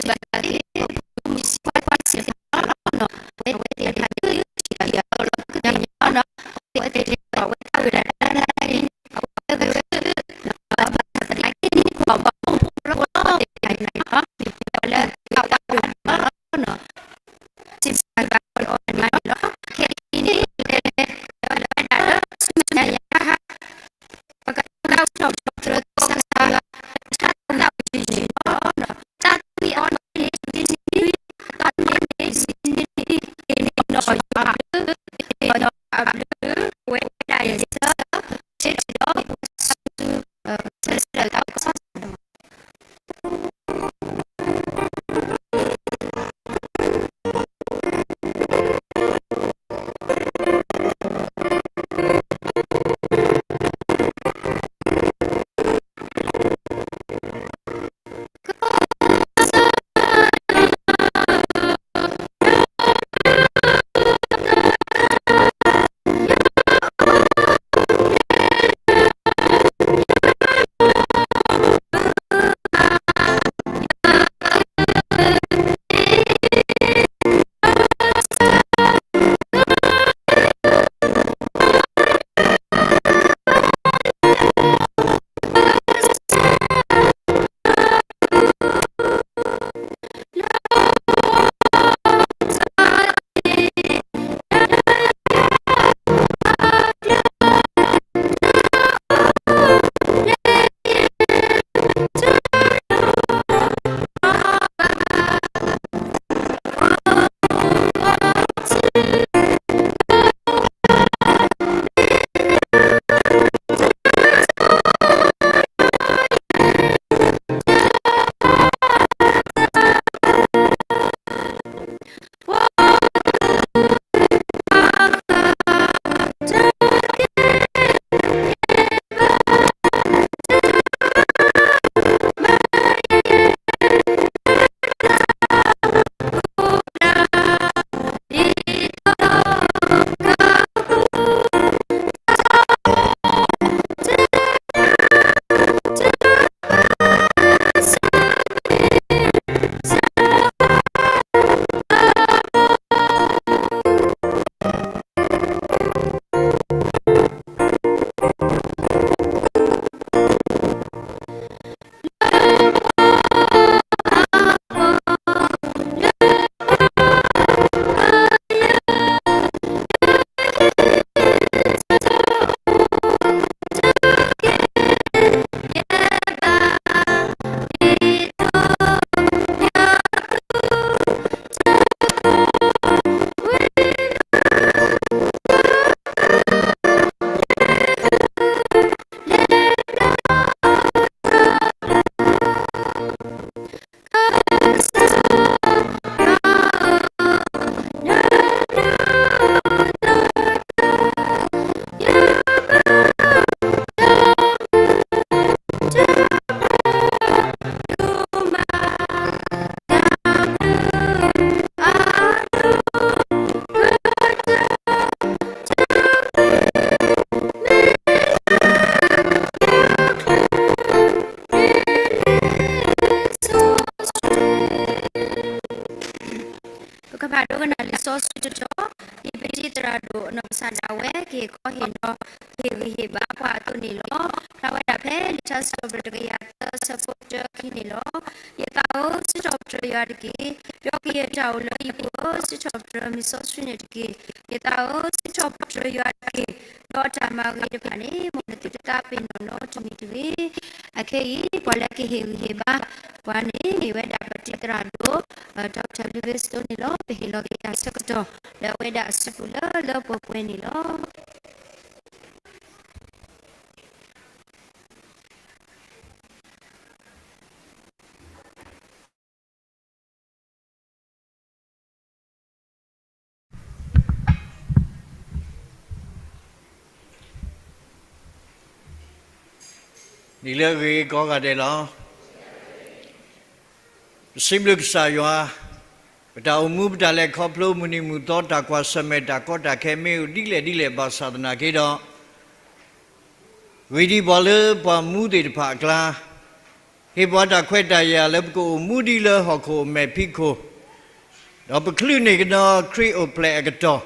အဝဲသ့ၣ်တဖၣ်န့ၣ် အဝဲသ့ၣ်တဖၣ်န့ၣ် အဝဲသ့ၣ်တဖၣ်န့ၣ် ပကဖးဒိကနၣ်လံာ်စီဆှံတတီၤ, ဒ်ပတံၤသရၣ်ဒိၣ်အနီၢ်ကစၢ်ဒၣ်ဝဲ ကဟ့ၣ်ခီဟ့ၣ်နီၤ ကဟ့ၣ်ဂံၢ်ဟ့ၣ်ဘါပှၤအသိးန့ၣ်လီၤ. ဖျါဝဲဒၣ်ဖဲလံာ်ထါစံးထီၣ်ပတြၢၤတကယၤသၢဆၢဖိတၢခံန့ၣ်လီၤ. ယသးဧၢ, စံးထီၣ်ပတြၢၤယွၤတက့ၢ်. ပျီက့ၤယတၢ်အိၣ်လၢယပူၤဧၢ, စံးထီၣ်ပတြၢၤမ့ၢ်စီဆှံန့ၣ်တက့ၢ်. ယသးဧၢ, စံးထီၣ်ပတြၢၤယွၤတက့ၢ်. ဒီးအတၢ်မၤဂ့ၤတဖၣ်န့ၣ် မ်နသုတသးပ့ၤနီၣ်နီတမံၤတဂ့ၤ. အခဲအံၤ ပှၤလၢကဟ့ၣ်ဂံၢ်ဟ့ၣ်ဘါပှၤန့ၣ် မ့ၢ်ဝဲဒၣ်ပတံၤသရၣ်ဒိၣ် Doctor Livingstone န့ၣ်လီၤ. ပဟ့ၣ်လီၤက့ၤတၢ်ဆၢကတီၢ် လၢအဝဲဒၣ်အစုပူၤလၢလၢပှဲၤပှဲၤန့ၣ်လီၤ. နံၤလၢအဂ့ၤကိးဂၤဒဲးလီၤ. ပစံးဘျုးကစၢ်ယွၤ, ပတၢ်အိၣ်မူ ပတၢ်လဲၤခီဖျိ မုၢ်နံၤမုၢ်သီ တၢ်ကွၢ်ဆၢၣ်မဲာ် တၢ်ကီတၢ်ခဲ မ့ၢ်အိၣ်ဒ်လဲၣ်ဒ်လဲၣ် ဘၣ်ဆၣ်သနာ်က့ဒီး ဂ့ၢ်ဒ်ပှၤလၢပှၤမူသ့ၣ်တဖၣ်အကျါ ဟ့ၣ်ပှၤတၢ်ခွဲးတၢ်ယာ်လၢပကအိၣ်မူဒံးလၢဟီၣ်ခိၣ်အမဲာ်ဖံးခိၣ်, ဒီးပချုးန့ၢ်ကဒီးခရံာ်အိၣ်ဖျဲၣ်အကတီၢ်,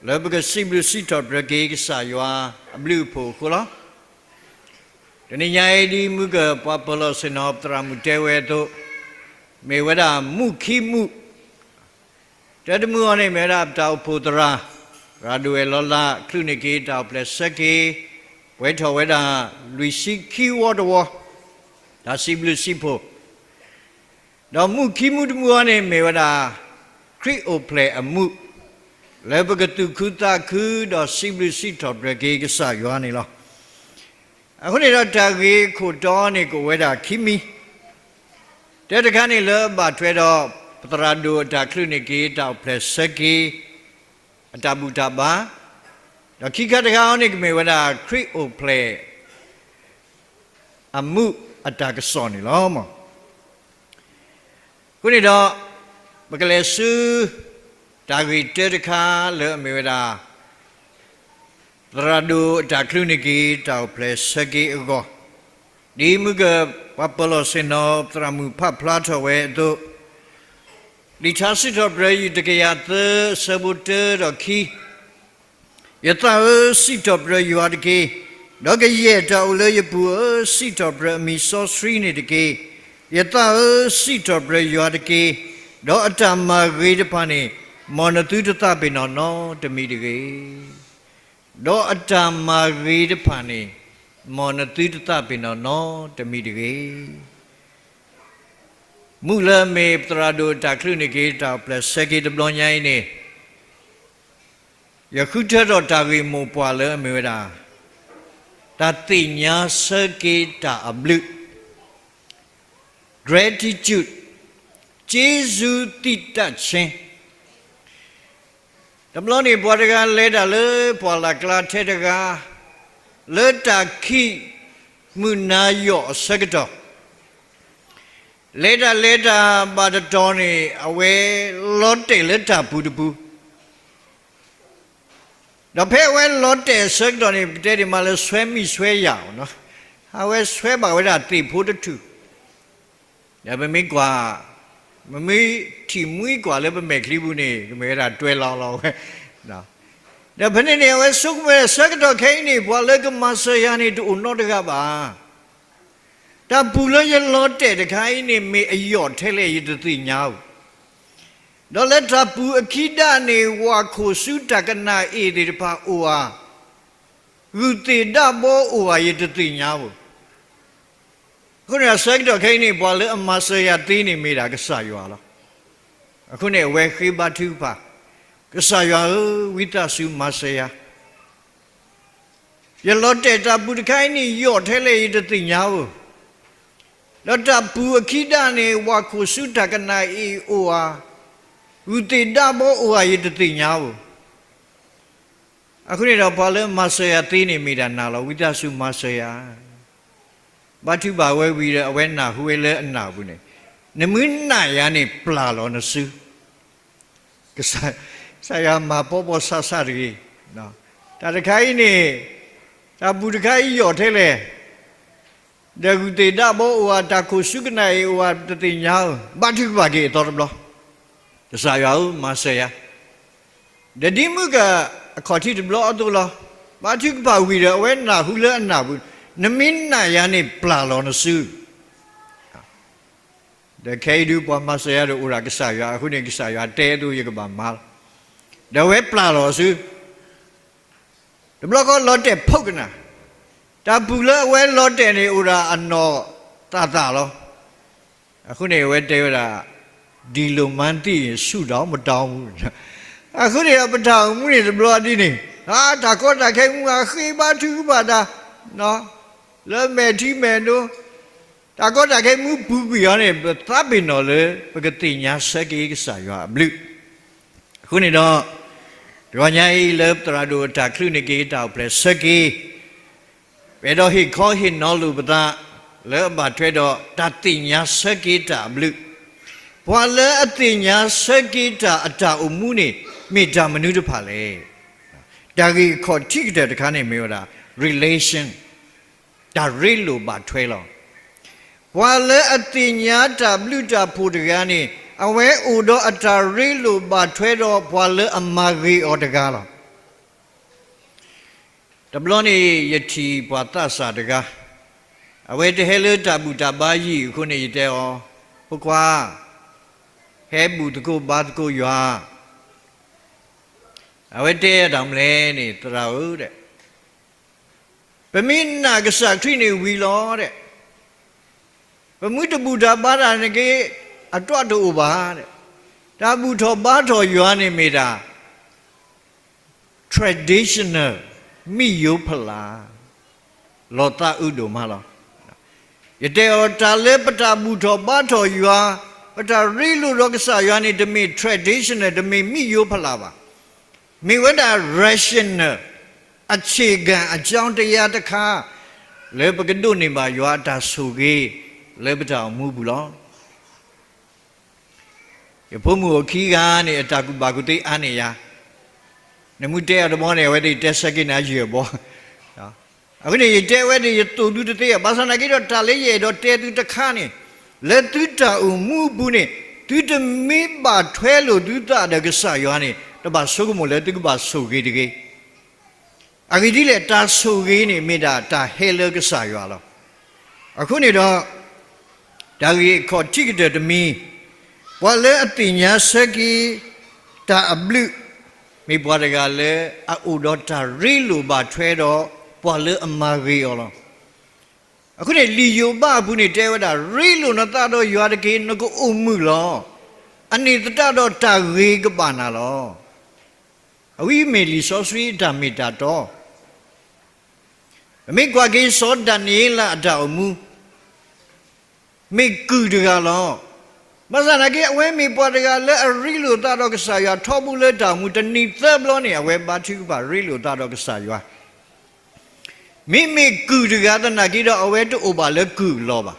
လၢပကစံးဘျုးစံးထီၣ်ပတြၢၤက့ၤကစၢ်ယွၤအဘျုးအဖှိၣ်အဃိလီၤ. တနံၤညါအံၤဒ်မုၢ်ကပှၤပၢၤလီၢ်ဆ့ၣ်နီၤပသရၣ်မုၣ်တဲဝဲအသိး, မ့ၢ်ဝဲဒၣ်မူၣ်ခံမူၣ် တၢတမူၣ်အံၤန့ၣ် မ့ၢ်ဝဲဒၣ်ပတၢ်အိၣ်ဖှိၣ်သရၣ်, သရၣ်ဒိၣ်ဝဲၢ်လီၤလး ချုးန့ၢ်က့ၤတၢ်အိၣ်ဖျဲၣ်ဆၢက့ၤ, ပှဲၤထီၣ်ဝဲဒၣ်လွံၢ်ဆံခံဝီတဝီ, တၢ်စံးဘျုးစံးဖှိၣ်, ဒီးမူၣ်ခံမူၣ်တမူၣ်အံၤန့ၣ် မ့ၢ်ဝဲဒၣ် ခရံာ်အိၣ်ဖျဲၣ်အမူၣ်, လၢပကသူၣ်ခုသးခုဒီးစံးဘျုးစံးထီၣ်ပတြၢၤက့ၤကစၢ်ယွၤန့ၣ်လီၤ. အဃိန့ၣ်ဒီးတၢ်ဂ့ၢ်ခိၣ်တီန့ၣ် ကအိၣ်ဝဲဒၣ်ခံမံၤ, တၢတခါန့ၣ်လၢအဘၣ်ထွဲဒီး ပသရၣ်ဒိၣ်အတၢ်ချုးန့ၢ်က့ၤတၢ်အိၣ်ဖျဲၣ်ဆၢက့ၤ အတၢ်ဘူၣ်တၢ်ဘါ, ဒီးခံခါတခါအံၤန့ၣ် ကမ့ၢ်ဝဲဒၣ်ခရံာ်အိၣ်ဖျဲၣ် အမူၣ်အတၢ်ကစီၣ်န့ၣ်လီၤ. အဃိန့ၣ်ဒီး ပကလဲၤဆူ တၢ်ဂ့ၢ်တၢတခါလၢအမ့ၢ်ဝဲဒၣ် သရၣ်ဒိၣ်အတၢ်ချုးန့ၢ်က့ၤတၢ်အိၣ်ဖျဲၣ်ဆၢက့ၤအဂီၢ်, ဒ်မုၢ်ကပှၤပၢၤလီၢ်ဆ့ၣ်နီၤသရၣ်မုၣ်ဖးဖျါထီၣ်ဝဲအသိး, လံာ်ထါစံးထီၣ်ပတြၢၤ တကယၤသၢ အဆၢဖိတၢဒီးခံ ယသးဧၢ, စံးထီၣ်ပတြၢၤယွၤတက့ၢ်. ဒီးကယဲၢ်တၢ်အိၣ်လၢယပူၤဧၢ, စံးထီၣ်ပတြၢၤအမံၤစီဆှံန့ၣ်တက့ၢ်. ယသးဧၢ, စံးထီၣ်ပတြၢၤယွၤတက့ၢ်. ဒီးအတၢ်မၤဂ့ၤတဖၣ်န့ၣ် မ်နသုတသးပ့ၤနီၣ်နီတမံၤတဂ့ၤ. ဒီးအတၢ်မၤဂ့ၤတဖၣ်န့ၣ် မ်နသုတသးပ့ၤနီၣ်နီတမံၤတဂ့ၤ. မုၣ်လၢအမ့ၢ်ပသရၣ်ဒိၣ်အတၢ်ချုးန့ၢ်က့ၤတၢ်အိၣ်ဖျဲၣ်ဆၢက့ၤတဘျီညါအံၤန့ၣ်, ယဃုထၢထီၣ်တၢ်ဂ့ၢ်မိၢ်ပှၢ်လၢအမ့ၢ်ဝဲဒၣ် တၢ်သ့ၣ်ညါဆၢက့ၤတၢ်အဘျုး, gratitude, ကျေးဇူးတင်တတ်ခြင်း. တဘျီန့ၣ် ပှၤတဂၤလဲၤတၢ်လၢပှၢ်လၢ်ကျါထဲတဂၤ, လၢတၢ်ခံးမုၢ်နၤယီၣ်အဆၢကတီၢ်, လဲၤတၢ်လဲၤတၢ်ဘၣ်တတီၤန့ၣ် အဝဲလီၤတဲာ်လၢတၢ်ပူၤတပူၤ ဒီးဖဲအဝဲလီၤတဲာ်အဆၢကတီၢ်န့ၣ် ပကတဲဒ်မးလၢဆွဲမံဆွဲယၤအီၤ, အဝဲဆွဲဘၣ်ဝဲဒၣ်သ့ၣ်ဖိတထူၣ်, ဒီးပမ့ၢ်ကွၢ်, ပမ့ၢ်ထံၣ်မှံကွၢ်လၢပမဲာ်ချံပူၤန့ၣ် ကမ့ၢ်ဝဲဒၣ်တွဲလီၤလီၤဝဲ, ဒီးဖဲန့ၣ်န့ၣ် အဝဲဆိကမိၣ်ဝဲဒၣ်ဆၢကတီၢ်ခဲအံၤန့ၣ် ပှၤလၢကမၤစၢၤယၤန့ၣ် တအိၣ်နီတဂၤဘၣ်. တၢ်ပူၤလၢယလီၤတဲာ်တခါအံၤန့ၣ် မ့ၢ်အယီၣ်ထဲလဲၣ် ယတသ့ၣ်ညါဧိၤ, ဒီးလၢတၢ်ပူၤအခံဒၣ်န့ၣ် ဝၤခိၣ်ဆူတၢ်ကနၣ်အ့ၣ်သ့ၣ်တဖၣ်အိၣ်ဧါ, ဂုၢ်သ့ၣ်ဒၣ်ဘီအိၣ်ဧါ ယတသ့ၣ်ညါဧိၤ. အဃိန့ၣ် အဆၢကတီၢ်ခဲအံၤန့ၣ် ပှၤလၢအမၤစၢၤယၤသ့န့ၣ် မ့ၢ်ဒၣ်ကစၢ်ယွၤလီၤ. အဃိန့ၣ် အဝဲဃ့ဘါထုကဖၣ်, ကစၢ်ယွၤဧၢ, ဝံသးစူၤမၤစၢၤယၤ ယလီၤတဲာ်တၢ်ပူၤတခါအံၤန့ၣ် ယီၣ်ထဲလဲၣ် ယတသ့ၣ်ညါဧိၤ, ဒီးတၢ်ပူၤအခံဒၣ်န့ၣ် ဝၤခိၣ်ဆူတၢ်ကနၣ်အ့ၣ်အိၣ်ဧါ, ဂုၢ်သ့ၣ်ဒၣ်ဘီအိၣ်ဧါ ယတသ့ၣ်ညါဧိၤ. အဃိန့ၣ်ဒီး ပှၤလၢမၤစၢၤယၤသ့န့ၣ် မ့ၢ်ဒၣ်နၤလီၤ. ဝံသးစူၤမၤစၢၤယၤ. ဘါထုကဖၣ်ဝဲဝံၤဒီး အဝဲနၢ်ဟူဝဲလၢအနၢ်ပူၤန့ၣ်, နမ့ၢ်နာ်ယၤန့ၣ် ပျၢ်လီၤနစု ကစၢ်ယွၤမၤပီပီဆၣ်ဆၣ်တဂ့ၤ. တၢ်တခါအံၤန့ၣ် တၢ်ပူၤတခါအံၤယီၣ်ထဲလဲၣ်, ဒီးဂုၢ်သ့ၣ်ဒၣ်ဘီအိၣ်ဧါ, တၢ်ခိၣ်ဆူကနၣ်အ့ၣ်အိၣ်ဧါ တသ့ၣ်ညါဧိၤ, ဘါထုကဖၣ်က့ၤအသီတဘျီ, ကစၢ်ယွၤဧၢ, မၤစၢၤယၤ. ဒီးဒ်မုၢ်ကအခီၣ်ထံးတဘျီအသိးလီၤ. ဘါထုကဖၣ်ဝံၤဒီး အဝဲနၢ်ဟူလၢအနၢ်ပူၤ, နမ့ၢ်နာ်ယၤန့ၣ် ပျၢ်လီၤနစု ဒီးခဲအံၤဒုး ပှၤမၤစၢၤယၤဒီးအိၣ်ဒၣ်ကစၢ်ယွၤ, အဃိန့ၣ် ကစၢ်ယွၤတဲအသိး ယကဘၣ်မၤလီၤ. ဒီးအဝဲပျၢ်လီၤစု, တဘျီဃီလီၤတဲာ်ဖီကနၣ်, တၢ်ပူၤလၢအဝဲလီၤတဲာ်န့ၣ် အိၣ်ဒၣ်အနီၢ်သၣ်သၣ်လီၤ. အဃိန့ၣ် အဝဲတဲဝဲဒၣ်, ဒီလိုမှန်းသိရင် ဆုတောင်မတောင်းဘူး အဃိန့ၣ်ဒီး ပတၢ်အိၣ်မူန့ၣ်တဘျီဒ်န့ၣ်, တၢ်ကီတၢ်ခဲမူအဃ့ဘါထုကဖၣ်တၢ် လၢမဲာ်ထံမဲာ်နိ, တၢ်ကီတၢ်ခဲမူပူၤကွံာ်အီၤန့ၣ် ပသးပ့ၤနီၣ်လၢ ပကသ့ၣ်ညါဆၢက့ၤကစၢ်ယွၤအဘျုး. အဃိန့ၣ်ဒီး တဂီၤညါအံၤလၢပသရၣ်ဒိၣ်အတၢ်ချုးန့ၢ်က့ၤတၢ်အိၣ်ဖျဲၣ်ဆၢက့ၤ ပအဲၣ်ဒိးဟ့ၣ်ခီဟ့ၣ်နီၤလိာ်ပသး လၢအဘၣ်ထွဲဒီးတၢ်သ့ၣ်ညါဆၢက့ၤတၢ်အဘျုး, ပှၤလၢအသ့ၣ်ညါဆၢက့ၤတၢ်အတၢ်အိၣ်မူန့ၣ် မ့ၢ်တၢ်မနုၤတဖၣ်လဲၣ်. တၢ်ဂ့ၢ်အခီၣ်ထံးကတၢၢ်တခါန့ၣ်မ့ၢ်ဝဲဒၣ် relation, တၢ်ရ့လိာ်ဘၣ်ထွဲလီၤ. ပှၤလၢအသ့ၣ်ညါတၢ်ဘျုးတၢ်ဖှိၣ်တဂၤန့ၣ် အဝဲအိၣ်ဒီးအတၢ်ရ့လိာ်ဘၣ်ထွဲဒီးပှၤလၢအမၤဂ့ၤအီၤတဂၤလီၤ. တဘျီန့ၣ် ယထံၣ်ပှၤသးစၢ်တဂၤ, အဝဲတဟဲလၢတၢ်ဘူၣ်တၢ်ဘါယံၤအဃိန့ၣ် ယတဲအီၤ, ဖိခွါ, ဟဲဘူၣ်သကိးဘါသကိးယွၤ. အဝဲတဲတၢ်မနုၤလဲၣ်န့ၣ်, သရၣ်ဧၢ, ပမ့ၢ်နာ်ကစၢ်ခရံာ်န့ၣ်ဝံၤလီၤ, ပမ့ၢ်တဘူၣ်တၢ်ဘါတၢ်န့ၣ်က့ အတၢ်တအိၣ်ဘၣ်. တၢ်ဘူၣ်ထီၣ်ဘါထီၣ်ယွၤန့ၣ်မ့ၢ်ဒၣ် traditional, မ့ၣ်ယိဖျါ, လီၤသးအုးဒိၣ်မးလီၤ. ယတဲအီၤ, တၢ်လၢပတၢ်ဘူၣ်ထီၣ်ဘါထီၣ်ယွၤ, ပတၢ်ရ့လိာ်ဒီးကစၢ်ယွၤန့ၣ် တမ့ၢ် traditional, တမ့ၢ်မ့ၣ်ယိဖျါဘၣ်. မ့ၢ်ဝဲဒၣ် rational, အခြေခံအကြောင်းတရားတခါ လၢပကဒိးန့ၢ်ဘၣ်ယွၤအတၢ်ဆိၣ်ဂ့ၤ လၢပတၢ်အိၣ်မူပူၤလီၤ. ယဖိမုၣ်အိၣ်ခံဂၤန့ၣ် အတၢ်ကူၣ်ဘၣ်ကူၣ်သ့အါန့ၢ်ယၤ, နမ့ၢ်တဲအီၤတဘျီန့ၣ် အဝဲသ့ၣ်တဲဆၢက့ၤနၤယဲၢ်ဘီ. အဃိန့ၣ် ယတဲဝဲန့ၣ် ယသိၣ်သုတသ့, ဘၣ်ဆၣ်သနာ်က့ဒီး တၢ်လၢယအဲၣ်ဒိးတဲသုတခါန့ၣ်, လၢသုတၢ်အိၣ်မူအပူၤန့ၣ် သုတမ့ၢ်ဘၣ်ထွဲလိာ်သုသးဒီးကစၢ်ယွၤန့ၣ် တဘၣ်ဆိကမိၣ်လၢသုကဘၣ်ဆိၣ်ဂ့ၤတဂ့ၤ. အဂ့ၢ်ဒ်လဲၣ်, တၢ်ဆိၣ်ဂ့ၤန့ၣ် မ့ၢ်ဒၣ်တၢ်ဟဲလၢကစၢ်ယွၤလီၤ. အဃိန့ၣ်ဒီး တၢ်ဂ့ၢ်အခီၣ်ထံးကတၢၢ်တမံၤ, ပှၤလၢအသ့ၣ်ညါဆၢက့ၤတၢ်အဘျုး, မ့ၢ်ပှၤတဂၤလၢအအိၣ်ဒီးတၢ်ရ့လိာ်ဘၣ်ထွဲဒီး ပှၤလၢအမၤဂ့ၤအီၤလီၤ. အဃိန့ၣ် လံာ်ယိၤဘးအပူၤန့ၣ် တဲဝဲဒၣ်, ရ့လိာ်နသးဒီးယွၤတက့ၢ်, နကအိၣ်မုာ်လီၤ. အန့ၣ်သတးဒီးတၢ်ဂ့ၤကဘၣ်နၤလီၤ. အဝဲမ့ၢ်လံာ်စီဆှံအတၢ်မ့ၢ်တၢ်တီ. ပမ့ၢ်ကွၢ်က့ၤစီၤဒၤနံးယ့လးအတၢ်အိၣ်မူ, မ့ၢ်ကုၢ်တဂၤလီၤ. ဘၣ်ဆၣ်သနာ်က့ အဝဲမ့ၢ်ပှၤတဂၤလၢအရ့လိာ်သးဒီးကစၢ်ယွၤ ထီဘိလၢတၢ်အိၣ်မူ တနံၤသၢဘျီန့ၣ် အဝဲဘါထုကဖၣ်ရ့လိာ်သးဒီးကစၢ်ယွၤ. မ့မ့ၢ်ကုၢ်တဂၤသနာ်က့ဒီး အဝဲတအိၣ်ဘၣ်လၢကုၢ်အလီၢ်ဘၣ်.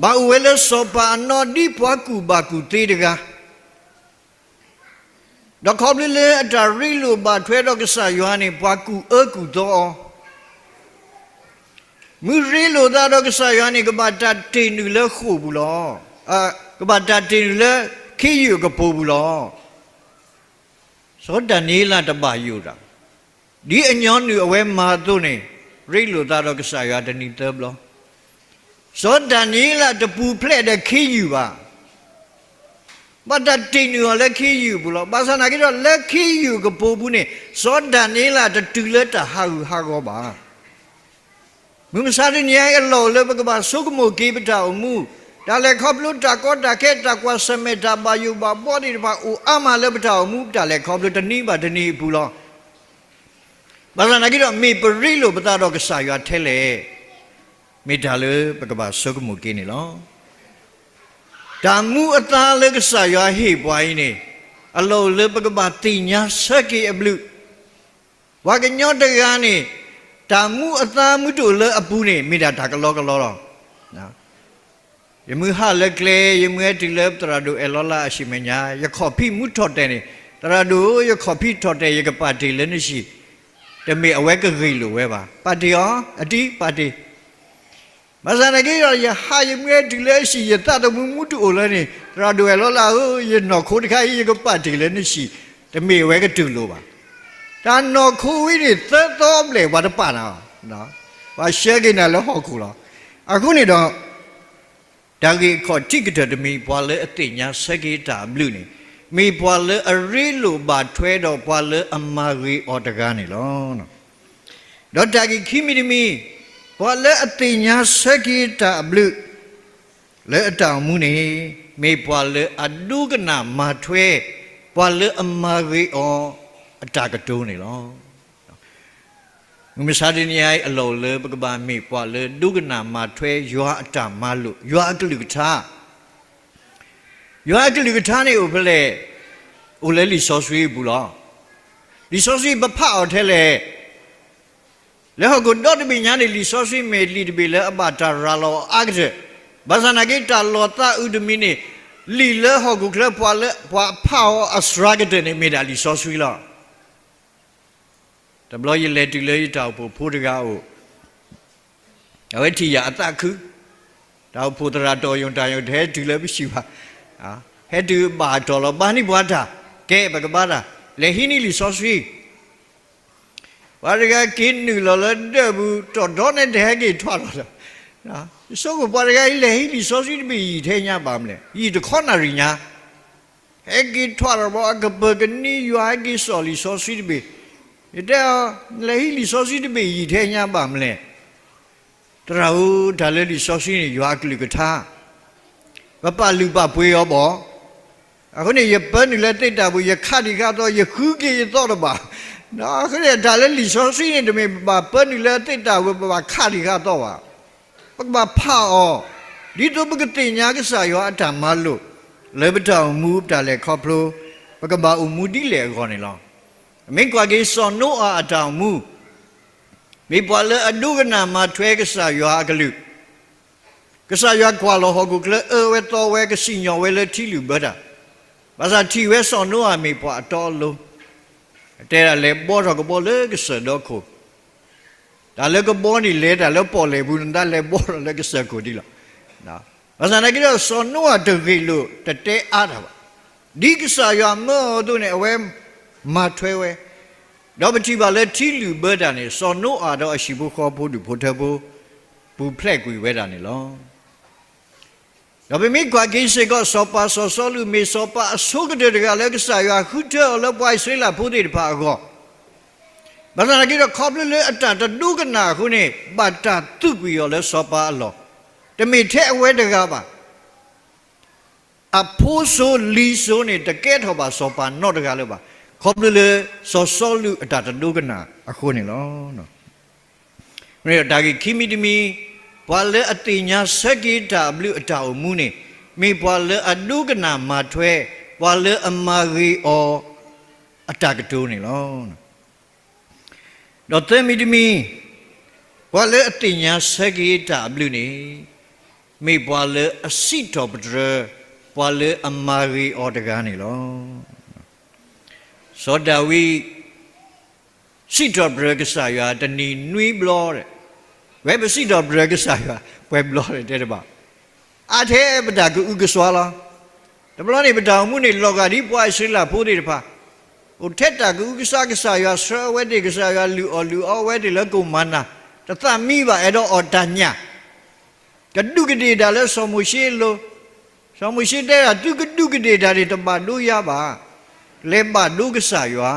ဘၣ်အိၣ်ဝဲလၢစီၤပၤအနီၢ်ဒ်ပှၤကူၣ်ဘၣ်ကူၣ်သ့တဂၤ ဒီးခီဖျိလၢအတၢ်ရ့လိာ်ဘၣ်ထွဲဒီးကစၢ်ယွၤန့ၣ် ပှၤကူၣ်အၢကူၣ်သီအီၤ, မ့ၢ်ရ့လိာ်သးဒီးကစၢ်ယွၤန့ၣ် ကဘၣ်တၢ်တ့ၢ်နုာ်လၢဃိာ်ပူၤလီၤ. ကဘၣ်တၢ်တ့ၢ်နုာ်လၢခ့ယုၢ်အကပိာ်ပူၤလီၤ. စီၤဒၤနံးယ့လးတဘၣ်ယိၣ်ဒၣ်, ဒ်အညီနုၢ်အဝဲမၤအသိးန့ၣ်, ရ့လိာ်သးဒီးကစၢ်ယွၤတနံၤသၢဘျီ. စီၤဒၤနံးယ့လးတပူၤဖျဲးဒီးခ့ယုၢ်ဘၣ်. ဘၣ်တၢ်တ့ၢ်နုာ်အီၤလၢခ့ယုၢ်အပူၤလီၤ. ဘၣ်ဆၣ်သနာ်က့ဒီး လၢခ့ယုၢ်အကပိာ်ပူၤန့ၣ် စီၤဒၤနံးယ့လးတတုၤလၢတၢ်ဟးဂူာ်ဟးဂီၤဘၣ်. မုၢ်မဆါတနံၤအံၤ အလီၢ်အိၣ်လၢပကဘၣ်ဆိကမိၣ်က့ၤပတၢ်အိၣ်မူ, တၢ်လဲၤခီဖျိတၢ်ကီတၢ်ခဲ တၢ်ကွၢ်ဆၢၣ်မဲာ် တၢ်ဘၣ်ယိၣ်ဘၣ်ဘှီသ့ၣ်တဖၣ် အိၣ်အါမးလၢပတၢ်အိၣ်မူ ပတၢ်လဲၤခီဖျိတနံၤဘၣ်တနံၤအပူၤလီၤ. ဘၣ်ဆၣ်သနာ်က့ဒီး မ့ၢ်ပရ့လိာ်ပသးဒီးကစၢ်ယွၤထဲလဲၣ်, မ့ၢ်တၢ်လၢပကဘၣ်ဆိကမိၣ်က့ၤန့ၣ်လီၤ. တၢ်မူအသါလၢကစၢ်ယွၤဟ့ၣ်ပှၤအံၤန့ၣ် အလီၢ်အိၣ်လၢပကဘၣ်သ့ၣ်ညါဆၢက့ၤအဘျုး ပှၤကညီတဂၤန့ၣ် တၢ်မူအသါမ့ၢ်တအိၣ်လၢအပူၤန့ၣ် မ့ၢ်ဒၣ်တၢ်ကလီကလီလီၤ. ယမ့ၢ်ဟးလၢကျဲ, ယမ့ၢ်ဟဲတုၤလၢသရၣ်ဒိၣ်အဲၣ်လီၤလၢအဟံၣ်မဲာ်ညါ, ယခီၣ်ဖံးမ့ၢ်ထီၣ်တဲာ်န့ၣ်, သရၣ်ဒိၣ်ဧၢ, ယခီၣ်ဖံးထီၣ်တဲာ် ယကပာ်တ့ၢ်လၢနဟံၣ်, တမ့ၢ်အဝဲကဂ့ၢ်လိာ်ဝဲဘၣ်. ပာ်တ့ၢ်အီၤ, အတံၤ, ပာ်တ့ၢ်. ဘၣ်ဆၣ်သနာ်က့ဒီး ယဟးယမ့ၢ်ဟဲတုၤလၢအဟံၣ် ယသးသမူမ့ၢ်တအိၣ်လၢန့ၣ်, သရၣ်ဒိၣ်အဲၣ်လီၤလၢဧၢ, ယနီၢ်ခိတခါအံၤ ယကပာ်တ့ၢ်လၢနဟံၣ်, တမ့ၢ်အဝဲကတူၢ်လိာ်ဘၣ်. တၢ်နီၢ်ခိဝဲန့ၣ် သၢသီဘျဲၣ်ပှၤတပာ်နၤ, ပှၤဆှၢက့ၤနၤလၢဟီၣ်ခိၣ်လီၤ. အဃိန့ၣ်ဒီး တၢ်ဂ့ၢ်အခီၣ်ထံးကတၢၢ်တမံၤ ပှၤလၢအသ့ၣ်ညါဆၢက့ၤတၢ်အဘျုးန့ၣ်, မ့ၢ်ပှၤလၢအရ့လိာ်ဘၣ်ထွဲဒီးပှၤလၢအမၤဂ့ၤအီၤတဂၤန့ၣ်လီၤ. ဒီးတၢ်ဂ့ၢ်ခံမံၤတမံၤ, ပှၤလၢအသ့ၣ်ညါဆၢက့ၤတၢ်အဘျုး လၢအတၢ်အိၣ်မူန့ၣ်, မ့ၢ်ပှၤလၢအဒိကနၣ်မၤထွဲ ပှၤလၢအမၤဂ့ၤအီၤအတၢ်ကတိၤန့ၣ်လီၤ. မုၢ်မဆါတနံၤအံၤ အလီၢ်အိၣ်လၢပကဘၣ်မ့ၢ်ပှၤလၢဒိကနၣ်မၤထွဲ ယွၤအတၢ်မၤလိာ်, ယွၤအကလုၢ်ကထါ. ယွၤအကလုၢ်ကထါန့ၣ်အိၣ်ဖဲလဲၣ်, အိၣ်လၢလံာ်စီဆှံအပူၤလီၤ. လံာ်စီဆှံပဖးအီၤထဲလဲၣ်. လၢဟီၣ်ခိၣ်ဒီတဘ့ၣ်ညါန့ၣ် လံာ်စီဆှံမ့ၢ်လံာ်တဘ့ၣ်လၢအဘၣ်တၢ်ရၤလီၤအီၤအါကတၢၢ်, ဘၣ်ဆၣ်သနာ်က့ တၢ်လီၤသးအုးတမံၤန့ၣ်, လံာ်လၢဟီၣ်ခိၣ်ချၢ ပှၤလၢပှၤဖးအီၤအစှၤကတၢၢ်န့ၣ် မ့ၢ်ဒၣ်လံာ်စီဆှံလီၤ. တဘျီယလဲၤတုၤလၢယတၢ်အိၣ်ဖှိၣ်ဖိတဂၤအအိၣ်, အဝဲထံၣ်ယၤအသးခု, တၢ်အိၣ်ဖှိၣ်သရၣ်တီၢ်ယိာ်တၢ်ယိာ်တဟဲတုၤလၢပစုဘၣ်, ဟဲတုၤဘၣ်အတီၢ်လီၤ. ဘါန့ၢ်ပှၤတၢ်, ကဲ ပကဘါတၢ်, လဲၤဟံးန့ၢ်လံာ်စီဆှံ ပှၤတဂၤက့ၤနုာ်လီၤလၢဒၢးပူၤ တီၢ်ဒီန့ၣ်တဟဲက့ၤထွဲလီၤဒီး, ယဆိကမိၣ်ပှၤတဂၤအံၤ လဲၤဟံးလံာ်စီဆှံတဘ့ၣ်ယံာ်ထဲညါဘၣ်မလဲၣ်, ယံာ်တခီနၣ်ရံၣ်ညါ, ဟဲက့ၤထွဲလီၤဘၣ် အကပၢၤကနံယွၤ ဟဲက့ၤစိာ်လံာ်စီဆှံတဘ့ၣ်, ယတဲအီၤ လဲၤဟံးလံာ်စီဆှံတဘ့ၣ်ယံာ်ထဲညါဘၣ်မလဲၣ်. သရၣ်ဧၢ, တၢ်လၢလံာ်စီဆှံန့ၣ် ယွၤအကလုၢ်ကထါ, ပပာ်လုၢ်ပာ်ပှ့ၤအီၤဘၣ်. အဃိန့ၣ် ယပၢနုာ်လၢသ့ၣ်တၢ်ပူၤ ယခးတံာ်ဃာ်အသီ ယဃုက့ၤယသီတဘၣ်. အဃိန့ၣ် တၢ်လၢလံာ်စီဆှံန့ၣ် တမ့ၢ်ပဘၣ်ပၢနုာ်လၢသ့ၣ်တၢ်ပူၤ ပဘၣ်ခးတံာ်ဃာ်အသီဘၣ်. ပကဘၣ်ဖးအီၤ, ဒ်သိးပကသ့ၣ်ညါကစၢ်ယွၤအတၢ်မၤလိာ် လၢပတၢ်အိၣ်မူတၢ်လဲၤခီဖျိ ပကဘၣ်အိၣ်မူဒ်လဲၣ်အဂီၢ်န့ၣ်လီၤ. မ့ၢ်ကွၢ်က့ၤစီၤနိအၤအတၢ်အိၣ်မူ, မ့ၢ်ပှၤလၢအဒိကနၣ်မၤထွဲကစၢ်ယွၤအကလုၢ်, ကစၢ်ယွၤကွၢ်လီၤဟီၣ်ခိၣ်ချၢ အၢဝဲသီဝဲ ကစံၣ်ညီၣ်ဝဲလၢထံလုၢ်ဘၢတၢ်, ဘၣ်ဆၣ်ထံၣ်ဝဲစီၤနိအၤမ့ၢ်ပှၤအတီအလိၤ, အတဲဒၣ်လဲၤဘှီထီၣ်ကဘီလၢကစၢၢ်ဒီခိၣ်, တၢ်လၢကဘီန့ၣ်လဲၤတၢ်လၢပီၣ်လဲၣ်ပူၤ နသးလဲၤဘှီထီၣ်လၢကစၢၢ်ခိၣ်ဒံးလီၤ. ဘၣ်ဆၣ်သနာ်က့ဒီး စီၤနိအၤတဂ့ၢ်လိာ်တတဲအါတၢ်ဘၣ်. ဒ်ကစၢ်ယွၤမၢအီၤအသိးန့ၣ် အဝဲမၤထွဲဝဲ, ဒီးပထံၣ်ဘၣ်လၢထံလုၢ်ဘၢတၢ်န့ၣ် စီၤနိအၤဒီးအဟံၣ်ဖိဃီဖိဒူၣ်ဖိထၢဖိ ပူၤဖျဲးကွံာ်ဝဲဒၣ်န့ၣ်လီၤ. ဒီးပမ့ၢ်ကွၢ်က့ၤစ့ၢ်ကီး စီၤပၤစီၤစီလူး မ့ၢ်စီၤပၤအဆိကတၢၢ်တဂၤလၢကစၢ်ယွၤဃုထၢအီၤလၢပှၤအံၣ်စရ့လးဖိသ့ၣ်တဖၣ်အဂီၢ်, ဘၣ်ဆၣ်သနာ်က့ဒီး ခီဖျိလၢအတၢ်တဒိကနၣ်အဃိန့ၣ် ဘၣ်တၢ်သူၣ်ကွံာ်အီၤလၢစီၤပၤအလီၢ်, တမ့ၢ်ထဲအဝဲတဂၤဘၣ်. အဖိစိၤလံၤစိၤန့ၣ် တကဲထီၣ်ဘၣ်စီၤပၤနီတဂၤလၢၤဘၣ်, ခီဖျိလၢစီၤစီလူးအတၢ်တဒိကနၣ်အဃိန့ၣ်လီၤ. တၢ်ဂ့ၢ်ခံမံၤတမံၤ, ပှၤလၢအသ့ၣ်ညါဆၢက့ၤတၢ်အဘျုးအတၢ်အိၣ်မူန့ၣ် မ့ၢ်ပှၤလၢအဒိကနၣ်မၤထွဲ, ပှၤလၢအမၤဂ့ၤအီၤအတၢ်ကတိၤန့ၣ်လီၤ. ဒီးသၢမံၤတမံၤ, ပှၤလၢအသ့ၣ်ညါဆၢက့ၤတၢ်အဘျုးန့ၣ် မ့ၢ်ပှၤလၢအစံးထီၣ်ပတြၢၤ ပှၤလၢအမၤဂ့ၤအီၤတဂၤန့ၣ်လီၤ. စီၤဒၤဝံး စံးထီၣ်ပတြၢၤကစၢ်ယွၤ တနံၤနွံဘျီဒီး, ဝဲပစံးထီၣ်ပတြၢၤကစၢ်ယွၤ ပှဲၤဘျီဒီးတဲတဘၣ်, အါထဲပတၢ်ကအုကစွါလီၤ. တဘျီန့ၣ် ပတၢ်အိၣ်မူန့ၣ် လီၤဂာ်ဒ်ပှၤအံၣ်စရ့လးဖိသ့ၣ်တဖၣ်, အိၣ်ထဲတၢ်ကအုကစွါ ကစၢ်ယွၤဆှၢအဝဲသ့ၣ် ကစၢ်ယွၤလုၢ်အီၣ်လုၢ်အီအဝဲသ့ၣ်လၢကိၣ်မၤနၤ, တသးမံဘၣ် အဲၣ်ဒိးအီၣ်တၢ်ညၣ်, ကဒူးကဒ့ၣ်တၢ်လၢစီၤမိၤၡ့အလိၤ, စီၤမိၤၡ့တဲဒၣ် သုကဒူးကဒ့ၣ်တၢ်န့ၣ် တဘၣ်ဒိယၤဘၣ်, လဲၤဘၣ်ဒိကစၢ်ယွၤ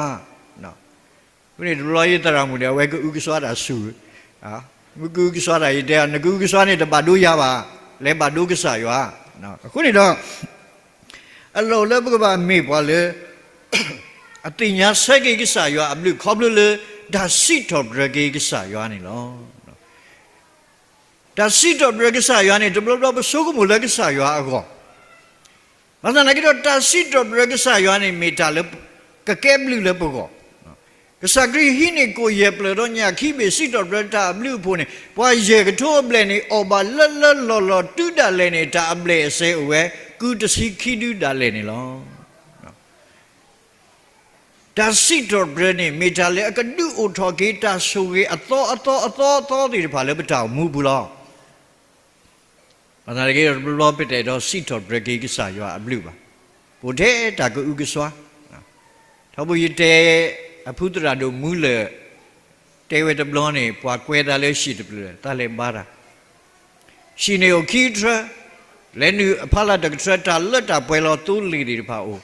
အဃိန့ၣ် တဘျီယသရၣ်မုၣ်န့ၣ် အဝဲကအုကစွါတၢ်ဆူၣ်, မ့ၢ်ကအုကစွါတၢ် ယတဲအီၤ နကအုကစွါန့ၣ် တဘၣ်ဒိယၤဘၣ်, လဲၤဘၣ်ဒိကစၢ်ယွၤ. အဃိန့ၣ်ဒီး အလီၢ်လၢပကဘၣ်မ့ၢ်ပှၤလၢ အသ့ၣ်ညါဆၢက့ၤကစၢ်ယွၤအဘျုး ခီဖျိလၢ တၢ်စံးထီၣ်ပတြၢၤက့ၤကစၢ်ယွၤန့ၣ်လီၤ. တၢ်စံးထီၣ်ပတြၢၤကစၢ်ယွၤန့ၣ် တဘျီဘျီပဆိကမိၣ်လၢကစၢ်ယွၤအဂီၢ်, ဘၣ်ဆၣ်သနာ်က့ဒီး တၢ်စံးထီၣ်ပတြၢၤကစၢ်ယွၤန့ၣ် မ့ၢ်တၢ်လၢကကဲဘျုးလၢပဂီၢ်. ကစၢ်ခရံာ်ဟံးန့ၢ်ကိၣ်ယဲၢ်ပျၢၤဒီးညၣ်ခံဘ့ၣ် စံးထီၣ်ပတြၢၤတၢ်အဘျုးအဖှိၣ်န့ၣ် ပှၤယဲၢ်ကထိအဘျဲၣ်န့ၣ် အီၣ်ဘၣ်လၢလၢလီၢ်လီၢ်တုၤဒၣ်လဲာ်န့ၣ် တၢ်အဘျဲၣ်အစဲအိၣ်ဝဲ ကုတဆံခံဒုဒၣ်လဲာ်န့ၣ်လီၤ. တၢ်စံးထီၣ်ပတြၢၤန့ၣ် မ့ၢ်တၢ်လၢအကဒုးအိၣ်ထီၣ်က့ၤတၢ်ဆိၣ်ဂ့ၤအသီအသီအသီအသီသ့ၣ်တဖၣ်လၢပတၢ်အိၣ်မူပူၤလီၤ. ဘၣ်ဆၣ်သနာ်က့ဒီး တဘျီဘျီပတအဲၣ်ဒိးစံးထီၣ်ပတြၢၤက့ၤကစၢ်ယွၤအဘျုးဘၣ်. ပအိၣ်ထဲတၢ်ကအုကစွါ, ထီဘိယတဲ အဖုသရၣ်ဒိၣ်မူလၢာ် တဲဝဲတဘျီန့ၣ် ပှၤကွဲသးလၢဟံၣ်တဖျၢၣ် သးလဲၤဘါတၢ် ဟံၣ်န့ၣ်အိၣ်ခံကထြၢ, လဲၤနုာ်အဖီလာ်တကထြၢ တၢ်လၢတၢ်ပှဲၤလီၤသိလ့ၣ်သ့ၣ်တဖၣ်အိၣ်,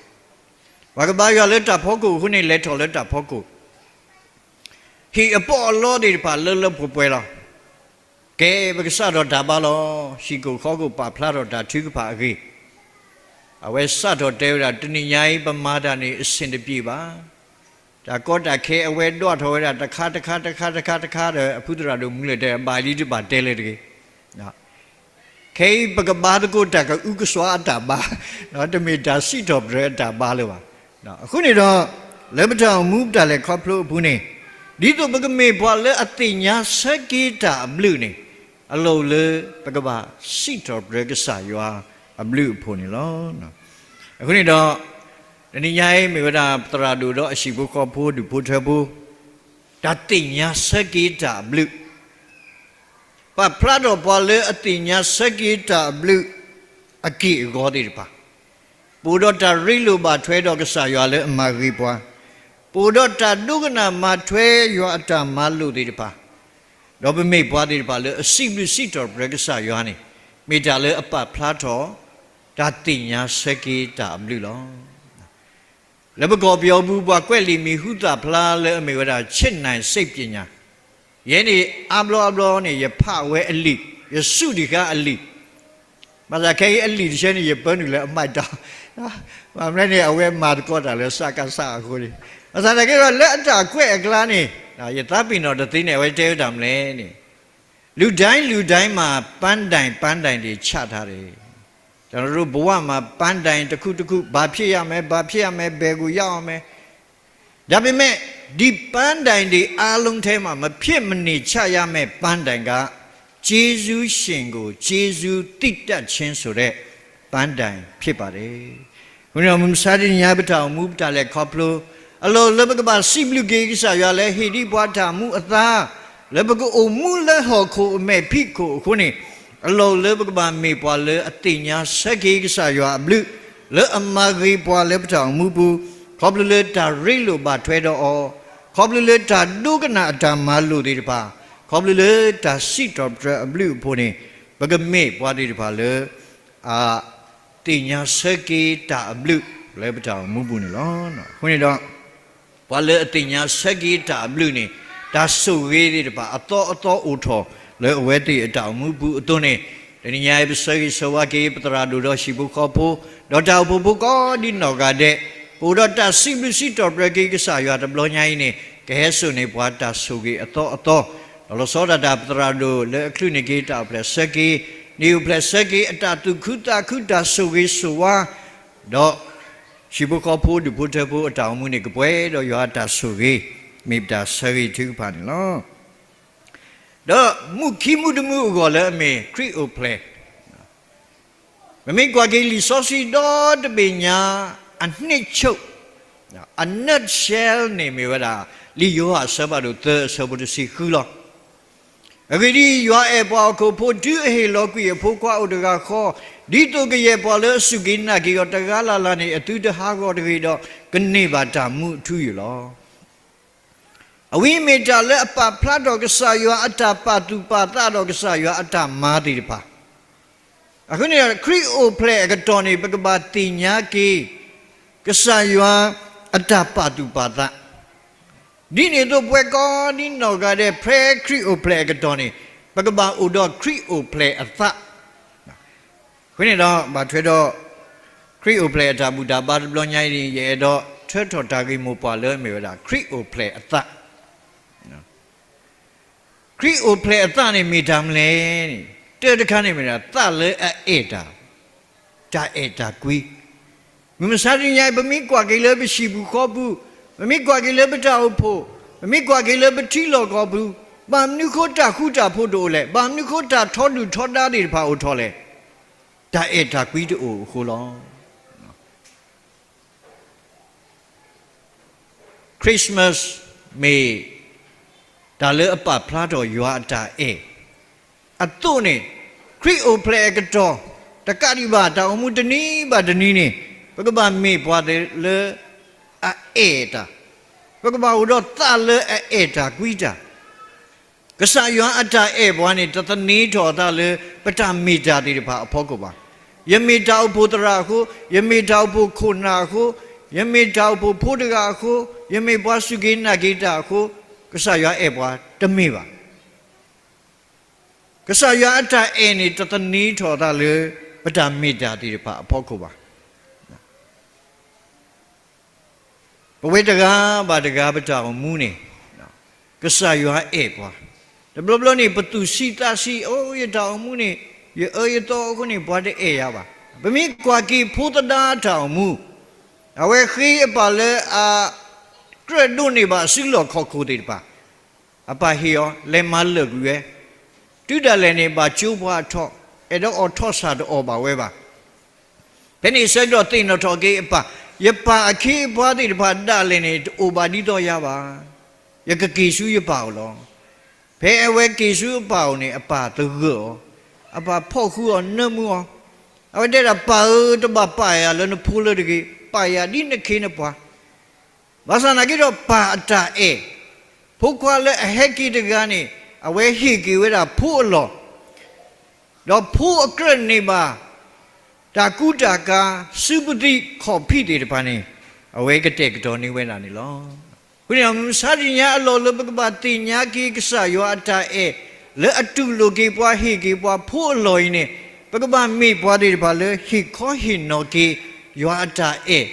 ပှၤကဘါယွၤလၢတၢ်ဖီခိၣ်အဃိန့ၣ် လဲၤထီၣ်လၢတၢ်ဖီခိၣ်, ဟံၣ်အပီးအလီသ့ၣ်တဖၣ်လၢလၢပှဲၤပှဲၤလီၤ. ကဲ ပကစးထီၣ်တၢ်ဘါလီၤ. ဟံၣ်ခိၣ်ဃီခိၣ်ပာ်ဖျါထီၣ်တၢ်ထုကဖၣ်အဂ့ၢ်, အဝဲစးထီၣ်တဲဝဲဒၣ် တနံၤညါအံၤ ပမၤတၢ်န့ၣ် အဆင်တပြေဘၣ်. တၢ်ကီတၢ်ခဲအဝဲဒွးထီၣ်ဝဲဒၣ် တခါတခါတခါတခါတခါဒီး အဖုသရၣ်ဒိၣ်မူလၢာ်တဲ ဘၣ်လံတဘၣ်တဲလၢၤတဂ့ၤ. ခဲအံၤပကဘါသကိးတၢ်ကအုကစွါအတၢ်ဘါ, တမ့ၢ်တၢ်စံးထီၣ်ပတြၢၤအတၢ်ဘါလၢၤဘၣ်. အဃိန့ၣ်ဒီး လၢပတၢ်အိၣ်မူပတၢ်လဲၤခီဖျိအပူၤန့ၣ် ဒ်သိးပကမ့ၢ်ပှၤလၢအသ့ၣ်ညါဆၢက့ၤတၢ်အဘျုးန့ၣ် အလီၢ်အိၣ်လၢပကဘၣ်စံးထီၣ်ပတြၢၤကစၢ်ယွၤအဘျုးအဖှိၣ်န့ၣ်လီၤ. အဃိန့ၣ်ဒီး တနံၤညါအံၤမ့ၢ်ဝဲဒၣ် သရၣ်ဒိၣ်ဒီးအဟံၣ်ဖိဃီဖိဒူၣ်ဖိထၢဖိ တၢ်သ့ၣ်ညါဆၢက့ၤတၢ်အဘျုး ပာ်ဖျါထီၣ်ပှၤလၢအသ့ၣ်ညါဆၢက့ၤတၢ်အဘျုးအက့ၢ်အဂီၤသ့ၣ်တဖၣ်, ပအိၣ်ဒီးတၢ်ရ့လိာ်ဘၣ်ထွဲဒီးကစၢ်ယွၤလၢအမၤဂ့ၤပှၤ, ပအိၣ်ဒီးတၢ်ဒိကနၣ်မၤထွဲယွၤအတၢ်မၤလိာ်သ့ၣ်တဖၣ်, ဒီးပမ့ၢ်ပှၤသ့ၣ်တဖၣ်လၢအစံးဘျုးစံးထီၣ်ပတြၢၤကစၢ်ယွၤန့ၣ်, မ့ၢ်တၢ်လၢအပာ်ဖျါထီၣ် တၢ်သ့ၣ်ညါဆၢက့ၤတၢ်အဘျုးလီၤ. လၢပကီၢ်ပယီၤပူၤ ပှၤကွဲးလံာ်မံၤဟူသၣ်ဖျါလၢအမ့ၢ်ဝဲဒၣ် ခြစ်နိုင်စိတ်ပညာ, ယဲန့ၣ် အါဘျီအါဘျီန့ၣ် ယဖးဝဲအလံာ်, ယစူးတံၢ်ဃာ်အလံာ်, ဘၣ်ဆၣ်ခဲအံၤအလံာ်တဆၢန့ၣ် ယပၢနုာ်လၢအမၤတၢ်, ဘၣ်မနုၤလဲၣ်န့ၣ် အဝဲမၤသကိးတၢ်လၢ စကစ အဃိန့ၣ်, ဘၣ်ဆၣ်သနာ်က့ဒီး လၢအတၢ်ကွဲးအကျါန့ၣ် ယသးပ့ၤနီၣ်တသ့န့ၣ် အဝဲတဲဝဲတၢ်မနုၤလဲၣ်န့ၣ်, လူတိုင်းလူတိုင်းမှာ ပန်းတိုင် ပန်းတိုင်တွေ ချထားတယ်. ကျွန်တော်တို့ဘဝမှာ ပန်းတိုင်တစ်ခုတစ်ခု ဘာဖြစ်ရမယ် ဘာဖြစ်ရမယ် ဘယ်ကိုရောက်ရမယ် ဒါပေမဲ့ ဒီပန်းတိုင်တွေအားလုံးထဲမှာ မဖြစ်မနေချရမယ့်ပန်းတိုင်က ကျေးဇူးရှင်ကို ကျေးဇူးသိတတ်ခြင်းဆိုတဲ့ ပန်းတိုင်ဖြစ်ပါတယ်. အဃိန့ၣ်ဒီး မုၢ်မဆါတနံၤညါ ပတၢ်အိၣ်မူ ပတၢ်လဲၤခီဖျိ အလီၢ်လၢပကဘၣ်စံးဘျုးက့ၤကစၢ်ယွၤလၢဟ့ၣ်ဒံးပှၤတၢ်မူအသါ, လၢပကအိၣ်မူလၢဟီၣ်ခိၣ်အမဲာ်ဖံးခိၣ်အဃိန့ၣ်, အလီၢ်လၢပကဘၣ်မ့ၢ်ပှၤလၢအသ့ၣ်ညါဆၢက့ၤကစၢ်ယွၤအဘျုး, လၢအမၤဂ့ၤပှၤလၢပတၢ်အိၣ်မူပူၤ, ခီဖျိလၢတၢ်ရ့လိာ်ဘၣ်ထွဲဒီးအီၤ, ခီဖျိလၢတၢ်ဒိကနၣ်အတၢ်မၤလိာ်သ့ၣ်တဖၣ်, ခီဖျိလၢတၢ်စံးထီၣ်ပတြၢၤအဘျုးအဖှိၣ်န့ၣ်, ပကမ့ၢ်ပှၤသ့ၣ်တဖၣ်လၢ အသ့ၣ်ညါဆၢက့ၤတၢ်အဘျုးလၢပတၢ်အိၣ်မူပူၤန့ၣ်လီၤ. အဃိန့ၣ်ဒီး ပှၤလၢအသ့ၣ်ညါဆၢက့ၤတၢ်အဘျုးန့ၣ်, တၢ်ဆိၣ်ဂ့ၤသ့ၣ်တဖၣ်အသီအသီအိၣ်ထီၣ်လၢအဝဲသ့ၣ်အတၢ်အိၣ်မူပူၤအသိးန့ၣ်, တနံၤညါအံၤ ပဆၢဂ့ၤဆၢဝါက့ၤ ပသရၣ်ဒိၣ်ဒီးဟံၣ်ဖိဃီဖိ, ဒီးတၢ်အိၣ်ဖှိၣ်ဖိကိးဒ်နီၢ်ဂၤဒဲး, ပအိၣ်ဒီးတၢ်စံးဘျုးစံးထီၣ်ပတြၢၤက့ၤကစၢ်ယွၤတဘျီညါအံၤန့ၣ်, ကဟဲစိာ်န့ၢ်ပှၤတၢ်ဆိၣ်ဂ့ၤအသီအသီ, ဒီးလီၤဆီဒၣ်တၢ် ပသရၣ်ဒိၣ်လၢအချုးန့ၢ်က့ၤတၢ်အိၣ်ဖျဲၣ်ဆၢက့ၤ, န့ၢ်အိၣ်ဖျဲၣ်ဆၢက့ၤ အတၢ်သူၣ်ခုသးခု တၢ်ဆိၣ်ဂ့ၤဆိၣ်ဝါ, ဒီး ဟံၣ်ဖိဃီဖိဒူၣ်ဖိထၢဖိအတၢ်အိၣ်မူန့ၣ် ကပှဲၤဒီးယွၤအတၢ်ဆိၣ်ဂ့ၤ, မ့ၢ်ပတၢ်ဆၢဂ့ၤထုကဖၣ်န့ၣ်လီၤ. ဒီးမုၢ်ခံမုၢ်တမုၢ်အဂီၢ်လၢအမ့ၢ်ခရံာ်အိၣ်ဖျဲၣ်, ပမ့ၢ်ကွၢ်က့ၤလံာ်စီဆှံဒီတဘ့ၣ်ညါ အနှစ်ချုပ်, အ nutshell န့ၣ်မ့ၢ်ဝဲဒၣ် လံာ်ယိၤဟၣ်အဆၢဖးဒိၣ်သၢအဆၢဖိတဆံဃုလီၤ. အဂ့ၢ်ဒ်အံၤ, ယွၤအဲၣ်ပှၤဟီၣ်ခိၣ်ဖိ တုၤအဟ့ၣ်လီၤကွံာ်အဖိခွါအိၣ်တဂၤဃီ, ဒ်သိးကယဲၢ်ပှၤလၢအစူၢ်က့ၤနာ်က့ၤအီၤတဂၤလၢ်လၢ်န့ၣ် အသုတဟးဂီၤတဂ့ၤဒီး ကန့ၢ်ဘၣ်တၢ်မူအထူအယိာ်လီၤ. အဝဲမ့ၢ်တၢ်လၢအပာ်ဖျါထီၣ်ကစၢ်ယွၤအတၢ်ပာ်သူၣ်ပာ်သးဒီးကစၢ်ယွၤအတၢ်မၤသ့ၣ်တဖၣ်, အဃိန့ၣ် ခရံာ်အိၣ်ဖျဲၣ်အကတီၢ်န့ၣ် ပကဘၣ်သ့ၣ်ညါက့ၤ ကစၢ်ယွၤအတၢ်ပာ်သူၣ်ပာ်သး, ဒ်န့ၣ်အသိး ပဝဲကိးဒ်နီၢ်ဂၤဒဲး ဖဲခရံာ်အိၣ်ဖျဲၣ်အကတီၢ်န့ၣ် ပကဘၣ်အိၣ်ဒီးခရံာ်အိၣ်ဖျဲၣ်အသး, အဃိန့ၣ်ဒီး ဘၣ်ထွဲဒီး ခရံာ်အိၣ်ဖျဲၣ်အတၢ်ဘူၣ်တၢ်ဘါတဘျီညါအံၤန့ၣ် ယအဲၣ်ဒိးထၢထီၣ်တၢ်ဂ့ၢ်မိၢ်ပှၢ်လၢအမ့ၢ်ဝဲဒၣ် ခရံာ်အိၣ်ဖျဲၣ်အသး ခရံာ်အိၣ်ဖျဲၣ်အသးန့ၣ်မ့ၢ်တၢ်မနုၤလဲၣ်န့ၣ်, တၢတခါန့ၣ်မ့ၢ်ဒၣ် သးလၢအအဲၣ်တၢ်, တၢ်အဲၣ်တၢ်ကွံ. မုၢ်မဆါတနံၤညါအံၤ ပမ့ၢ်ကွၢ်က့ၤလၢပဟံၣ်ပူၤဃီပူၤ, ပမ့ၢ်ကွၢ်က့ၤလၢပတၢ်အိၣ်ဖှိၣ်, ပမ့ၢ်ကွၢ်က့ၤလၢပထံလီၢ်ကီၢ်ပူၤ, ဘၣ်မနုၤဃိတၢ်ဃူတၢ်ဖိးတအိၣ်လဲၣ်, ဘၣ်မနုၤဃိတၢ်ထီဒုၣ်ထီဒါသ့ၣ်တဖၣ်အိၣ်ထီၣ်လဲၣ်, တၢ်အဲၣ်တၢ်ကွံတအိၣ်အဃိလီၤ. Christmas မ့ၢ်တၢ်လၢအပာ်ဖျါထီၣ်ယွၤအတၢ်အဲၣ်အသိးန့ၣ်, ခရံာ်အိၣ်ဖျဲၣ်အကတီၢ် တကးဒံးဘၣ် တၢ်အိၣ်မူတနံၤဘၣ်တနံၤန့ၣ်, ပကဘၣ်မ့ၢ်ပှၤလၢအအဲၣ်တၢ်, ပကဘၣ်အိၣ်ဒီးသးလၢအအဲၣ်တၢ်ကွံတၢ် ကစၢ်ယွၤအတၢ်အဲၣ်ပှၤန့ၣ် တသန့ၤထီၣ်အသးလၢ ပတၢ်မ့ၢ်တၢ်သ့ၣ်တဖၣ်အဖီခိၣ်ဘၣ်. ယမ့ၢ်တၢ်အိၣ်ဖှိၣ်သရၣ်အဃိ, ယမ့ၢ်တၢ်အိၣ်ဖှိၣ်ခိၣ်နၢ်အဃိ, ယမ့ၢ်တၢ်အိၣ်ဖှိၣ်ဖိတဂၤအဃိ, ယမ့ၢ်ပှၤစူၢ်က့ၤနာ်က့ၤတၢ်အဃိ, ကစၢ်ယွၤအဲၣ်ပှၤတမ့ၢ်ဘၣ်. ကစၢ်ယွၤအတၢ်အဲၣ်န့ၣ် တသန့ၤထီၣ်အသးလၢ ပတၢ်မ့ၢ်တၢ်သ့ၣ်တဖၣ်အဖီခိၣ်ဘၣ်. ပဝဲတဂၤဘၣ်တဂၤပတၢ်အိၣ်မူန့ၣ်, ကစၢ်ယွၤအဲၣ်ပှၤ, တဘျီဘျီန့ၣ် ပသူၣ်ဆံးသးဆံး, အိ ယတၢ်အိၣ်မူန့ၣ် ယအၢယသီအဃိန့ၣ် ပှၤတအဲၣ်ယၤဘၣ်. ပမ့ၢ်ကွၢ်က့ၤဖိသဒါအတၢ်အိၣ်မူ, အဝဲဃ့အပၢ်လၢအ ကြၢးဒိးန့ၢ်ဘၣ်အစုလီၢ်ခီၣ်ခိၣ်သ့ၣ်တဖၣ်, အပၢ်ဟ့ၣ်အီၤ လဲၤမၤလၢာ်ကွံာ်ဝဲ, တုၤဒၣ်လဲာ်န့ၣ် ဘၣ်ကၠိပှၤအထီၣ်, အဲၣ်ဒိးအီၣ်ထီၣ်ဆၣ်တအီၣ်ဘၣ်ဝဲဘၣ်. ဖဲန့ၣ်အဆၢကတီၢ်သ့ၣ်နီၣ်ထီၣ်က့ၤအပၢ်, ယပၢ်အခ့အပှၤသ့ၣ်တဖၣ်ဒၣ်လဲာ်န့ၣ် တအိၣ်ဘၣ်ဒ်သိးယၤဘၣ်. ယကက့ၤဆူယပၢ်အအိၣ်လီၤ. ဖဲအဝဲက့ၤဆူအပၢ်အအိၣ်န့ၣ် အပၢ်သဂၢၢ်အီၤ, အပၢ်ဖီၣ်ဃုာ်အီၤ နၢမူအီၤ, အဝဲတဲဒၣ် ပၢ်ဧၢ, တဘၣ်ပာ်ယၤလၢနဖိလၢတဂ့ၤ, ပာ်ယၤဒ်နခ့နပှၤ. ဘၣ်ဆၣ်သနာ်က့ဒီး ပၢ်အတၢ်အဲၣ်, ဖိခွါလၢအဟဲက့ၤတဂၤန့ၣ် အဝဲဟ့ၣ်က့ၤဝဲဒၣ်ဖိအလီၢ်, ဒီးဖိအကြၢးန့ၢ်ဘၣ် တၢ်ကူတၢ်ကၤ, စုပသံး, ခီၣ်ဖံးသ့ၣ်တဖၣ်န့ၣ် အဝဲကတဲာ်ကတီၤန့ၢ်ဝဲဒၣ်န့ၣ်လီၤ. အဃိန့ၣ် မုၢ်မဆါတနံၤညါအလီၢ်လၢပကဘၣ်သ့ၣ်ညါက့ၤကစၢ်ယွၤအတၢ်အဲၣ် လၢအတူၢ်လိာ်က့ၤပှၤ ဟ့ၣ်က့ၤပှၤဖိအလီၢ်အံၤန့ၣ် ပကဘၣ်မ့ၢ်ပှၤသ့ၣ်တဖၣ်လၢဟ့ၣ်ခီဟ့ၣ်နီၤက့ၤ ယွၤအတၢ်အဲၣ်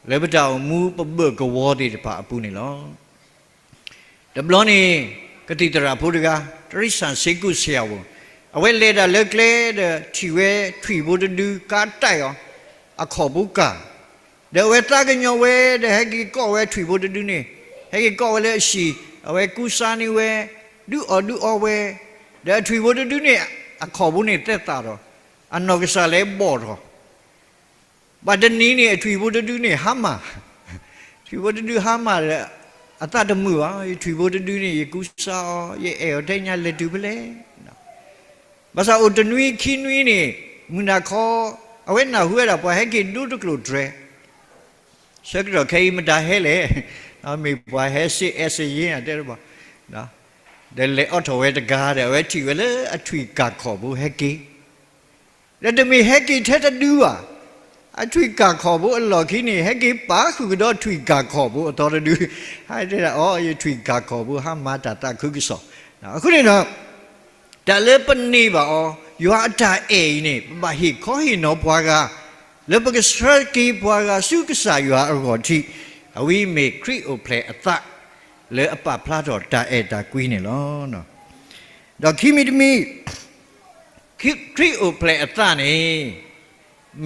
လၢပတၢ်အိၣ်မူပဘၢၣ်ကဝီၤသ့ၣ်တဖၣ်အပူၤန့ၣ်လီၤ. တဘျီန့ၣ် ကသံၣ်သရၣ်ဖိတဂၤ တရံးစၣ်စ့ကူဆံးအဝိ အဝဲလဲၤတၢ်လၢကျဲဒီး ထံၣ်ဝဲထွံၣ်ဖိတဒု ကါတဲာ်အီၤ, အခီၣ်ဖိကၢ်, ဒီးအဝဲသးကညီၤဝဲ ဒီးဟဲက့ၤကိးဝဲထွံၣ်ဖိတဒုန့ၣ်, ဟဲက့ၤကိးဝဲလၢအဟံၣ်, အဝဲကူစါန့ၢ်ဝဲ, ဒုးအီၣ်ဒုးအီဝဲ, ဒီးအထွံၣ်ဖိတဒုန့ၣ် အခီၣ်ဖိန့ၣ်သဲသးထီၣ်, အနီၢ်ကစၢ်လဲၤဘီၣ်ထီၣ် ဘၣ်တနံၤန့ၣ် အထွံၣ်ဖိတဒုန့ၣ်ဟါမၢ်, ထွံၣ်ဖိတဒုဟါမၢ်ဒီး အသးတမုာ်ဘၣ်, ယထွံၣ်ဖိတဒုန့ၣ် ယကူစါအီၤ, ယအဲၣ်အီၤထဲညါလဲၤတုၤဖဲလဲၣ်. ဘၣ်ဆၣ်အိၣ်တနွံခံနွံန့ၣ် မုၢ်နၤခီ အဝဲနၢ်ဟူဝဲဒၣ်ပှၤဟဲက့ၤဒိတကျိာ်တြဲၤ, ဆၢကတီၢ်ခဲအံၤမတၤဟဲလဲၣ်, မ့ၢ်ပှၤဟဲစ့အဲစ့ယ့အတဲတဘၣ်, ဒီးလဲၤအိးထီၣ်ဝဲတဂၤဒီး အဝဲထံၣ်ဝဲလၢအထွံၣ်ကၢ်ခီၣ်ဖိဟဲက့ၤ ဒီးတမ့ၢ်ဟဲက့ၤထဲတဒုဘၣ်, အထွံၣ်ကၢ်ခီၣ်ဖိအလီၢ်ခံန့ၣ် ဟဲက့ၤပာ်ဃုာ်ကဒီးထွံၣ်ကၢ်ခီၣ်ဖိအသီတဒု, ဟဲတဲဒၣ်အီၤ ယထွံၣ်ကၢ်ခီၣ်ဖိဟါမၢ်တၢ်သးခုကစီၣ်, အဃိန့ၣ်ဒီး တၢ်လၢပန့ၢ်ဘၣ်အီၤ ယွၤအတၢ်အဲၣ်အံၤန့ၣ် ပဘၣ်ဟ့ၣ်ခီဟ့ၣ်နီၤပှၤဂၤ, လၢပကဆှၢက့ၤပှၤဂၤဆူကစၢ်ယွၤအဂီၢ်ထံး, အဝဲမ့ၢ်ခရံာ်အိၣ်ဖျဲၣ်အသး လၢအပာ်ဖျါထီၣ်တၢ်အဲၣ်တၢ်ကွံန့ၣ်လီၤ. ဒီးခံမံၤတမံၤ ခရံာ်အိၣ်ဖျဲၣ်အသးန့ၣ်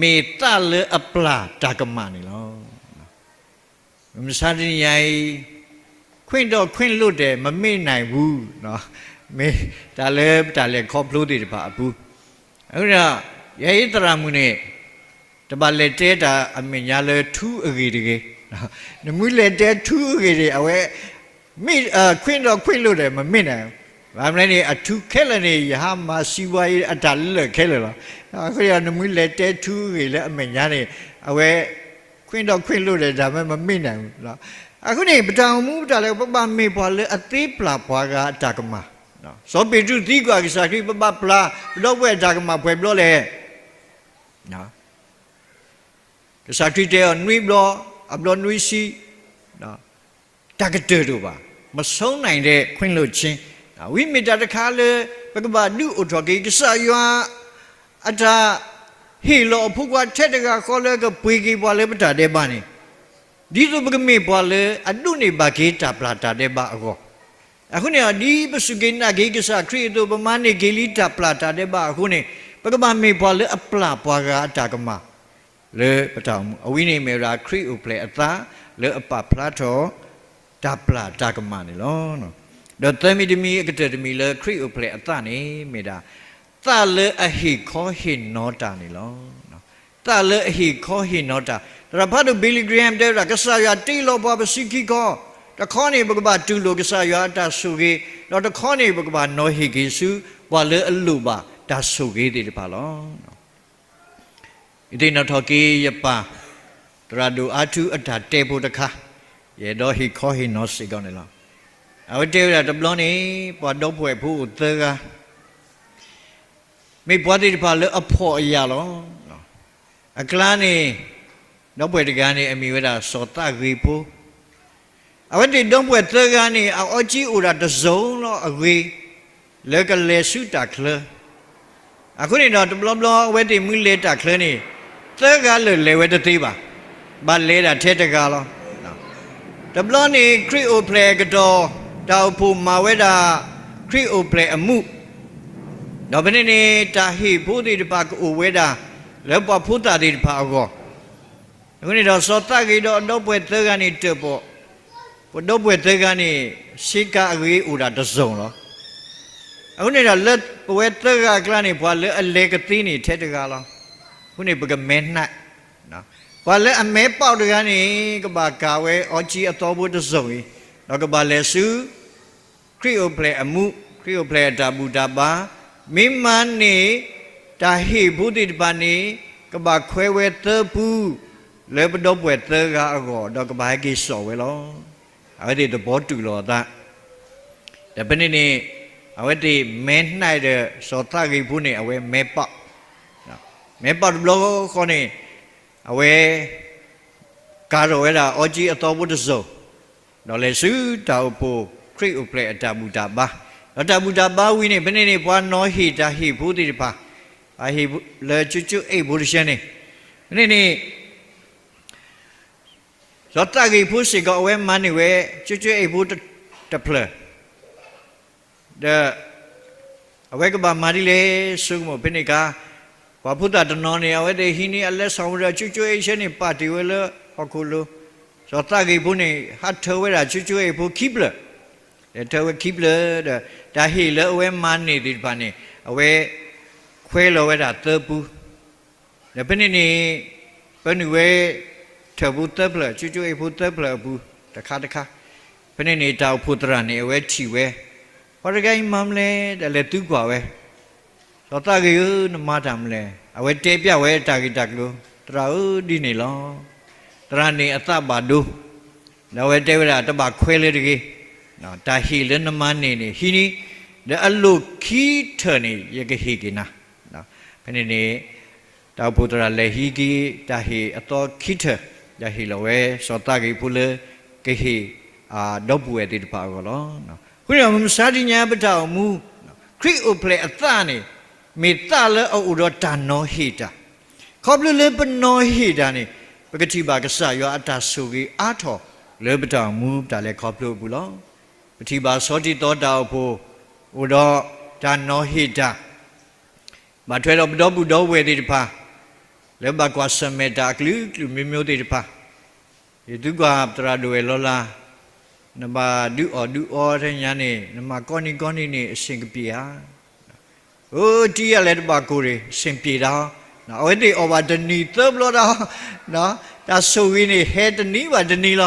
မ့ၢ်သးလၢအပျၢ်တၢ်ကမၣ်န့ၣ်လီၤ. မုၢ်မဆါတနံၤညါအံၤ ခွင့်တော့ခွင့်လွှတ်တယ် မမေ့နိုင်ဘူး, မ့ၢ်တၢ်လၢပတၢ်လဲၤခီဖျိသ့ၣ်တဖၣ်အပူၤ, အဃိဒီး ယဟဲအံၤသရၣ်မုၣ်န့ၣ် တဘၣ်လဲၤတဲတၢ်အမဲာ်ညါလၢထူအဂ့ၢ်တဂ့ၤ, နမ့ၢ်လဲၤတဲထူအဂ့ၢ်န့ၣ် အဝဲ မ့ၢ် ခွင့်တော့ခွင့်လွှတ်တယ် မမေ့နိုင်ဘူး, ဘၣ်မနုၤန့ၣ် အထူခဲလၢာ်န့ၣ် ယဟါမၢ်စံးဘှါအံၤအတၢ်လၢာ်ခဲလၢာ်လီၤ. အဃိဒီး နမ့ၢ်လဲၤတဲထူအဂ့ၢ်လၢအမဲာ်ညါန့ၣ် အဝဲ ခွင့်တော့ခွင့်လွှတ်တယ် ဒါပေမဲ့ မမေ့နိုင်ဘူး, အဃိန့ၣ် ပတၢ်အိၣ်မူပတၢ်လဲၤ ပဘၣ်မ့ၢ်ပှၤလၢအသ့ပျၢ်ပှၤဂၤအတၢ်ကမၣ်, စီၤပ့းတရူးသံကွၢ်ကစၢ်ခရံာ် ပဘၣ်ပျၢ်ပဒီပုၢ်ဝဲၢ်အတၢ်ကမၣ်ပှဲၤဘျီလဲၣ်, ကစၢ်ခရံာ်တဲအီၤနွံဘျီ, အဘျီနွံဆံ, တၢ်ကတၢၢ်တအိၣ်ဘၣ်, မဆုံးနိုင်တဲ့ခွင့်လွှတ်ခြင်း, ဝံမ့ၢ်တၢ်တခါလၢ ပကဘၣ်ဒုးအိၣ်ထီၣ်က့ၤ ကစၢ်ယွၤအတၢ်ဟ့ၣ်လီၤအဖိခွါထဲတဂၤဃီလၢကပှ့ၤက့ၤပှၤလၢပတၢ်ဒဲးဘးန့ၣ်, ဒ်သိးပကမ့ၢ်ပှၤလၢအဒိးန့ၢ်ဘၣ်က့ၤတၢ်ပျၢ်တၢ်ဒဲးဘးအဂီၢ်, အဃိန့ၣ် ဒ်ပစူၢ်က့ၤနာ်က့ၤကစၢ်ခရံာ်အသိး ပမၤန့ၢ်က့ၤလံတၢ်ပျၢ်တၢ်ဒဲးဘးအဃိန့ၣ်, ပကဘၣ်မ့ၢ်ပှၤလၢအပျၢ်ပှၤဂၤအတၢ်ကမၣ် လၢပတၢ်အိၣ်မူ, အဝဲန့ၣ်မ့ၢ်ဝဲဒၣ်ခရံာ်အိၣ်ဖျဲၣ်အသး လၢအပာ်ဖျါထီၣ် တၢ်ပျၢ်တၢ်ကမၣ်န့ၣ်လီၤ. ဒီးသၢမံၤတမံၤ အကတၢၢ်တမံၤလၢခရံာ်အိၣ်ဖျဲၣ်အသးန့ၣ် မ့ၢ်ဒၣ် သးလၢအဟ့ၣ်ခီဟ့ၣ်နီၤတၢ်န့ၣ်လီၤ. သးလၢအဟ့ၣ်ခီဟ့ၣ်နီၤတၢ်, သရၣ်ဖးဒိၣ် Billy Graham တဲဝဲဒၣ် ကစၢ်ယွၤတ့လီၤပှၤပစုခံခီ, တခီန့ၣ် ပကဘၣ်တူၢ်လိာ်ကစၢ်ယွၤအတၢ်ဆိၣ်ဂ့ၤ, ဒီးတခီန့ၣ် ပကဘၣ်နီၤဟ့ၣ်က့ၤဆူ ပှၤလၢအလိၣ်ဘၣ်တၢ်ဆိၣ်ဂ့ၤသ့ၣ်တဖၣ်လီၤ. ယသ့ၣ်နီၣ်ထီၣ်က့ၤယပၢ် သရၣ်ဒိၣ်အါထူအတၢ်တဲဖိတခါ, ယအဲၣ်ဒိးဟ့ၣ်ခီဟ့ၣ်နီၤစ့ၢ်ကီးန့ၣ်လီၤ. အဝဲတဲဝဲဒၣ်တဘျီန့ၣ် ပှၤဒီပုၢ်ဝဲၢ်ဖိအိၣ်သၢဂၤ, မ့ၢ်ပှၤသ့ၣ်တဖၣ်လၢအဖှီၣ်အယာ်လီၤ. အကျါန့ၣ် ဒီပုၢ်ဝဲၢ်တဂၤန့ၣ် အမံၤဝဲဒၣ်စီၤသးဂ့ၤဖိ အဝဲသ့ၣ်ဒီပုၢ်ဝဲၢ်သၢဂၤန့ၣ် အအီကၠံအိၣ်ဒၣ်တစိၤလီၤအဂ့ၤ လၢကလဲၤဆူတၢ်ချၢ. အဃိန့ၣ်ဒီး တဘျီဘျီ အဝဲသ့ၣ်မ့ၢ်လဲၤတၢ်ချၢန့ၣ် သၢဂၤလၢာ်လဲၤဝဲတသ့ဘၣ်, ဘၣ်လဲၤဒၣ်ထဲတဂၤလီၤ. တဘျီန့ၣ် ခရံာ်အိၣ်ဖျဲၣ်အကတီၢ် တၢ်အိၣ်ဖှိၣ်မၤဝဲဒၣ် ခရံာ်အိၣ်ဖျဲၣ်အမူး, ဒီးဖဲန့ၣ်န့ၣ် တၢ်ဟ့ၣ်ဖိသ့ၣ်တဖၣ်ကအိၣ်ဝဲဒၣ် လၢပှၤဖိသၣ်သ့ၣ်တဖၣ်အဂီၢ်. အဃိန့ၣ်ဒီး စီၤသးဂ့ၤဒီးအဒီပုၢ်ဝဲၢ်သၢဂၤန့ၣ်တၢၣ်ပီၣ်, ပဒီပုၢ်ဝဲၢ်သၢဂၤန့ၣ် ဆ့ကၤအဂ့ၤအိၣ်ဒၣ်တစိၤလီၤ. အဃိန့ၣ်ဒီး လၢပဝဲသၢဂၤအကျါန့ၣ် ပှၤလၢအလဲၤကသ့န့ၣ်ထဲတဂၤလီၤ. အဃိန့ၣ် ပကမဲနး, ပှၤလၢအမဲပီးတဂၤန့ၣ် ကဘၣ်ကၤဝဲအီကၠံအသီဖိတစိၤအံၤ, ဒီးကဘၣ်လဲၤဆူ ခရံာ်အိၣ်ဖျဲၣ်အမူ, ခရံာ်အိၣ်ဖျဲၣ်အတၢ်ဘူၣ်တၢ်ဘါ, မ့ၢ်မၤန့ၢ်တၢ်ဟ့ၣ်ဖိသ့ၣ်တဖၣ်န့ၣ် ကဘၣ်ခွဲးဝဲသၢပူ, လၢပဒီပုၢ်ဝဲၢ်သၢဂၤအဂီၢ်, ဒီးကဘၣ်ဟဲက့ၤစိာ်ဝဲလီၤ. အဝဲသ့ၣ်သဘီတူၢ်လိာ်အသး ဒီးဖဲန့ၣ်န့ၣ် အဝဲသ့ၣ်မဲနၢ်ဒီးစီၤသးဂ့ၤဖိန့ၣ် အဝဲမဲပာ်, မဲပာ်တဘျီဃီန့ၣ် အဝဲ ကၤထီၣ်ဝဲဒၣ်အီကံအသီဖိတစိၤ, ဒီးလဲၤဆူတၢ်အိၣ်ဖှိၣ် ခရံာ်အိၣ်ဖျဲၣ်အတၢ်ဘူၣ်တၢ်ဘါ, ဒီးတၢ်ဘူၣ်တၢ်ဘါဝံၤန့ၣ် ဖဲန့ၣ်န့ၣ် ပှၤနီၤဟ့ၣ်တၢ်ဟ့ၣ်ဖိသ့ၣ်တဖၣ်, လၢကၠိကၠိအိၣ်ဖှိၣ်တဆၢန့ၣ်, ဖဲန့ၣ်န့ၣ် စီၤသးဂ့ၤဖိစ့ၢ်ကီး အဝဲမၤန့ၢ်ဝဲ ကၠိကၠိအိၣ်ဖှိၣ်တဖျၢၣ်, ဒီး အဝဲကဘၣ်မၤဒ်လဲၣ်ဆိကမိၣ်, ဖဲန့ၣ်အခါ ပှၤဖိသၣ်တနီၤန့ၣ် အဝဲသ့ၣ်ဟံးန့ၢ်အလဲၤဆှီဝဲဒီး ကၠိကၠိအိၣ်ဖှိၣ်ဆၢန့ၣ် ပာ်တ့ၢ်ဝဲလၢဟီၣ်ခိၣ်လိၤ, စီၤသးဂ့ၤဖိန့ၣ် ဟးထၢဝဲဒၣ်ကၠိကၠိအိၣ်ဖှိၣ်ခံဖျၢၣ်, လဲၤထၢဝဲခံဖျၢၣ်ဒီး တၢ်ဟ့ၣ်လၢအဝဲမၤန့ၢ်သ့ၣ်တဖၣ်န့ၣ် အဝဲ ခွဲးလီၤဝဲဒၣ်သၢပူ ဒီးဖဲန့ၣ်န့ၣ် ပၢနုာ်ဝဲ ထၢၣ်ဖိသၢဖျၢၣ်, ကၠိကၠိအိၣ်ဖှိၣ်သၢဖျၢၣ်အပူၤ တခါတခါ, ဖဲန့ၣ်န့ၣ် တၢ်အိၣ်ဖှိၣ်သရၣ်န့ၣ် အဝဲထံၣ်ဝဲ, ပှၤတဂၤအံၤမၤမနုၤလဲၣ် ဒီးလဲၤသံကွၢ်ဝဲ, စီၤသးဂ့ၤဧၢ, နမၤတၢ်မနုၤလဲၣ်. အဝဲတဲပျဲဝဲတၢ်ဂ့ၢ်တၢ်ကျိၤ, သရၣ်ဧၢ, ဒ်န့ၣ်လီၤ. သရၣ်န့ၣ်အသးဘၣ်ဒိ, ဒီးအဝဲတဲဝဲဒၣ် တဘၣ်ခွဲးလၢတဂ့ၤ, တၢ်ဟ့ၣ်လၢနမၤန့ၢ်န့ၣ် ဟံးန့ၢ်, ဒီးအလိၣ်ခံထၢၣ်န့ၣ် ယကဟ့ၣ်က့ၤနၤ. ဖဲန့ၣ်န့ၣ် တၢ်အိၣ်ဖှိၣ်သရၣ်လဲၤဟံးက့ၤ တၢ်ဟ့ၣ်အသီခံထၢၣ်, ဒီးဟ့ၣ်လီၤဝဲစီၤသးဂ့ၤဖိလၢ ကဟ့ၣ်အဒီပုၢ်ဝဲၢ်သ့ၣ်တဖၣ်အဂီၢ်လီၤ. အဃိန့ၣ် မုၢ်မဆါတနံၤညါပတၢ်အိၣ်မူ, ခရံာ်အိၣ်ဖျဲၣ်အသးန့ၣ် မ့ၢ်သးလၢအအိၣ်ဒီးတၢ်နီၤဟ့ၣ်တၢ်, ခီဖျိလၢပနီၤဟ့ၣ်တၢ်န့ၣ် ပကထံၣ်ဘၣ်ကစၢ်ယွၤအတၢ်ဆိၣ်ဂ့ၤအါထီၣ်လၢပတၢ်အိၣ်မူပတၢ်လဲၤခီဖျိအပူၤလီၤ. ပထံၣ်ဘၣ်ဆီထံသီတၢ်အိၣ်ဖှိၣ် အိၣ်ဒီးတၢ်နီၤဟ့ၣ်တၢ်, ဘၣ်ထွဲဒီးပဒီပုၢ်ဒီဝဲၢ်သ့ၣ်တဖၣ် လၢဘၣ်ကွၢ်ဆၢၣ်မဲာ်တၢ်အကလုာ်ကလုာ်မျိုးမျိုးသ့ၣ်တဖၣ်, ယသံကွၢ်ပသရၣ်ဒိၣ်ဝဲၢ်လီၤလၢ်, နဘၣ်ဒုးအီၣ်ဒုးအီထဲညါန့ၣ် နမၤကိးနံၤကိးနံၤန့ၣ် အဆင်ကပြေဧါ. အိ တံၢ်ယၤလဲၣ်တဘၣ်ကိၢ်ရ့ၣ် အဆင်ပြေတၢ်, အဝဲသ့ၣ်အီၣ်ဘၣ်တနံၤသၢဘျီတၢ်, တၢ်ဆိၣ်ဂ့ၤန့ၣ် ဟဲတနံၤဘၣ်တနံၤလီၤ,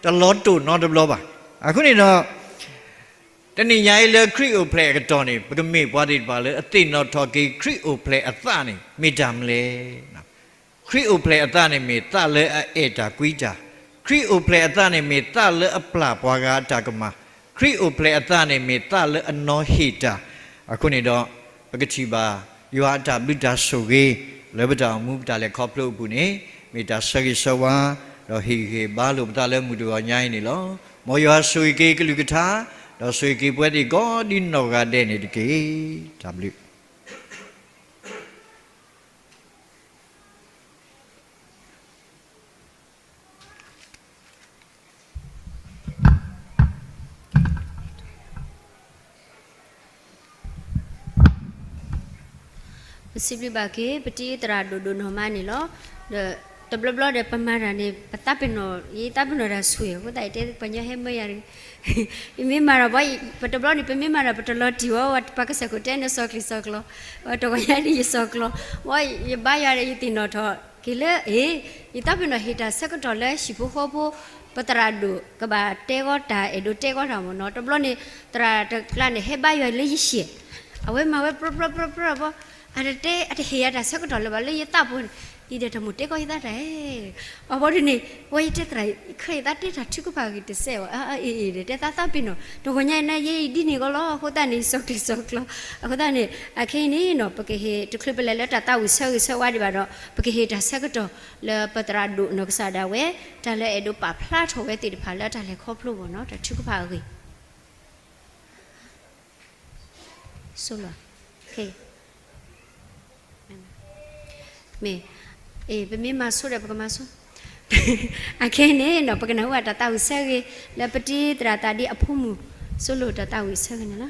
တလီၤတိာ်နီတဘျီဘၣ်. အဃိန့ၣ်ဒီး တနံၤညါအံၤလၢခရံာ်အိၣ်ဖျဲၣ်အကတီၢ်န့ၣ် ပကမ့ၢ်ပှၤသ့ၣ်တဖၣ်လၢအသ့ၣ်နီၣ်ထီၣ်က့ၤခရံာ်အိၣ်ဖျဲၣ်အသးန့ၣ် မ့ၢ်တၢ်မနုၤလဲၣ်. ခရံာ်အိၣ်ဖျဲၣ်အသးန့ၣ် မ့ၢ်သးလၢအအဲၣ်တၢ်ကွံတၢ်, ခရံာ်အိၣ်ဖျဲၣ်အသးန့ၣ် မ့ၢ်သးလၢအပျၢ်ပှၤဂၤအတၢ်ကမၣ်, ခရံာ်အိၣ်ဖျဲၣ်အသးန့ၣ် မ့ၢ်သးလၢအနီၤဟ့ၣ်တၢ်. အဃိန့ၣ်ဒီး ပကထံၣ်ဘၣ် ယွၤအတၢ်ဘျုးတၢ်ဆိၣ်ဂ့ၤ လၢပတၢ်အိၣ်မူပတၢ်လဲၤခီဖျိအပူၤန့ၣ် မ့ၢ်တၢ်ဆၢဂ့ၤဆၢဝါ, ဒီးဟ့ၣ်ဂံၢ်ဟ့ၣ်ဘါလိာ်ပသးလၢမုၢ်တဂီၤညါအံၤန့ၣ်လီၤ. မ်ယွၤဆိၣ်ဂ့ၤက့ၤကလုၢ်ကထါ, ဒီးဆိၣ်ဂ့ၤက့ၤပဝဲသ့ၣ်ကိးဒ်နီၢ်ဂၤဒဲးန့ၣ်တက့ၢ်. တၢ်ဘျုး ပစံးဘျုးဘၣ်က့ၤ ပတံၤသရၣ်ဒိၣ်ဒိၣ်နီၢ်မးန့ၣ်လီၤ. ဒီးတဘျီဘျီဒီး ပမၤတၢ်န့ၣ် ပသးပ့ၤနီၣ်, ယသးပ့ၤနီၣ်တၢ်ဆိၣ်ဂ့ၤ အဃိသတး ယတဲပှၤညီဟဲမၢယၤတဂ့ၤ. ယမ့ၢ်မၤဒီး ပတဘျီန့ၣ် ပမ့ၢ်မၤဒီး ပတလီၤတံၢ်ဝဲ ပှၤကစၢၢ်ခိၣ်တဲန့ၣ် စီၤကျံၤစီၤကျီ, တဂီၤညါဒ်ယစီၤကျီ, ယဘါယွၤဒီး ယသ့ၣ်နီၣ်ထီၣ်က့ၤလၢ အ့ ယသးပ့ၤနီၣ်ဟ့ၣ်တၢ်ဆၢကတီၢ်လၢဟံၣ်ဖိဃီဖိ, ပသရၣ်ဒိၣ်ကဘၣ်တဲဂီၢ်တၢ် အဲၣ်ဒိးတဲဂီၢ်တၢ်မ့ၢ်နီၤ. တဘျီန့ၣ် သရၣ်တကျါန့ၣ် ဟဲဘါယွၤလၢယရှဲၣ်, အဝဲမၤဝဲပြၢပြၢပြၢပြၢဘီ, အတတဲ အတဟ့ၣ်ယၤတၢ်ဆၢကတီၢ်လၢၤဘၣ်လၢယသးပူၤန့ၣ်, ယဒီးတၢ်မိၣ်တဲကီၢ်ယသးတၢ်ဧဲ. အဘီဒ်န့ၣ် ဝဲယတဲသရၣ် ခဲအံၤသးတဲတၢ်ထုကဖၣ်ဂ့ၤတစဲးဘၣ်, အ့ၣ်အ့ၣ် တဲသးသးပ့ၤနီၣ်, တဂီၤညါအံၤန့ၣ် ယအံၤဒ်န့ၣ်ဂီၢ်လီၤ, အဃိသတးန့ၣ် ယစီၤကျံၤစီၤကျီ, အဃိသတးန့ၣ် အခဲအံၤန့ၣ်နီၤ ပကဟ့ၣ်တချုးပလဲၤလၢတၢ်သးဝံၣ်ဆၢဂ့ၤဆၢဝါဒံးဘၣ်ဒီး ပကဟ့ၣ်တၢ်ဆၢကတီၢ်လၢပသရၣ်ဒိၣ်နီၢ်ကစၢ်ဒၣ်ဝဲ တၢ်လၢအဲၣ်ဒိးပာ်ဖျါထီၣ်ဝဲသ့ၣ်တဖၣ်လၢတၢ်လဲၤခီဖျိအဂီၢ်နီၤ တၢ်ထုကဖၣ်အဂ့ၢ် ဆိလီၤ, မ့ၢ်, အ့ၣ် ပမ့ၢ်မၤဆိဒီး ပကမၤဆိ, အခဲအံၤန့ၣ်နီၤ ပကနၢ်ဟူဘၣ်တၢ်သးဝံၣ်ဆၢဂ့ၤ လၢပတံၤသရၣ်သးဒ့အဖိမုၣ် ဆိလိာ်တၢ်သးဝံၣ်ဆၢဂ့ၤန့ၣ်လီၤ.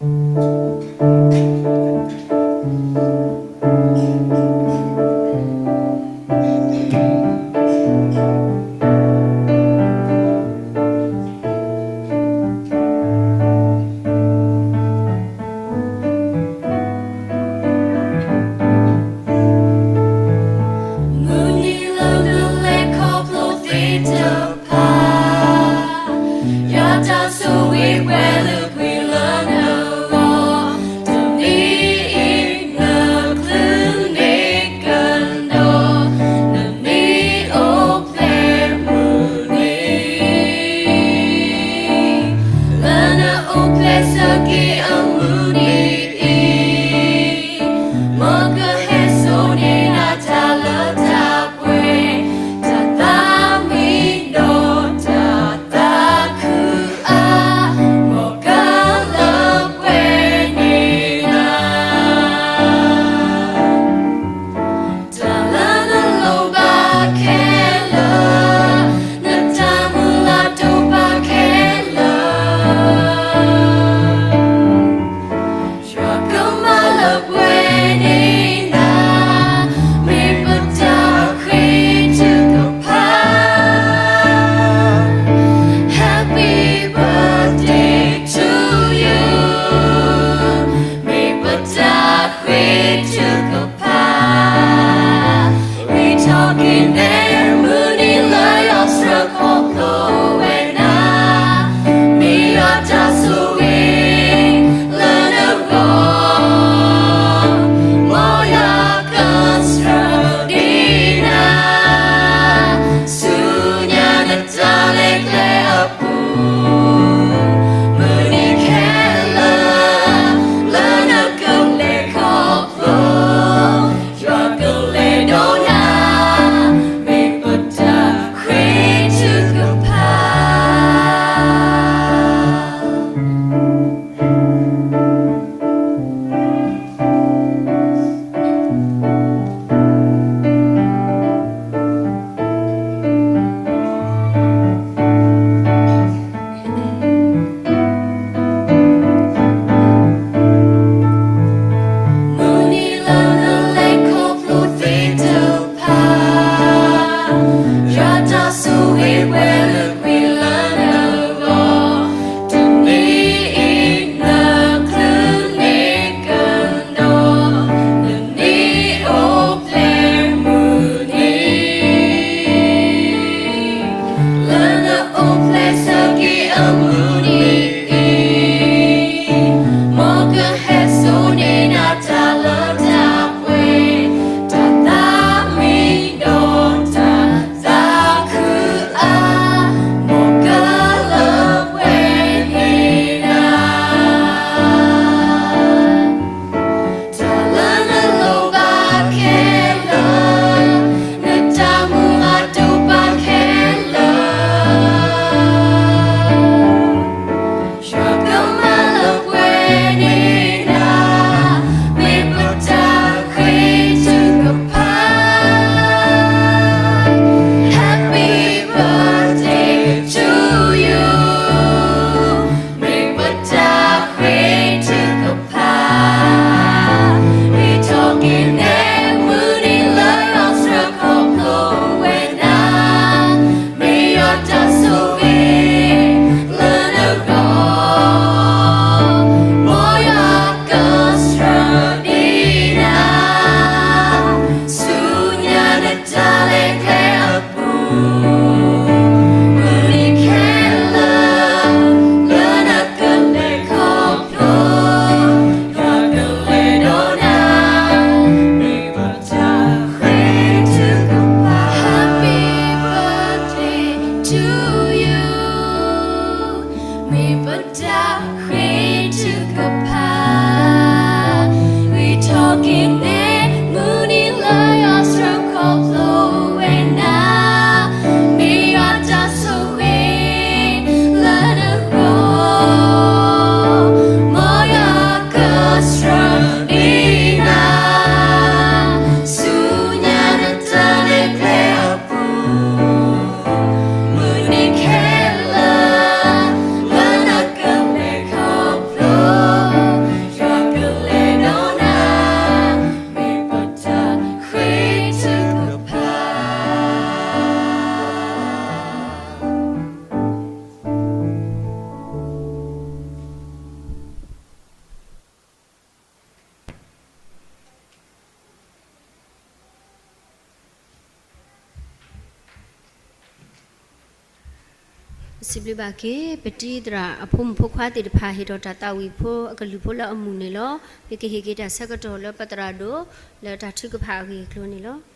မုၢ်နံၤလၢနလဲၤခီဖျိသ့ၣ်တဖၣ်, ယွၤတၢ်ဆိၣ်ဂ့ၤပှဲၤလၢကွံာ်လၢနဂီၢ်, တနံၤအံၤနချုးန့ၢ်ကဒီး, နမ့ၢ်အိၣ်ဖျဲၣ်မုၢ်နံၤ လၢနအိၣ်ဖျဲၣ်ဆၢက့ၤအမုၢ်နံၤအံၤ, မ်ကဟဲစိာ်န့ၢ်နၤတၢ်လၢတၢ်ပှဲၤ, တၢ်သးမံဒီးတၢ်သးခုအါ, မ်ကလၢပှဲၤန့ၢ်နၤ တၢ်လၢနလိၣ်ဘၣ်ခဲလၢာ်, နတၢ်မုၢ်လၢ်ဒိၣ်ဘၣ်ခဲလၢာ်, ယွၤကမၤလၢပှဲၤန့ၢ်နၤ, မ့ၢ်ပတၢ်ဃ့ထုကဖၣ် Happy birthday to you, မ့ၢ်ပတၢ်ဃ့ထုကဖၣ် ဝံထီၣ်က့ၤန့ၢ်မုၢ်နံၤလၢ ယွၤဆှၢခီဖျိဝဲနၤ, မ့ၢ်ယွၤတၢ်ဆိၣ်ဂ့ၤလၢနဂီၢ်, မ်ယွၤကဆှၢဒံးနၤ ဆူညါနတၢ်လဲၤကျဲအပူၤ, မုၢ်နံၤခဲလၢာ် လၢနကလဲၤခီဖျိ ယွၤကလဲၤဒီးနၤ, မ့ၢ်ပတၢ်ဃ့ထုကဖၣ် မုၢ်နံၤလၢနလဲၤခီဖျိသ့ၣ်တဖၣ်, ယွၤတၢ်ဆိၣ်ဂ့ၤပှဲၤလၢကွံာ်လၢနဂီၢ်, တနံၤအံၤနချုးန့ၢ်ကဒီး, နမ့ၢ်အိၣ်ဖျဲၣ်မုၢ်နံၤ လၢနအိၣ်ဖျဲၣ်ဆၢက့ၤအမုၢ်နံၤအံၤ, မ်ကဟဲစိာ်န့ၢ်နၤတၢ်လၢတၢ်ပှဲၤ, တၢ်သးမံဒီးတၢ်သးခုအါ, မ်ကလၢပှဲၤန့ၢ်နၤ တၢ်လၢနလိၣ်ဘၣ်ခဲလၢာ်, နတၢ်မုၢ်လၢ်ဒိၣ်ဘၣ်ခဲလၢာ်, ယွၤကမၤလၢပှဲၤန့ၢ်နၤ, မ့ၢ်ပတၢ်ဃ့ထုကဖၣ် Happy birthday to you, မ့ၢ်ပတၢ်ဃ့ထုကဖၣ် ဝံထီၣ်က့ၤန့ၢ် မုၢ်နံၤလၢယွၤဆှၢခီဖျိဝဲနၤ, မ့ၢ်ယွၤတၢ်ဆိၣ်ဂ့ၤလၢနဂီၢ်, မ်ယွၤကဆှၢဒံးနၤ ဆူညါနတၢ်လဲၤကျဲအပူၤ, မုၢ်နံၤခဲလၢာ် လၢနကလဲၤခီဖျိ ယွၤကလဲၤဒီးနၤ, မ့ၢ်ပတၢ်ဃ့ထုကဖၣ် Happy birthday to you, မ့ၢ်ပတၢ်ဃ့ထုကဖၣ် ဝံထီၣ်က့ၤန့ၢ် မုၢ်နံၤလၢယွၤဆှၢခီဖျိဝဲနၤ, မ့ၢ်ယွၤတၢ်ဆိၣ်ဂ့ၤလၢနဂီၢ်, မ်ယွၤကဆှၢဒံးနၤ ဆူညါနတၢ်လဲၤကျဲအပူၤ, မုၢ်နံၤခဲလၢာ် လၢနကလဲၤခီ စံးဘျုးဘၣ်က့ၤ ပတံၤသရၣ်အဖိမုၣ်ဖိခွါသ့ၣ်တဖၣ် ဟ့ၣ်ထီၣ်တၢ်သးဝံၣ်ဖိအကလုၢ်ဖိလၢအမုာ်န့ၣ်လီၤ. ယကဟ့ၣ်က့ၤတၢ်ဆၢကတီၢ်လၢပသရၣ်ဒိၣ် လၢတၢ်ထုကဖၣ်အဂ့ၢ်အကျိၤန့ၣ်လီၤ.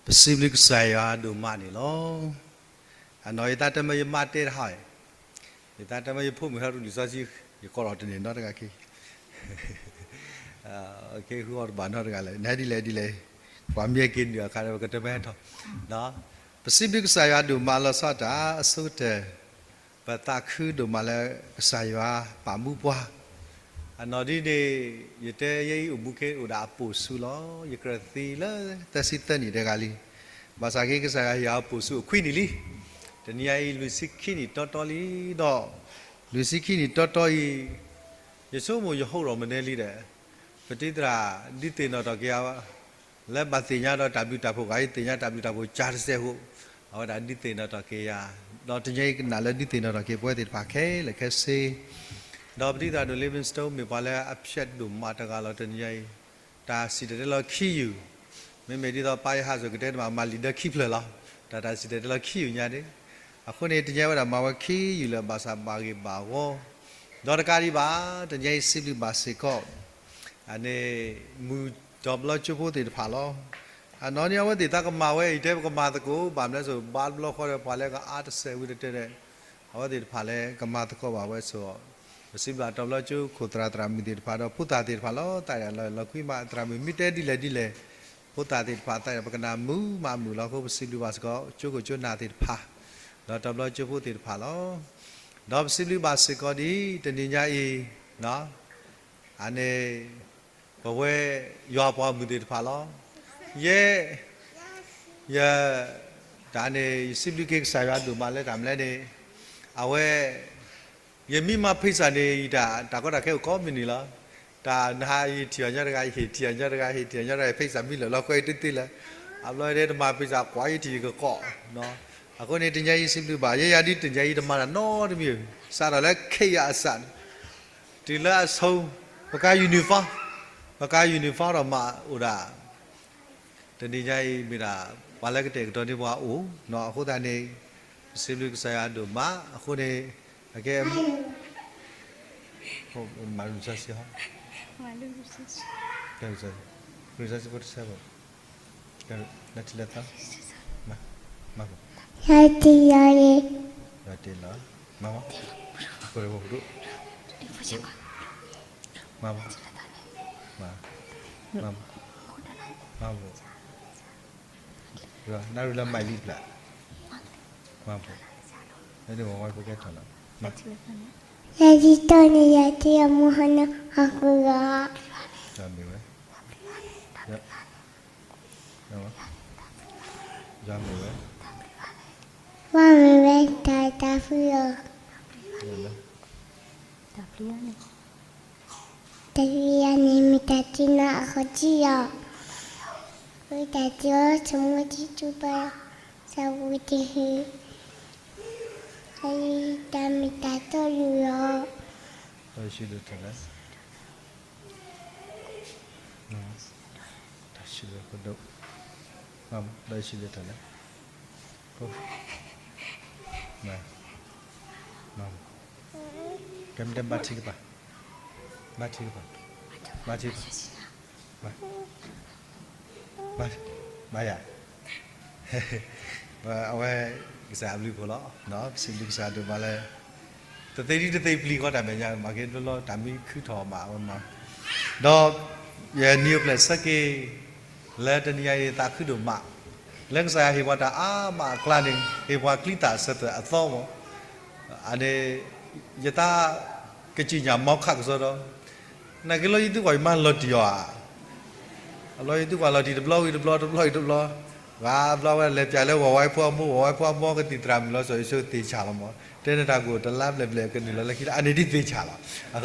ပစံးဘျုးကစၢ်ယွၤဒိၣ်မးန့ၣ်လီၤ. အနီၢ်ယသးတမ့ၢ်ယမါတဲတဟါ, ယသးတမ့ၢ်ယဖိမုၣ်ဟဲရူၢ်လံာ်စီဆှံ, ယကိးလီၤတန့ၢ်နီတဂၤခံ, ဃုအီၤတဘၣ်နီတဂၤလဲၣ်, နဒ်လဲၣ်ဒ်လဲၣ်, ပှၤမ့ၢ်က့ၤနုာ်အခါ ပကတမ့ၢ်ဟဲထီၣ်, ပစံးဘျုးကစၢ်ယွၤဒိၣ်မးလီၤဆီဒၣ်တၢ် အဆိကတၢၢ် ပသးခုဒိၣ်မးလၢကစၢ်ယွၤပာ်မူပှၤ, အနီၢ်ဒ်န့ၣ် ယတဲယဲအံၤအိၣ်မူခ့အိၣ်ဒၣ်အပိာ်ဆူလီၤ. ယကြၢးသံလၢသၢဆံသၢနံၣ်တဂၤလံ, ဘၣ်ဆၣ်က့ၤကစၢ်ယွၤဟ့ၣ်အပိာ်ဆူအခွံနံၣ်လံ. တနံၤညါအံၤလွံၢ်ဆံခံနံၣ်တီတီလံ, ဒီးလွံၢ်ဆံခံနံၣ်တီတီအံၤ ယဆိကမိၣ်ယဟိဒီးမနုၤလံဒီး ပတံၤသရၣ်ဒုးသ့ၣ်နီၣ်ထီၣ်က့ၤယၤ လၢဘၣ်သ့ၣ်ညါဒီးတၢ်ဘျုးတၢ်ဖှိၣ်ဂၤအံၤ သ့ၣ်ညါတၢ်ဘျုးတၢ်ဖှိၣ်ကၢတစဲးဖိ, အဝဲဒၣ်ဒုးသ့ၣ်နီၣ်ထီၣ်က့ၤယၤ, ဒီးတနံၤညါအံၤကနၣ်လၢဒုးသ့ၣ်နီၣ်ထီၣ်က့ၤပဝဲသ့ၣ်တဖၣ်ခဲလၢာ်ခဲဆ့, ဒီးပတံၤသရၣ်ဒိၣ် Livingstone မ့ၢ်ပှၤလၢအဖျဲးဒိၣ်မးတဂၤလီၤ. တနံၤညါအံၤ တၢ်စံၣ်တဲၤတဲလီၤခံယူၢ်, မ့မ့ၢ်ဒ်သိးပၢ်ယဟၣ်စိၤကတဲတမး မၤလံာ်ဒၢခံဖျၢၣ်လီၤ. တၢ်တၢ်စံၣ်တဲၤတဲလီၤခံယူၢ်ညါန့ၣ်, အဃိန့ၣ် တနံၤညါဝဲဒၣ်မၤဝဲခံယူၢ်လၢဘၣ်ဆၣ်ဘၣ်ဂ့ၢ်ဘၣ်ဝီ, ဒီးတကးဒံးဘၣ် တနံၤညါအံၤစံးဘျုးဘၣ်စ့ၢ်ကီး အန့ၣ် မုၢ်တီၤဘျီကၠိဖိသ့ၣ်တဖၣ်လီၤ. အနီၢ်န့ၣ် အဝဲသ့ၣ်သးကမၤဝဲအံၤ တဲပကမၤသကိး ဘၣ်မနုၤလဲၣ်စိၤ ဘါတဘျီဃီဒီးပှၤလၢကအါတစဲးဝံၤတတဲဒီး အဝဲသ့ၣ်တဖၣ်လၢကမၤသကိးဘၣ်ဝဲစိၤ, ပစံးဘျုးတီၤဘျီကၠိခိၣ်သရၣ်သရၣ်မုၣ်သ့ၣ်တဖၣ်ဒီး ဖိသၣ်သ့ၣ်တဖၣ်လီၤ. သးလီၤလီၤကွံမး သရၣ်မုၣ်မ့ၢ်တဲဒ်လဲၣ်ဒ်လဲၣ်, ဖိသၣ်သ့ၣ်တဖၣ်သးပကနၣ်မုာ်မးမုာ်လီၤအဃိ ပစံးဘျုးဘၣ်စ့ၢ်ကီး ကၠိခိၣ်ကၠိနၢ်သ့ၣ်တဖၣ် ဒီးတီၤဘျီကၠိဖိသ့ၣ်တဖၣ်လီၤ. ဒီးပစံးဘျုးဘၣ်စ့ၢ်ကီးဒ်တနံၤညါအံၤ အန့ၣ် ပဝဲယွၤပှၤမုၣ်သ့ၣ်တဖၣ်လီၤ. ယဲ ယ တၢ်န့ၣ် ယစံးဘျုးက့ၤကစၢ်ယွၤဒိၣ်မးလၢတၢ်မနုၤလဲၣ်န့ၣ်, အဝဲ ယမ့ၢ်မၤဖံးစၢ်န့ၣ် ယတၢ် တၢ်ကီတၢ်ခဲအိၣ်ကိးမုၢ်နံၤလီၤ. တၢ်နဟါအံၤထံၣ်အီၤညီတဂၤ ယဟ့ၣ်ထံၣ်အီၤညီတဂၤ ဟ့ၣ်ထံၣ်အီၤညီတဂၤ ယဖံးစၢ်မံလၢာ်လီၤ ကွဲးတသ့လၢၤ. အဘျီဒဲတမၤဖံးစၢ်ကွၢ်ယထံၣ်ယကကိး, အဃိန့ၣ် တနံၤညါအံၤစံးဘျုးဘၣ် ယဲယၤဒ်တနံၤညါအံၤတမၤတၢ်နီတမံၤ, စးထီၣ်လၢခဲအံၤအစးန့ၣ် တုၤလၢအဆိ, ပကါ uniform, ပကါ uniform ဒီးမၤအိၣ်ဒၣ် တနံၤညါအံၤမ့ၢ်ဒၣ် ပှၤလၢကတဲာ်ကတီၤန့ၢ်ပှၤအိၣ်နီၤ အဃိသတးန့ၣ် ပစံးဘျုးကစၢ်ယွၤဒိၣ်မး အဃိန့ၣ် အကဲ မၤရူၢ်စီဆှံဟီ, ရူၢ်စီဆှံ ဖိတဆၢဖိ, နထံၣ်လၢသီ, မၤ, မၤ, ယၤတ့လီၤ, ယၤတ့လီၤ, မၤမၤ, ဖိတဆၢဖိဒိၣ်, မၤမၤ, မၤ, မၤမၤ, မၤမၤ နၣ်ရံၣ်လၢမၤလံပျၢ်, မၤဖိ, နဒ်ဝဲဝဲဖိကဲထီၣ်လီၤ, မၤ, ယၤဒ်တီၢ်န့ၣ် ယၤတ့အမူဟီနီၤ ဟီၣ်ခိၣ်ဂီၤ, ယၤမ့ၢ်ဝဲ, ယၤမ့ၢ်ဝဲ, ဝဲမ့ၢ်ဝဲတၢ်တၢ်ဖုအီၤ တၢ်ဖံးအီၤန့ၣ် မ့ၢ်တၢ်တ့နီၤအဃိတံၢ်အီၤ, ဝံတၢ်တ့အီၤ ဆိမိၣ်တံၢ်တူၢ်ပၢ်, သးဝံတဟံး, အတၢ်မ့ၢ်တၢ်တီယုၢ်အီၤ, ဒီးယ့ၣ်ၡူးဒိၣ်ထီၣ်လဲၣ်, တၢ်ယ့ၣ်ၡူးဒိၣ်ထီၣ်လဲၣ်, ဒီးယ့ၣ်ၡူးဒိၣ်ထီၣ်လဲၣ်, ကဲမ့ၢ်တဲဘါထုကဖၣ်, ဘါထုကဖၣ်, ဘါထုကဖၣ်, ဘါ, ဘါယၤ, အဝဲ ကစၢ်အဘျုးအဖှိၣ်လီၤ, ပစံးဘျုးကစၢ်ဒိၣ်မးလၢ တသ့ဒံတသ့ပျံၤဃီတၢ်မဲာ်ညါ မၤက့ၤတဘျီဘျီ တၢ်မံခုထီၣ်မးအဝဲမၤ, ဒီး ယနံၤအိၣ်ဖျဲၣ်ဆၢက့ၤ လၢတနံၤအံၤသးခုဒိၣ်မး, လၢကစၢ်ယွၤဟ့ၣ်ပှၤတၢ်အါမးအကျါန့ၣ် ဟ့ၣ်ပှၤကျံသၣ်အဆၢထၢၣ်အသီမး, အန့ၣ် ယသးကစံၣ်ညါမီခးကစီဒီး နာ်က့လီၤယသုကွၢ်ယမါလီၤတံၢ်အီၤဧါ, အလီၤယသုကွၢ်လီၤတံၢ်တဘျီဝံၤတဘျီ တဘျီဝံၤတဘျီ, ဂၤဘျီဝဲလဲၤပၠးလၢဝီၤဝါဖိအမိၢ်, ဝီၤဝါဖိအမိၢ်ကသံၣ်သရၣ်မုၣ်လီၤစီၤယိၤၡူသ့ၣ်ဆၣ်လီၤမး, တဲန့ၣ်တၢ်ကိၣ်တလါဘျဲၣ်ဘျဲၣ်ကနုာ်လီၤလၢခံလၢ အန့ၣ်ဒ်သ့ၣ်ဆၣ်လီၤ. အ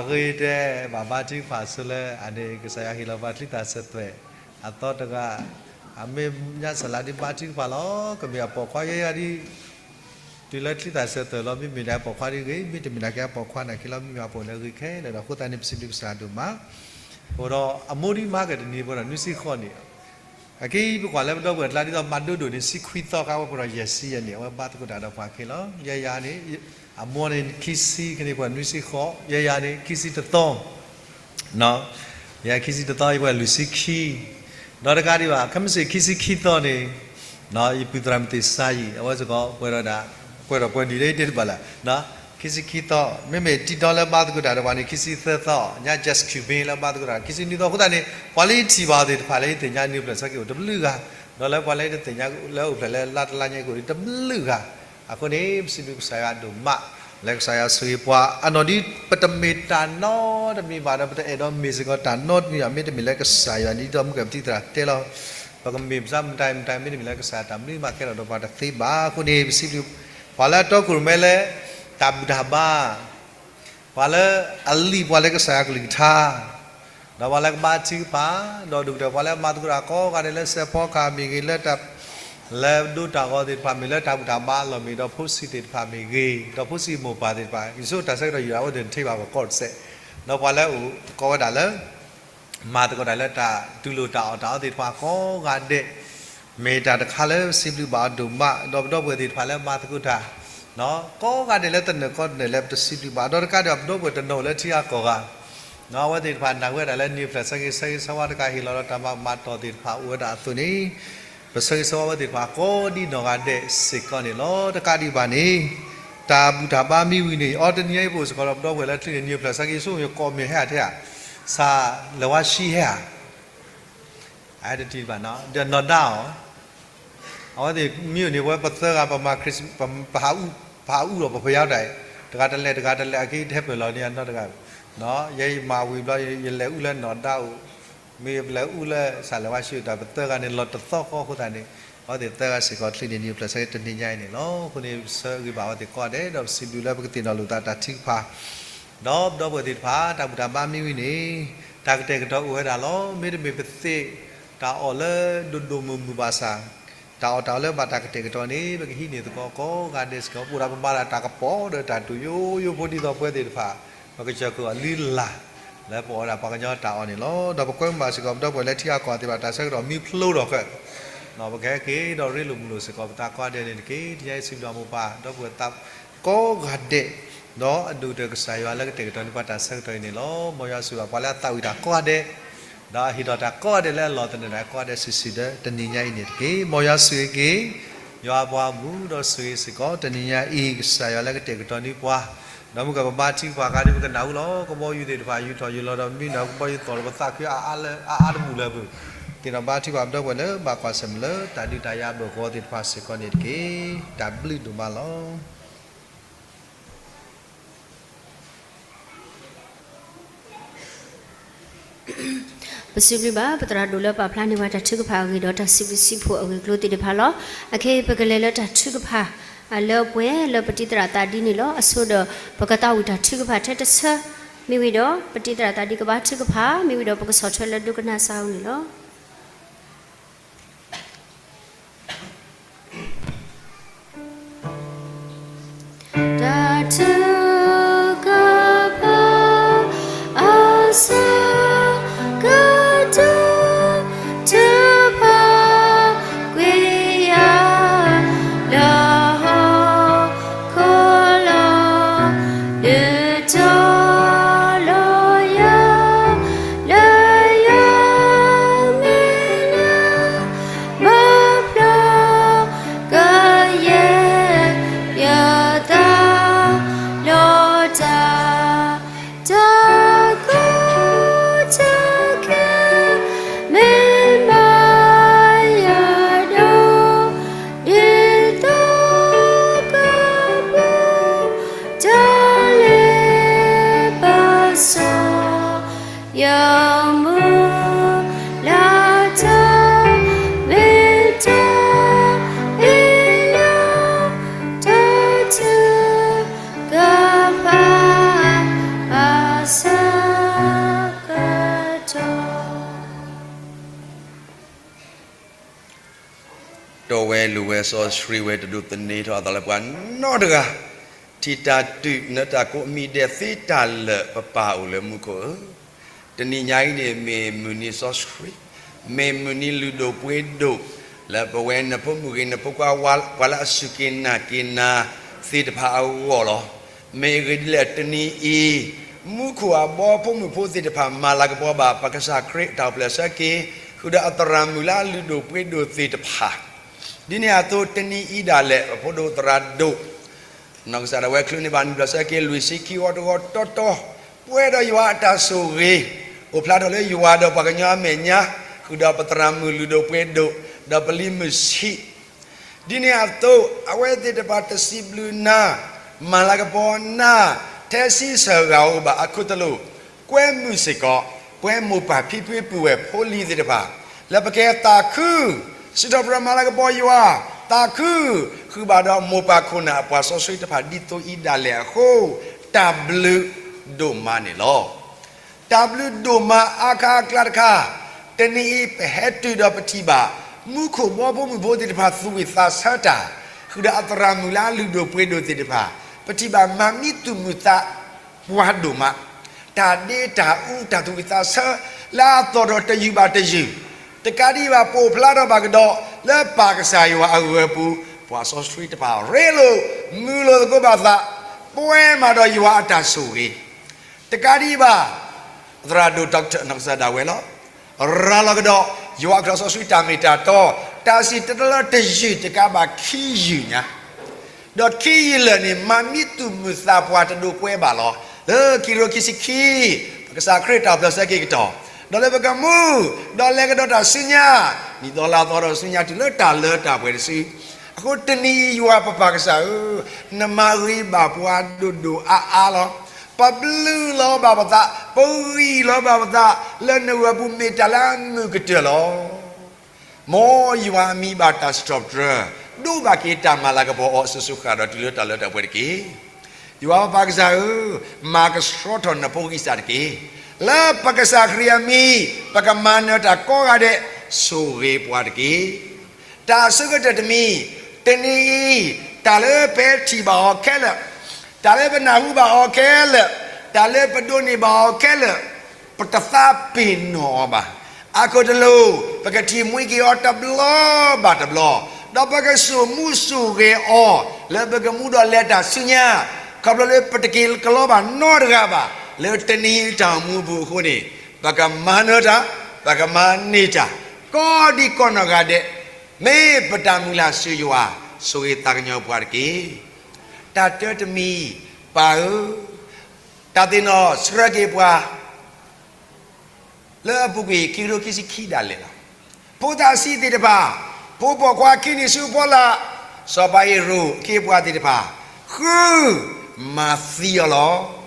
ဃိတဲ ဘၣ်ဘါထုကဖၣ်ဆိလၢအန့ၣ် ကစၢ်ယွၤဟ့ၣ်လီၤပှၤချံသၣ်စၢၤသွဲၣ်အသီတဂၤ, အမ့ၢ်ညါစၢ်လါဒ်ဘါထုကဖၣ်လီၤ. ကမ့ၢ်အပိာ်ခွါယဲယၤဒ် တုၤလၢချံသၣ်စၢၤသွဲၣ်လီၤ, မ့မ့ၢ်ဒၣ်ပိာ်ခွါဒ်ဂ့ၤ, မ့တမ့ၢ်ဒၣ်ကဲပိာ်ခွါနာ်က့လီၤ, မ့မ့ၢ်အပိာ်လၢဂ့ၤခဲလၢာ်ဒီး အဃိသတးန့ၣ် ပစံးဘျုးကစၢ်ဒိၣ်မး. အဃိဒီးအမိၢ်ဒ်မၤကတနံၤပှဲၤဒီးနွံဆံဃိးနံၣ်, အက့ပကွၢ်လၢပဒီပုၢ်ဝဲၢ်ကျါဒ်သိးမၤဒိၣ်ဒိၣ်န့ၣ် ဆံခွံသီခါဝဲပှဲၤဒီးယဲၢ်ဆံယဲၢ်နံၣ်, အဝဲဘါသကိးတၢ်ဒီးပှၤခဲလီၤ. ယဲယၤန့ၣ် အမိၢ်န့ၣ်ခံဆံခံနံၣ်ပှဲၤနွံဆံဃိး, ယဲယၤန့ၣ် ခံဆံတသီ ယဲခံဆံတသီ ယပှဲၤလွံၢ်ဆံခံ, ဒီးတကးဒံးဘၣ် ခဲမုၢ်ဆ့ၣ်ခံဆံခံသီန့ၣ် ယပုၢ်သရၣ်မုၣ်သ့ၣ်စါယံၤ အဝဲစ့ၢ်ကီးပှဲၤဒီးဒၣ် ပှဲၤဒီးပှဲၤနံၣ်လၢယတဲတဘၣ်လၢ ခံဆံခံသီ, မ့မ့ၢ်တံၤဒီလၢဘါသကိးတၢ်ဒီးပှၤန့ၣ် ခံဆံသၢသီ, ညါ just cubin လၢဘါသကိးတၢ် ခံဆံနွံသီ, အဃိသတးန့ၣ် ပှၤလၢယထံၣ်ဘၣ်အီၤသ့ၣ်တဖၣ်လၢယသ့ၣ်ညါ နံၣ်ဖျၢၣ်ဆၢက့ၤအိၣ်တဘျုးဂၤ, ဒီးလၢပှၤလၢယတသ့ၣ်ညါလၢအိၣ်ဖျဲၣ်လၢလါတလါညါက့ၤအိၣ်တဘျုးဂၤ, အဃိန့ၣ် ပစံးဘျုးကစၢ်ယွၤဒိၣ်မး လၢကစၢ်ယွၤဆိၣ်ဂ့ၤပှၤ အနီၢ်ဒ်ပတမ့ၢ်တၢ်နီတမံၤဘၣ်ဒီး ပတအဲၣ်ဒိးမ့ၢ်စ့ၢ်ကီးတၢ်နီတမံၤဘၣ်, မ့တမ့ၢ်လၢကစၢ်ယွၤဒ်သိးမုၢ်ကပတံၤသရၣ်တဲလီၤ ပကမ့ၢ်ပစၢမတၤမတၤ မ့တမ့ၢ်လၢကစၢ်တၢ်မနုၤမၤခဲလၢာ်ဒီးပှၤတသ့ဘၣ်. အဃိန့ၣ် ပစံးဘျုး ပှၤလၢအတီခိၣ်ရိၣ်မဲလၢ တၢ်ဘူၣ်တၢ်ဘါ ပှၤလၢအလံၣ်ပှၤလၢကစၢ်ယွၤကလုၢ်ကထါ, ဒီးပှၤလၢကဘါထုကဖၣ်, ဒီးဒိၣ်ကတၢၢ်ပှၤလၢမၤသကိးတၢ်ကိးဂၤဒဲးလၢစဲးဖီကဟၣ်မ့ၢ်ဂ့ၤ, လၢတၢ် လၢဒိတၢ်ဂီၤသ့ၣ်တဖၣ်မ့ၢ်ဂ့ၤ, လၢတၢ်ဘူၣ်တၢ်ဘါအလီၢ်မ့ၢ်ဂ့ၤ, ဒီးဖိဆံးသ့ၣ်တဖၣ်မ့ၢ်ဂ့ၤ, ဒီးဖိဆံးမိၢ်ပၢ်သ့ၣ်တဖၣ် ယဆိကမိၣ်တၢ်ဆၢကတီၢ်ယံာ်ဒၣ်ဝဲသ့ၣ်တထံၣ်ဘၣ်ပကီၢ်တစဲး, ဒီးပှၤလၢအိၣ်ကိးဝဲဒၣ်လၢ မၤသကိးတၢ်လၢတၢ်တူၢ်လိာ်တၢ်အီၣ်တၢ်အီသ့ၣ်တဖၣ်ကိးဂၤဒဲး, မ့ၢ်တၢ်တခါလၢပစံးဘျုးဘၣ်အီၤဒိၣ်မး, ဒီးပဒီပုၢ်ဝဲၢ်သ့ၣ်တဖၣ်လၢမၤသကိးတၢ် ကိးဂၤဒဲးလၢတနၢၤကိးနၢၤလၢပတစံးဘျုးဘၣ်, ဒီးတကးဒံးဘၣ် ပဒီပုၢ်ဝဲၢ်တနီၤအိၣ်လၢထံဂၤကီၢ်ဂၤ, အဝဲသ့ၣ်တဖၣ်နာ်ဝဲဒၣ်လၢနံၣ်ဖျၢၣ်ဆၢဂ့ၤဆၢဂ့ၤဆၢဝါတကး ဟ့ၣ်လီၤဒီးတၢ်မၤမၤတီၢ်သ့ၣ်တဖၣ်အိၣ်ဝဲဒၣ်အသိးန့ၣ်, ပဆၢဂ့ၤဆၢဝါဝဲသ့ၣ်တဖၣ်ကိးဒ်နီၢ်ဂၤဒဲးစ့ၢ်ကီးန့ၣ်လီၤ. တကးဒံးဘၣ်န့ၣ် တၢ်ဘူၣ်တၢ်ဘါမံဝံၤန့ၣ် အီတနံၤအံၤပအိၣ်စ့ၢ်ကီးဒီးပဒီပုၢ်ဝဲၢ်လၢထံန့ၣ် နံၣ်ဖျၢၣ်ဆၢဂ့ၤဆူ ယကိးမ့ၢ်ဟဲဧါထဲဧါ, စးလဲၤဝါဆှံဟဲဧါ အတထံၣ်ဘၣ်နီၤ ဒီးနီၢ်ဒါအီၤ, အဝဲသ့ၣ်မံအိၣ်န့ၣ် ဝဲပသၢဂၤ ပမၤခရံာ် ပဟးအူ ပဟးအူဒီးပဖယါတၢ်, တဂၤတလဲၤ တဂၤတလဲၤ အက့ဟဲပၢၢ်လီၤန့ၢ်အနီတဂၤ, ယဲယမၤဝံၤဘျီ ယလဲၤအူလၢနီၢ်ဒါအိၣ်, မ့ၢ်ယလဲၤအူလၢစးလဲၤဝါဆှံတၢ် ပသၢဂၤန့ၣ် လီၤတသီဃီအဃိသတးန့ၣ်, အဝဲသ့ၣ်သၢဂၤစ့ၢ်ကီး ချံးန့ၢ်နံၣ်ဖျၢၣ်ဆၢဂ့ၤတနံၤညါအံၤန့ၣ်လီၤ. အဃိန့ၣ် ပဆၢဂ့ၤဘၣ်အဝဲသ့ၣ်ကိးဂၤဒဲး ဒီးပစံးဘျုးလၢပကသ့ၣ်နီၣ်လိာ်သးတၢ်ထုကဖၣ် ဒီးပဒီပုၢ်ဝဲၢ်သ့ၣ်တဖၣ် တၢ်ဘူၣ်တၢ်ဘါမံဝံၤန့ၣ် တၢ်ကတဲာ်ကတီၤအိၣ်ဝဲဒၣ်လီၤ. မ့တမ့ၢ်ပသ့ၣ်တၢ်အီၣ်လၢဒိၣ်ဒိၣ်မုၢ်မုၢ်ဘၣ်ဆၣ်, တၢ်အီၣ်တၢ်အီလၢဘၣ်တၢ်ကတဲာ်ကတီၤန့ၣ် ပကဟံးန့ၢ်သကိးကိးဂၤဒဲးစ့ၢ်ကီး, ပအိၣ်ဒၣ်ပမၤဒၣ်တၢ်ကပီၤဒီးတၢ်တူၢ်ယိယိဖိဒ်သိးပဝဲသ့ၣ်တဖၣ်, ပကစၢၢ်က့ၤအီၤလံလၢ် လၢပအီၣ်ဒၣ်ပှၤကညီတၢ်အီၣ်န့ၣ်လီၤ. ဒီးပကွဲမုာ်ဘၣ်စ့ၢ်ကီး ပဒီပုၢ်ဝဲၢ်လၢထံဂၤကီၢ်ဂၤသ့ၣ်တဖၣ် တၢ်ဆၢကတီၢ်မံဖျိထီၣ်ဃာ် ပကဟဲက့ၤဒီးရ့လိာ်မုာ်လိာ်စ့ၢ်ကီး ပသးကိးဂၤဒဲးန့ၣ်တက့ၢ်. တနံၤညါအံၤ စံးဘျုးအမိၢ်ပၢ် ဒီပုၢ်ဝဲၢ်သးကိးဂၤဒဲး, ဒီးအဒိၣ်ကတၢၢ်ကစၢ်ယွၤလၢကတဲာ်ကတီၤန့ၢ်ပှၤတၢ်ဆၢကတီၢ်အံၤန့ၣ်လီၤ. မ်ယွၤဆိၣ်ဂ့ၤဘၣ်ပှၤလၢအသးဝံၣ်တၢ်ကိးဂၤဒဲး, ဒီးဟ့ၣ်ထီၣ်တၢ်ကိးဂၤဒဲးလၢအလီၢ်သနၢၣ်တၢ်ကိးဂၤဒဲးစုာ်စုာ်ဒီး တနံၤညါအံၤန့ၣ်တက့ၢ်. မ်ယွၤဆိၣ်ဂ့ၤက့ၤ ယွၤအပှၤဂီၢ်မုၢ် ဒီးဆိၣ်ဂ့ၤစ့ၢ်ကီးတနံၤညါအံၤ ကစၢ်ယွၤလၢကတဲာ်ကတီၤန့ၢ်ပှၤ, ဒီးမုၢ်ကပဘါထုကဖၣ်အခါဒီး ပကနၢ်ဟူလီၤ. ကဘီယူၤသ့ၣ်တဖၣ် ယူၤထီၣ်ယူၤလီၤဒီး မံနၢ်ကဘီယူၤသီၣ်ဒီး ပသးခုအါအါလၢအအါအါတဘူၣ်လၢပူၤ, သ့ၣ်နီၣ်ဘါထုကဖၣ်ပဒီပုၢ်ဝဲၢ်လၢဘၣ်ကွၢ်ဆၢၣ်မဲာ်လၢတၢ်ဒုးတၢ်ယၤအဘၢၣ်စၢၤသ့ၣ်တဖၣ်စ့ၢ်ကီးန့ၣ်တက့ၢ်. တၢ်ဘျုးဒိၣ်မးလီၤ. ပစံးဘျုးဘၣ် ပသရၣ်ဒိၣ်လၢပာ်ဖျါန့ၢ်ပှၤတၢ်ထုကဖၣ်အဂ့ၢ်ဒီး တၢ်စံးဘျုးစံးဖှိၣ်အဂ့ၢ်အကျိၤသ့ၣ်တဖၣ်လီၤ. အခဲအံၤ ပကလဲၤလၢတၢ်ထုကဖၣ် လၢပှဲၤလၢပတံၤသရၣ်သးဒံန့ၣ်လီၤ. အဆိဒီး ပကသးဝံၣ်တၢ်ထုကဖၣ်ထဲတဆၢ, မ့ၢ်ဝံၤဒီး ပတံၤသရၣ်သးဒံကဘါထုကဖၣ်, မ့ၢ်ဝံၤဒီး ပကဆီၣ်ထွဲလၢဒိကနၣ်စၢ်အအိၣ်န့ၣ်လီၤ. တၢ်ထုကဖၣ် အဆၢကတီၢ် ထုကဖၣ်ကွံာ်ယၤ လၢဟီၣ်ခိၣ်လီၤ, ဒုးတီၤလီၤယၤ လၢယွၤ ဝဲလိၤဝဲစီဆှံဝဲတဒိးသန့ၤထီၣ်အသးလၢပှၤနီတဂၤ, ထံၣ်တၢ်တုၤနတၢ်ကိးမံၤဒဲးသ့တၢ်လၢာ်ပပၢ်အိၣ်လၢမူခိၣ်ဧၢ, တနံၤညါအံၤန့ၣ် မ့ၢ်မုၢ်နံၤစီဆှံ, မ့ၢ်မုၢ်နံၤလုၢ်ဒိၣ်ပှ့ၤဒိၣ်, လၢပဝဲနဖိမုၣ်ဂ့ၤနဖိခွါ ပှၤလၢအစူၢ်က့ၤနာ်က့ၤနၤသ့ၣ်တဖၣ်အဂီၢ်လီၤ. မ့ၢ်အဂ့ၢ်ဒ်လဲၣ် တနံၤအံၤ မူခိၣ်အဘီဖိမုၣ်ဖိသ့ၣ်တဖၣ် မၤလၤကပီၤဘၣ် ပကစၢ်ခရံာ်အတၢ်အိၣ်ဖျဲၣ်ဆၢက့ၤ, ဃုာ်ဒီးအသရၣ်မုၣ်လၢအလုၢ်ဒိၣ်ပှ့ၤဒိၣ်သ့ၣ်တဖၣ်, ဒ်န့ၣ်အသိးတနံၤအံၤဒၣ်လဲာ် ပဖိဒိၣ်သရၣ်ဒိၣ် နီၢ်ကစၢ်ဒၣ်ဝဲချုးန့ၢ်ဘၣ်နံၣ်ဘျီၣ်ဆၢက့ၤ လွံၢ်ဆံခံဝီတဝီတီတီ, ပှဲၤဒီးယွၤအတၢ်ဆိၣ်ဂ့ၤ, အိၣ်ဖျါထီၣ်လၢယွၤဒီးပှၤကညီအမဲာ်ညါ, ဃုာ်ဒီးပသရၣ်မုၣ်လုၢ်ဒိၣ်ပှ့ၤဒိၣ်, ဒီးပလံၤမုၢ်ဆံး, ဒ်န့ၣ်အသိး အဝဲသ့ၣ်တဖၣ်တစံးဘျုးနၤ, မၤလၤကပီၤနၤ, ထဲဆံဆၢဂၤဧိၤဘၣ်အခိၣ်သလုး, ကွဲမုာ်စ့ၢ်ကီး ပဝဲမိၢ်ပၢ်ဖံဖုပုၢ်ဝဲၢ်ဖိလံၤသ့ၣ်တဖၣ်, လၢပကဟဲသးခု စံးထီၣ်ပတြၢၤမၤလၤကပီၤယွၤ, သးခု ဃုာ်ဘၣ်ဒီးမိၢ်ပၢ်ခိၣ်နၢ်အပှၤစီဆှံတဖၣ်ဒ်သိးအံၤဒၣ်လဲာ်အဃိ, တၢ်ဘျုးဒိၣ်မးန့ၣ်လီၤ. တၢ်ဘျုးဒိၣ်မးအါခါအကျါတခါ, တနံၤအံၤပဟဲတုၤဒီးပထံၣ်ဘၣ် မူခိၣ်ဘီဖိမုၣ်ဖိသ့ၣ်တဖၣ်သူၣ်ဝံၣ်သးဆၢတၢ်, ဃုာ်ဒီးအသရၣ်မုၣ်လၢအလုၢ်ဒိၣ်ပှ့ၤဒိၣ်သ့ၣ်တဖၣ်, ပထံၣ်ဘၣ်မၤမံသူၣ်မုာ်သးပှၢ်ဒိၣ်မး, တၢ်ဒ့တၢ်အူတၢ်သူၣ်ဝံၣ်သးဆၢ လၢအသီၣ်ထီၣ်တယုၢ်ဘၣ်တယုၢ်, တကးဒံးဘၣ် ပအိၣ်ဖျါထီၣ်ဘၣ်ကဒီး လၢပၢ်ကစၢ်ယွၤအဂၢၤပူၤ, ပှၤစီဆှံတဖၣ် ရ့လိာ်မုာ်လိာ်သကိးဘၣ်သး, ပှဲၤမးဒီးယွၤအတၢ်ဆိၣ်ဂ့ၤ တကးဒံးဘၣ်, သရၣ်ဒိၣ် doctor နီၢ်ကစၢ်ဒၣ်ဝဲလီၤ. ရၤလီၤကဒီး ယွၤအကစၢ်စီဆှံတၢ်မ့ၢ်တၢ်တီ, တၢ်စံၣ်တဲၤတဲလီၤတယုၢ်တကးဘၣ်ခံယုၢ်ညါ, ဒီးခံယုၢ်လၢာ်န့ၣ် မၤမံသူၣ်မုာ်သးပှၢ်တဒိးကွဲဘၣ်လီၤ. လၢခံကထိခံဆံခံ, ပကစၢ်ခရံာ်တၢ်အိၣ်ဖျဲၣ်ဆၢက့ၤကတီၢ်, ဒီးလၢပကမူ, ဒီးလဲၤကဒီးတၢ်ဆူညါ, နံၣ်သီလါသီဒီးဆူညါတုၤလၢတၢ်လၢတၢ်ပှဲၤတစု, အဃိတနံၤအံၤယွၤပပၢ်ကစၢ်ဧၢ, နမၤဂ့ၤဘၣ်ပှၤဒိၣ်ဒိၣ်အါအါလီၤ. ပဘျုးလီၤဘၣ်ပသး, ပဂံၢ်လီၤဘၣ်ပသး, လၢနဂၢၤပူၤမ့ၢ်တၢ်လၢအမုာ်ကတၢၢ်လီၤ. မ်ယွၤအမံၤဘၣ်တၢ်စံးထီၣ်ပတြၢၤ, ဒိးဘၣ်က့ၤတၢ်မၤလၤကပီၤအီၤအစိၤစိၤဃၣ်ဒီးတုၤလၢတၢ်လၢတၢ်ပှဲၤတက့ၢ်. ယွၤပပၢ်ကစၢ်ဧၢ, မၤကဆှီထီၣ်နဖိဂံၢ်စၢ်တက့ၢ်. လၢပကစၢ်ခရံာ်အမံၤ, ပကမၤနၢၤတၢ်ကိးဂၤဒဲး, ဆိၣ်ဂ့ၤပှၤတက့ၢ်. တၢ်အဆိကတၢၢ်တမံၤ, တနံၤအံၤ, တၢ်လၢပထံၣ်ဘၣ်အီၤခဲလၢာ်, တၢ်လၢပနၢ်ဟူဘၣ်အီၤခဲလၢာ်, တၢ်လၢပဒိးန့ၢ်ဘၣ်အီၤခဲလၢာ်, ပတသးပ့ၤနီၣ်အီၤဘၣ်. အခိၣ်တလိၤ, ပကထံၣ်မှံက့ၤအီၤတဘျီဘၣ်တဘျီ, ဒီးပကစိာ်မူစိာ်ဂဲၤအီၤ, လၢပကမူဒီးလဲၤတၢ်ဆူညါ, ခီဖျိလၢပတက့ၤကလီဘၣ်နီတဂၤဘၣ်, လၢတနံၤအံၤတၢ်အိၣ်မူအပူၤအဃိန့ၣ်, ပကမၤနၢၤတၢ်, ပကမၤန့ၢ်တၢ်, ကိးဒံးကိးနီၢ်ဂၤဒဲး, မ့ၢ်ပတၢ်မုၢ်လၢ်ဆူယွၤ, ဆိၣ်ဂ့ၤသးကညီၤပှၤတက့ၢ်. တၢ်တၢတမံၤ, ပၢ်ဧၢ, တၢ်သ့ၣ်နီၣ်ဆှၢက့ၤပှၤ လၢအပူၤကွံာ်ခံကထိခံဆံခံဒၣ်လဲာ်လီၤ. ဖိသၣ်ဆံးသ့ၣ်တဖၣ်, ဖိပိာ်ခွါခံနံၣ်ဆူအဖီလာ်, စီၤပၤဟ့ရိၣ်အခ့အပှၤသ့ၣ်တဖၣ်, ဃုမၤသံအီၤလီၤ.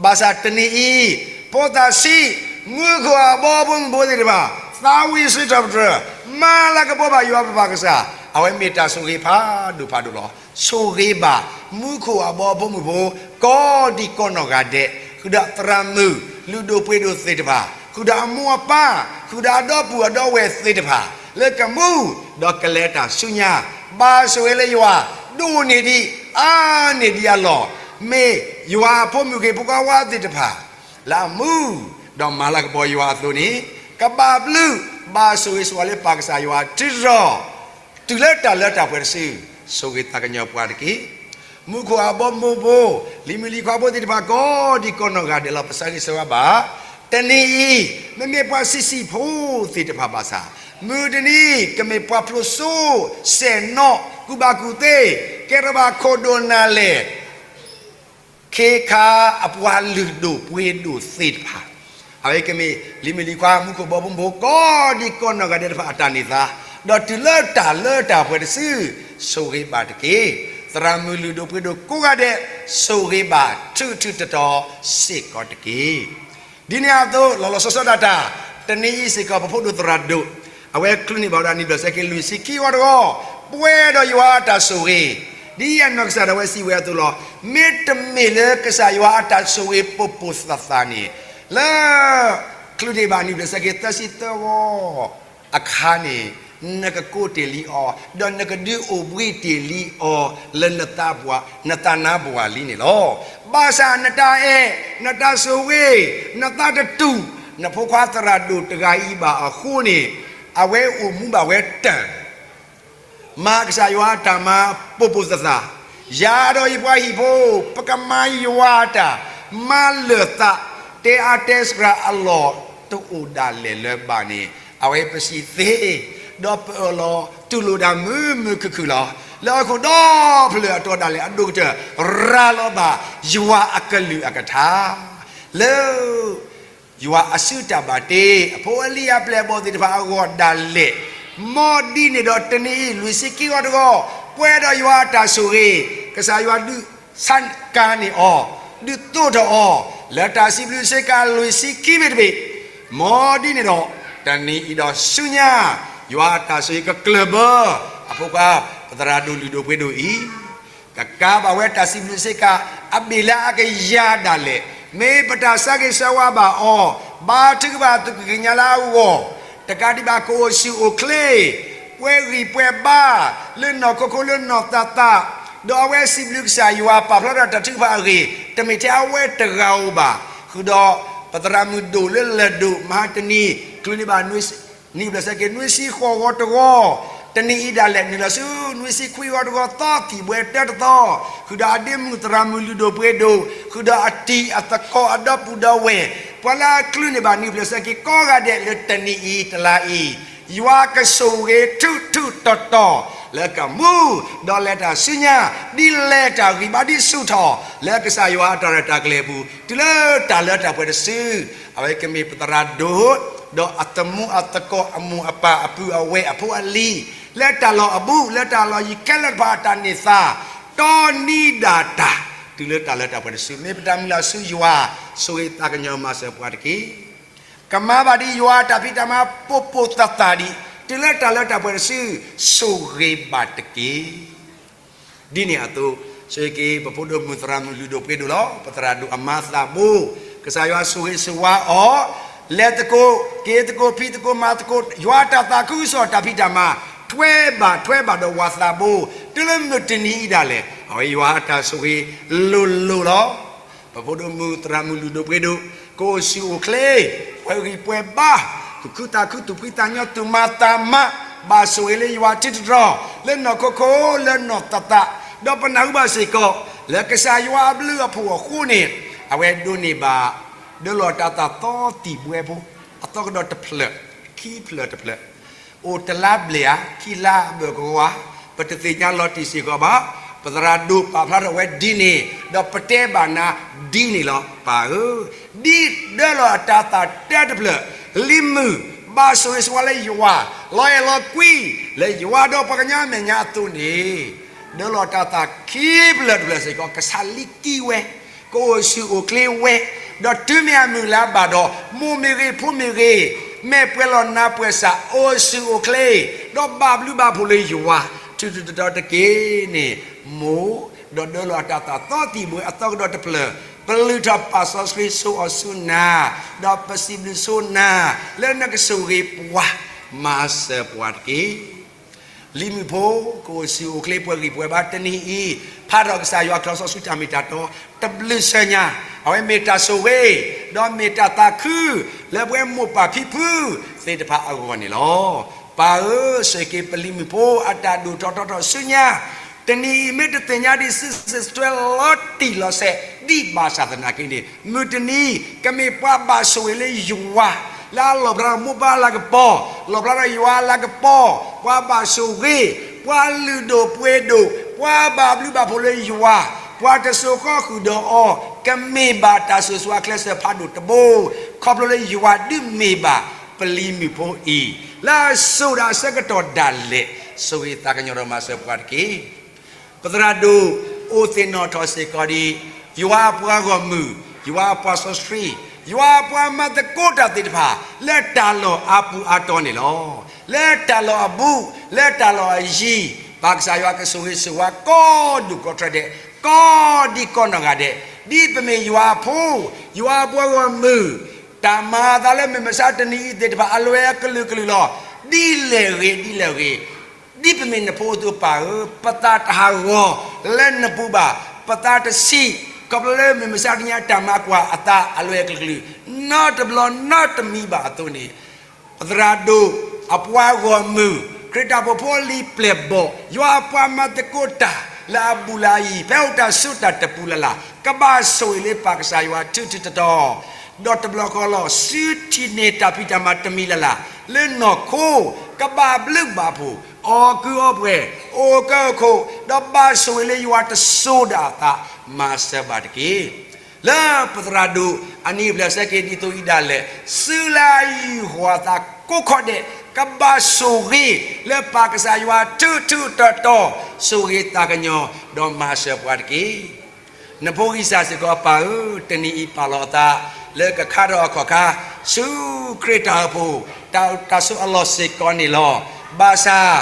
ဘၣ်ဆၣ်တနံၤအံၤ, ဖိသၣ်ဆံး, မူခိၣ်အဘီအဖိမုၣ်ဖိသ့ၣ်တဖၣ်, သးဝံၣ်စံးထီၣ်ပတြၢၤ, မၤလၤကပီၤဘၣ်ယွၤပပၢ်ကစၢ်, အဝဲမ့ၢ်တၢ်ဆိၣ်ဂ့ၤဖးဒိၣ်ဖးဒိၣ်လီၤ. ဆိၣ်ဂ့ၤဘၣ် မူခိၣ်အဘီအဖိမုၣ်ဖိ, ကိးဒံးကိးနီၢ်ဂၤဒဲး, ဃုာ်ဒီးသရၣ်မုၣ်လုၢ်ဒိၣ်ပှ့ၤဒိၣ်သ့ၣ်တဖၣ်, ဃုာ်ဒီးအမိၢ်အပၢ်, ဃုာ်ဒီးအဒီပုၢ်အဒီဝဲၢ်သ့ၣ်တဖၣ်, လၢကမူဒီးကလဲၤတၢ်ဆူညါ, ဘၣ်ဆိၣ်ဂ့ၤလၢယွၤ, ဒိၣ်န့ၢ်ဒံး, အါန့ၢ်ဒံးအလီၢ်, မ့ၢ်ယွၤအဖိမုၣ်ဂ့ၤဖိခွါဝါသ့ၣ်တဖၣ်, လၢအမူဒီးမၤလၤကပီၤယွၤအသိးန့ၣ်, ကဘၣ်ဘျုး, ဘၣ်ဆိၣ်ဂ့ၤဆိၣ်ဝါလၢပၢ်ကစၢ်ယွၤတုၤထီၣ်, တုၤလၢတၢ်လၢတၢ်ပှဲၤတစု, ဆိၣ်ဂ့ၤသးကညီၤပှၤတက့ၢ်. မူခိၣ်အဘီအဖိ, လံၤမုၣ်လံၤခွါဖိသ့ၣ်တဖၣ်ကိးဒံးကိးနီၢ်ဂၤဒဲးလီၤ ပဆၢဂ့ၤဆၢဝါဘၣ်. တနံၤအံၤ, မ့မ့ၢ်ပှၤဆံးဆံးဖိသ့ၣ်တဖၣ်ဘၣ်ဆၣ်, မုၢ်တနံၤကမ့ၢ်ပှၤဖျိးစိ, စဲၣ်နီၣ်, ကူၣ်ဘၣ်ကူၣ်သ့, ကဲထီၣ်ဘၣ်ခိၣ်ဒိၣ်နၢ်လဲၣ် ခ့ခါအပှၤလုၢ်ဒိၣ်ပှ့ၤဒိၣ်သ့ၣ်တဖၣ်, အဝဲကမ့ၢ်လံၤမုၣ်လံၤခွါမူခိၣ်ဘီဖိမုၢ်ဖိကိးဒံးကိးနီၢ်ဂၤဒဲးတဖၣ်အတၢ်န့ၢ်သါ, ဒီးတုၤလၢတၢ်လၢတၢ်ပှဲၤတစု, ဆိၣ်ဂ့ၤဘၣ်တက့ၢ်. သရၣ်မုၣ်လုၢ်ဒိၣ်ပှ့ၤဒိၣ်ကိးဂၤဒဲး, ဆိၣ်ဂ့ၤဘၣ်ထူးထူးတီၤတီၤစ့ၢ်ကီးတက့ၢ်. ဒ်န့ၣ်အသိး လီၤလီၤဆီဆီဒၣ်တၢ်, တနံၤအံၤစ့ၢ်ကီး ပဖိဒိၣ်သရၣ်ဒိၣ်, အဝဲချုးန့ၢ်ဘၣ်ဝဲဒၣ်နံၣ်ဘျီၣ်စဲက့ၤလွံၢ်ဆံခံဝီတဝီ, ပှဲၤဒီးယွၤအတၢ်ဆိၣ်ဂ့ၤ, ဒ်အနီၢ်ကစၢ်ဒၣ်ဝဲစံးဝဲအသိးလီၤ. မ့တမ့ၢ်လၢကစၢ်ယွၤအတၢ်ဆိၣ်ဂ့ၤပိာ်ပိာ်သၣ်သၣ်န့ၣ်, လၢချုးန့ၢ်ဘၣ်နံၣ်ဘျီၣ်စဲက့ၤသၢဆံသၢဝီအခါန့ၣ်, နကကိးတ့ၢ်လံအီၤ, ဒီးနကဒုးအိၣ်ဘှံးတ့ၢ်လံအီၤ လၢနသးပှၢ်, နသးနါပှၢ်လံန့ၣ်လီၤ. ဘၣ်ဆၣ်နတၢ်အဲၣ်, နတၢ်ဆိၣ်ဂ့ၤ, နသးတတူၢ် နဖိခွါသရၣ်ဒိၣ်တဂၤအံၤဘၣ်အဃိန့ၣ်, အဝဲအိၣ်မူဘၣ်ဝဲတၢၢ် မၤကစၢ်ယွၤအတၢ်မၤပိာ်ပိာ်သးသး, ယၤဒီးယပှၤဟံၣ်ဖိ, ပကမၤယွၤအတၢ်, မၤလၢာ်သး, တဲအါတဲစှၤအလီၢ်တအိၣ်ဒၣ်လဲာ်လၢၤဘၣ်န့ၣ်, အဝဲပစံးသ့, ဒီးပအၢၣ်လီၤတူၢ်လိာ်ဒၣ်မုာ်မုာ်ခုၣ်ခုၣ်လီၤ. လၢဟီၣ်ခိၣ်ဒီဖျၢၣ်အတီၢ်ဒၣ်လဲာ်အဒိၣ်ကတၢၢ် ရၤလီၤဘၣ်ယွၤအကလုၢ်အကထါ လၢ ယွၤအစုတၢ်ဘၣ်တ့ အဖိအလံၤအပျဲၢ်အဘီၣ်သ့ၣ်တဖၣ်အဂီၢ်ဒၣ်လဲာ်, မ်ဒ်န့ၣ်ဒီးတနံၤအံၤ လွံၢ်ဆံခံဂီၤတဂီၤ ပှဲၤဒီးယွၤအတၢ်ဆိၣ်ဂ့ၤ, ကစၢ်ယွၤဒုးဆါကၤန့ၢ်အီၤ, ဒုးသိးထီၣ်အီၤ, လၢတၢ်စံးဘျုးစ့ကၤလွံၢ်ဆံခံဘ့ၣ်တဘ့ၣ်, မ်ဒ်န့ၣ်ဒီး တနံၤအံၤဒီးဆူညါ ယွၤအတၢ်ဆိၣ်ဂ့ၤကကျၢၢ်ဘၢ အဖိခွါ ပသရၣ်ဒိၣ်လုၢ်ဒိၣ်ပှ့ၤဒိၣ်အံၤ ကကါဘၣ်ဝဲတၢ်စံးဘျုးစ့ကၤ အဘ့ၣ်လၢအကယၤဒၣ်လဲာ်, မ့ၢ်ပတၢ်ဆါဂ့ၤဆၢဝါဘၣ်အီၤ, ဘါထုကဖၣ်အသူၣ်ကံၢ်ကညါလၢအဂီၢ်, တကးဒံးဘၣ်ကအိၣ်ဆူၣ်အိၣ်ချ့, ပှဲၤဂံၢ်ပှဲၤဘါ, လၢနီၢ်ခိခိၣ်လၢနီၢ်သးသး, ဒီးအဝဲစံးဘျုးကစၢ်ယွၤပာ်ဖျါထီၣ်တၢ်ထုကဖၣ်အဂ့ၢ်, တမ့ၢ်ထဲအဝဲတဂၤဧိၤဘၣ်, ဃုာ်ဒီး ပသရၣ်မုၣ်ဒိၣ်လၢလၢၢ်ဒိၣ်မဟါတနံၤ ချုးန့ၢ်ဘၣ် နွံဆံဃိးဂီၤတဂီၤ, တနံၤအံၤဒၣ်လဲာ် နုာ်လီၤဆူနွံဆံခွံဂီၤတဂီၤ သီသံၣ်ဘှဲတၢတသီ, ဃုာ်ဒီးအဒ့မုၣ်သရၣ်မုၣ်လုၢ်ဒိၣ်ပှ့ၤဒိၣ်, ဃုာ်ဒီးအတံၤအသကိးအဒီပုၢ်ဒီဝဲၢ်, ပှၤလၢအချုးန့ၢ်ဘၣ် နွံဖျၢၣ်ဆၢက့ၤကိးဂၤဒဲးလၢတနံၤအံၤတလါအံၤ, ယွၤကဆိၣ်ဂ့ၤထူးထူးတီၤတီၤလၢကမူ, ဒီးလဲၤတၢ်ဆူညါ, ဒ်လဲၤတၢ်ဂံၢ်ဘါဒ်ဆူၣ်ထီၣ် လၢကစၢ်ယွၤအတၢ်ရဲၣ်တၢ်ကျဲၤအပူၤ, တုၤလၢတၢ်လၢတၢ်ပှဲၤတစု အဝဲကမ့ၢ်ပသရၣ်ဒိၣ်, ဒီးအသမူအသကိးအမိၢ်အပၢ်အပုၢ်အဝဲၢ်အဖိအလံၤ, လၢတၢ်လီၢ်အဘူး, လၢတၢ်လီၢ်ယံၤခဲလၢာ်တဖၣ်အတၢ်န့ၢ်သါ, တီနံၤဒၣ်တၢ်, တုၤလၢတၢ်လၢတၢ်ပှဲၤတစု, မ့ၢ်ပတၢ်မုၢ်လၢ်ဆူယွၤ, ဆိၣ်ဂ့ၤသးကညီၤမၤစၢၤပှၤတက့ၢ်. ကမၤဘၣ်ဒ်ယွၤအတၢ်ဖံးတၢ်မၤပိာ်ပိာ်သးသးဒံး, တုၤလၢတၢ်လၢတၢ်ပှဲၤတစု, ဆိၣ်ဂ့ၤဘၣ်တက့ၢ်. ဒ်န့ၣ်အသိး, ဆိၣ်ဂ့ၤက့ၤ ပဖိဒိၣ်မုၣ်သရၣ်မုၣ်လုၢ်ဒိၣ်ပှ့ၤဒိၣ်လီၤ. ပသရၣ်ဒိၣ်အမါသးဘိ, ကစၢ်ယွၤဆိၣ်ဂ့ၤဆိၣ်ဝါအီၤ, လဲၤသကိး, က့ၤသကိး, ဖံးသကိး, မၤသကိး, ယွၤအတၢ်သးခုကစီၣ်တၢ်ဖံးတၢ်မၤ, ထွဲဘၣ်ထွဲဘၣ်ဒီးဝၤသးဘိ, တုၤလၢမုၢ်တနံၤအံၤဒၣ်လဲာ်, အဝဲယွၤအတၢ်ဆိၣ်ဂ့ၤလိၤလိၤလီၤ. ပဖိဒိၣ်မုၣ်သရၣ်မုၣ်လုၢ်ဒိၣ်ပှ့ၤဒိၣ်, ကအိၣ်ဆူၣ်အိၣ်ချ့, ပှဲၤဂံၢ်ပှဲၤဘါ, သူၣ်ခုသးခု, သူၣ်ဖှံသးညီ, သူၣ်မၤသးမါ, ဘၣ်ဆိၣ်ဂ့ၤလၢယွၤထံတတြီ, လၢနီၢ်ခိခိၣ်, လၢနီၢ်သးသး, ဒီးပနၢ်ဟူဘၣ်စ့ၢ်ကီး, လၢကစၢ်ယွၤအဘျုးအဖှိၣ်အဃိန့ၣ်, အဝဲဒိးန့ၢ်ဘၣ်, ဒၢလီၤတၢ်သးသီသံၣ်ဘှဲဖိ, အသီကဒီးတဖျၢၣ်, ခံဖျၢၣ်တဖျၢၣ် အိၣ်တလါဘျဲၣ်ဧါ, ခံလါအဘၢၣ်ကဝီၤဧါ, ပတသ့ၣ်ညါလီၤတံၢ်စ့ၢ်ကီးဘၣ်. ပသရၣ်ဒိၣ်ပာ်ဖျါထီၣ်ဝဲဒ်န့ၣ်, ဒီးပတဲဘၣ်နၤဒ်န့ၣ်လီၤ. ပၢ်ဧၢ, ဒ်ဒၢလီၤအတၤသၣ်တၢတဖျၢၣ်, လံၤမုၢ်ဘၣ်ဆိၣ်ဂ့ၤဆိၣ်ဝါလၢယွၤ, လီၤအဲၣ်လီၤကွံလၢယွၤဒီးပှၤကညီအမဲာ်ညါအသိးန့ၣ်, ဒၢလီၤတၤသၣ်ခံဖျၢၣ်တဖျၢၣ်စ့ၢ်ကီး ကစၢ်လံကံဝဲ ကအိၣ်ဆူၣ်အိၣ်ချ့ဝဲ, ဒီးတုၤမ့ၢ်အမုၢ်လၢ်ဘၣ်ဒီး, မိၢ်မ့ၢ်ဂ့ၤ, ဖိမ့ၢ်ဂ့ၤ, မဲာ်ပှဲၤလီၤနါပှဲၤစၢ်, အိၣ်ဆူၣ်အိၣ်ချ့, ဒီးဘၣ်ဘျုးဘၣ်ဖှိၣ်လၢယွၤ, ထူးထူးတီၤတီၤတက့ၢ်န့ၣ်, မိၢ်, ဒီးဒၢလီၤအတၤသၣ်သီသံၣ်ဘှဲအသီကဒီးတဖျၢၣ်, ပလုၢ်ထီၣ်ပာ်စီဆှံဆိအီၤဆူနၤ, ဒီးပစံးဘျုးဆိနၤ, လၢနကဆိၣ်ဂ့ၤပှၤ, မၤစၢၤပှၤတက့ၢ်. လံၤမုၣ်ဖိ, ကအိၣ်ဆူၣ်အိၣ်ချ့ပှဲၤဂံၢ်ပှဲၤဘါတနံၤအံၤ, ဖးထီၣ်ကစၢ်ယွၤချီစီဆှံတၢ်မ့ၢ်တၢ်တီ, တဘျုးဆၢညါ, အဝဲမ့ၢ်တၢ်ဆိၣ်ဂ့ၤ, ဒီးမ့ၢ်တၢ်သးခု, လၢပဝဲမိၢ်ပၢ်ဖံဖုသ့ၣ်တဖၣ်အဂီၢ်န့ၣ်လီၤ. ပၢ်ဧၢ, ဆိၣ်ဂ့ၤက့ၤပလံၤမုၣ်ဖိအတၢ်ဒိၣ်ထီၣ်ထီထီၣ်ဆူညါ, တနံၤအံၤမ့ၢ်တသ့ၣ်ညါဒံး စံးစ့ၢ်ကီးလီၤတံၢ်လီၤဆဲး, ဒ်ဘၣ်ဆၣ်သနာ်က့န့ၣ်, မုၢ်တနံၤ, ကမ့ၢ်ပှၤဘၣ်ဆိၣ်ဂ့ၤလၢယွၤ, လၢအလီၣ်ဖျါထီၣ်မိၢ်ပၢ်လၤကပီၤ, လီၣ်ဖျါထီၣ်ယွၤလၤကပီၤ, ပှၤဘၣ်ဆိၣ်ဂ့ၤ, ပှၤလုၢ်ဒိၣ်ပှ့ၤဒိၣ်, ပှၤဘၣ်ဘျုးဘၣ်ဖှိၣ်လၢယွၤ, ပှၤတစိၤဃီဃုာ်ဒီးအီၤ, ကမ့ၢ်ဘၣ်တၢ်ဆိၣ်ဂ့ၤဆိၣ်ဝါကျဲးစၢးဖးဒိၣ်တဘိ, ခီဖျိလၢယွၤဒုးမ့ၢ်ဘၣ်ပလံၤမုၣ်ဖိအံၤ, လၢအစိၤဒီးအဆၢကတီၢ်ဒၣ်လဲာ်, ဆိၣ်ဂ့ၤသးကညီၤဒီးမၤစၢၤပှၤတက့ၢ်. ပသရၣ်ဒိၣ်အိၣ်သ့ၣ်နီၣ်ထီၣ်စ့ၢ်ကီးဒံး, ယွၤအပှၤဂီၢ်မုၢ်, ယွၤအပှၤစီဆှံ, ယွၤအပှၤမၤသကိးတၢ်သ့ၣ်တဖၣ် လၢတၢ်လီၢ်အါပူၤအါတီၤန့ၣ်လီၤ. လၢတၢ်လီၢ်အဘူး, လၢတၢ်လီၢ်အယံၤ, ပၢ်ကစၢ်ယွၤကဆိၣ်ဂ့ၤဆိၣ်ဝါကိးဒူၣ်ကိးထၢဒဲး, ကိးဒံကိးနီၢ်ဂၤဒဲး, ဒ်ပမ့ၢ်ယွၤအဖိ, ယွၤအပှၤဂီၢ်မုၢ်, တၢ်မၤအသးလၢမုၢ်မဆါတနံၤအံၤသ့ၣ်တဖၣ် အလွဲၢ်အကလုာ်ကလုာ်လီၤ. ဒ်လဲၣ်ဂ့ၤ ဒ်လဲၣ်ဂ့ၤ, ဒ်ပမ့ၢ်နဖိအသိးပၢ်ဧၢ, ပသးတဟးဂီၤလၢနပူၤဘၣ်, ပသးတဆံး, ခီဖျိလၢမ့ၢ်မုၢ်မဆါတနံၤညါတၢ်မၤကွၢ်အသးအလွဲၢ်အကလုာ်ကလုာ်, နီတဘျီနီတမံၤဘၣ်အသိးန့ၣ် ပသရၣ်ဒိၣ်, အပှၤဂီၢ်မုၢ်, ခရံာ်တၢ်ဖိဖိလံၤပျဲၢ်ဘီၣ်, ယွၤအပှၤမၤသကိးတၢ်လၢအဘူးလၢအယံၤ, ဖဲအိၣ်တၢ်ဆိးတၢ်တပူၤလၢ်လၢ်, ကဘၣ်ဆိၣ်ဂ့ၤလၢပၢ်ကစၢ်ယွၤထူထူတီတီ, ဒီးတဘျီဃီလီၤ, စုထံၣ်န့ၢ်တၢ်ဖံးတၢ်မၤတမံၤလၢ်လၢ်, လၢနီၢ်ခိ, ကဘၣ်ဘျုးဘၣ်ဖှိၣ်, အီၣ်ကုၢ်အီပှဲၤ, အိၣ်ကၢအိၣ်ခိၣ်, ဒီးဘၣ်ဆိၣ်ဂ့ၤလၢယွၤတစိၤဒၣ်အသး, မၤစၢၤပှၤတက့ၢ်. လၢပသရၣ်ဒိၣ်အနံၤအဖျၢၣ်ဆၢက့ၤဒ်သိးအံၤဒၣ်လဲာ်, စုလၢအယူၢ်ဃီၤအသးကိးခီဒဲး, ကဘၣ်ဆိၣ်ဂ့ၤလၢပၢ်ကစၢ်ယွၤထူထူတီတီ, ဆိၣ်ဂ့ၤသးကညီၤ, ဒီးမၤစၢၤပှၤတက့ၢ်. နဖိဂံၢ်စၢ်စ့ၢ်ကီးပၢ်ဧၢ, တနံၤအံၤပာ်လီၤအသးလၢကခါထီၣ်အခီၣ်ခါ, ဆူခရံာ်တၢ်အိၣ်ဖှိၣ်, တၢ်, တၢ်ဆိးအလီၢ်စ့ၢ်ကီးန့ၣ်လီၤ. ဘၣ်ဆၣ်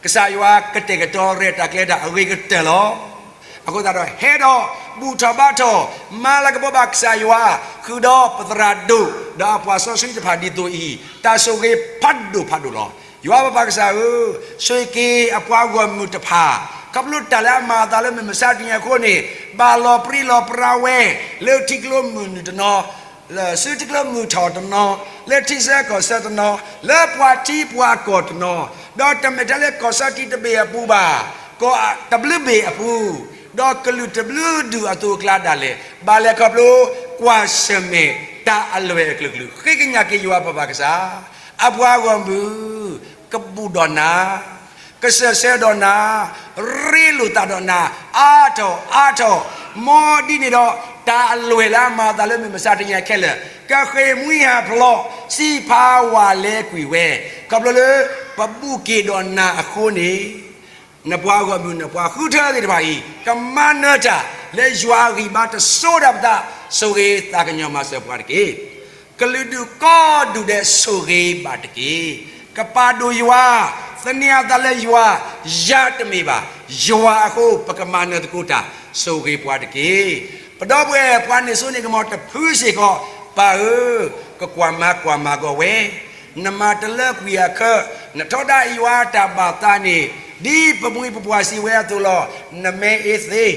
ကစၢ်ယွၤကတဲာ်ကတီၤရဲၣ်တၢ်ကျဲၤတၢ်အဂ့ၤကတၢၢ်လီၤ. အဃိသတးဒီး ဟဲဒီးဘူၣ်ထီၣ်ဘါထီၣ်, မၤလၤကပီၤဘၣ်ကစၢ်ယွၤ, ဃုာ်ဒီးပသရၣ်ဒိၣ်, ဒီးအပှၤစီဆှံတဖၣ်ဒ်သိးအံၤ, တၢ်ဆိၣ်ဂ့ၤဖးဒိၣ်ဖးဒိၣ်လီၤ. ယွၤပပၢ်ကစၢ်ဧၢ, ဆိၣ်ဂ့ၤက့ၤအပှၤဂီၢ်မုၢ်တဖၣ်, ခီဖျိတၢ်လၢအမၤအသးလၢမုၢ်မဆါတနံၤအဃိန့ၣ်, ဘၣ်လီၤပြံလီၤပြါဝဲ, လၢထံကျိမုၢ်နုာ်တနီၤ, လၢစုထံကျိမုၢ်ထီၣ်တနီၤ, လၢထံဆၢကီၢ်ဆၢတနီၤ, လၢပှၤထံပှၤကီၢ်တနီၤ, ဒီးတမ့ၢ်ထဲလၢကီၢ်စီထံတဘ့ၣ်အပူၤဘၣ်, ကီၢ်တဘျုးဘ့ၣ်အပူၤ, ဒီးကလုာ်တဘျုးဒူၣ်အသိးအကျါဒၣ်လဲာ်, ဘၣ်လဲၤခီဖျိကွၢ်ဆၢၣ်မဲာ်တၢ်အလွဲၢ်အကလုာ်ကလုာ်, ဃ့ကညးက့ၤယွၤပပၢ်ကစၢ်, အပှၤဂီၢ်မုၢ်, ကဘူၣ်ဒီးနၤ, ကစၢၢ်ဆၢဒီးနၤ, ရ့လိာ်သးဒီးနၤ, အါထီၣ်အါထီၣ်, မ်ဒ်န့ၣ်ဒီး, တၢ်အလွဲၢ်လၢအမၤအသးလၢမုၢ်မဆါတနံၤအံၤခဲလၢာ်, ကဃ့ၢ်မှံဟးဖျိး, စံးဖးဝးလဲကွံာ်ဝဲ, ခီဖျိလၢပဘူၣ်က့ၤဒီးနၤအဃိန့ၣ်, နပှၤဂီၢ်မုၢ်နပှၤဃုထၢသ့ၣ်တဖၣ်အံၤ, ကမၤနၢၤတၢ်လၢယွၤအဂံၢ်ဘါတစိၤဒၣ်ပသး, ဆိၣ်ဂ့ၤသးကညီၤမၤစၢၤပှၤတက့ၢ်. ကလုာ်ဒူၣ်ကိးဒူၣ်ဒဲးဆိၣ်ဂ့ၤဘၣ်တက့ၢ်. ကပာ်ဒိၣ်ယွၤ, သန့ၤအသးလၢယွၤ, ယၤတမ့ၢ်ဘၣ်, ယွၤအဃိပကမၤနၢၤသကိးတၢ်, ဆိၣ်ဂ့ၤပှၤတက့ၢ်. ပဒီပုၢ်ဝဲၢ်ပှၤန့ၢ်စိန့ၢ်ကမီၤတဖုစ့ၢ်ကီး, ပၢ်ဧၢ, ကကွၢ်မၤကွၢ်မၤဂီၤဝဲ, နမၤတလၢကွံာ်အခၢ, နထီဒါယွၤအတၢ်ဘၣ်သးန့ၣ်, ဒ်ပမှံပပှၢ်စံးဝဲအသိးလီၤ, နမ့ၢ်အ့သ့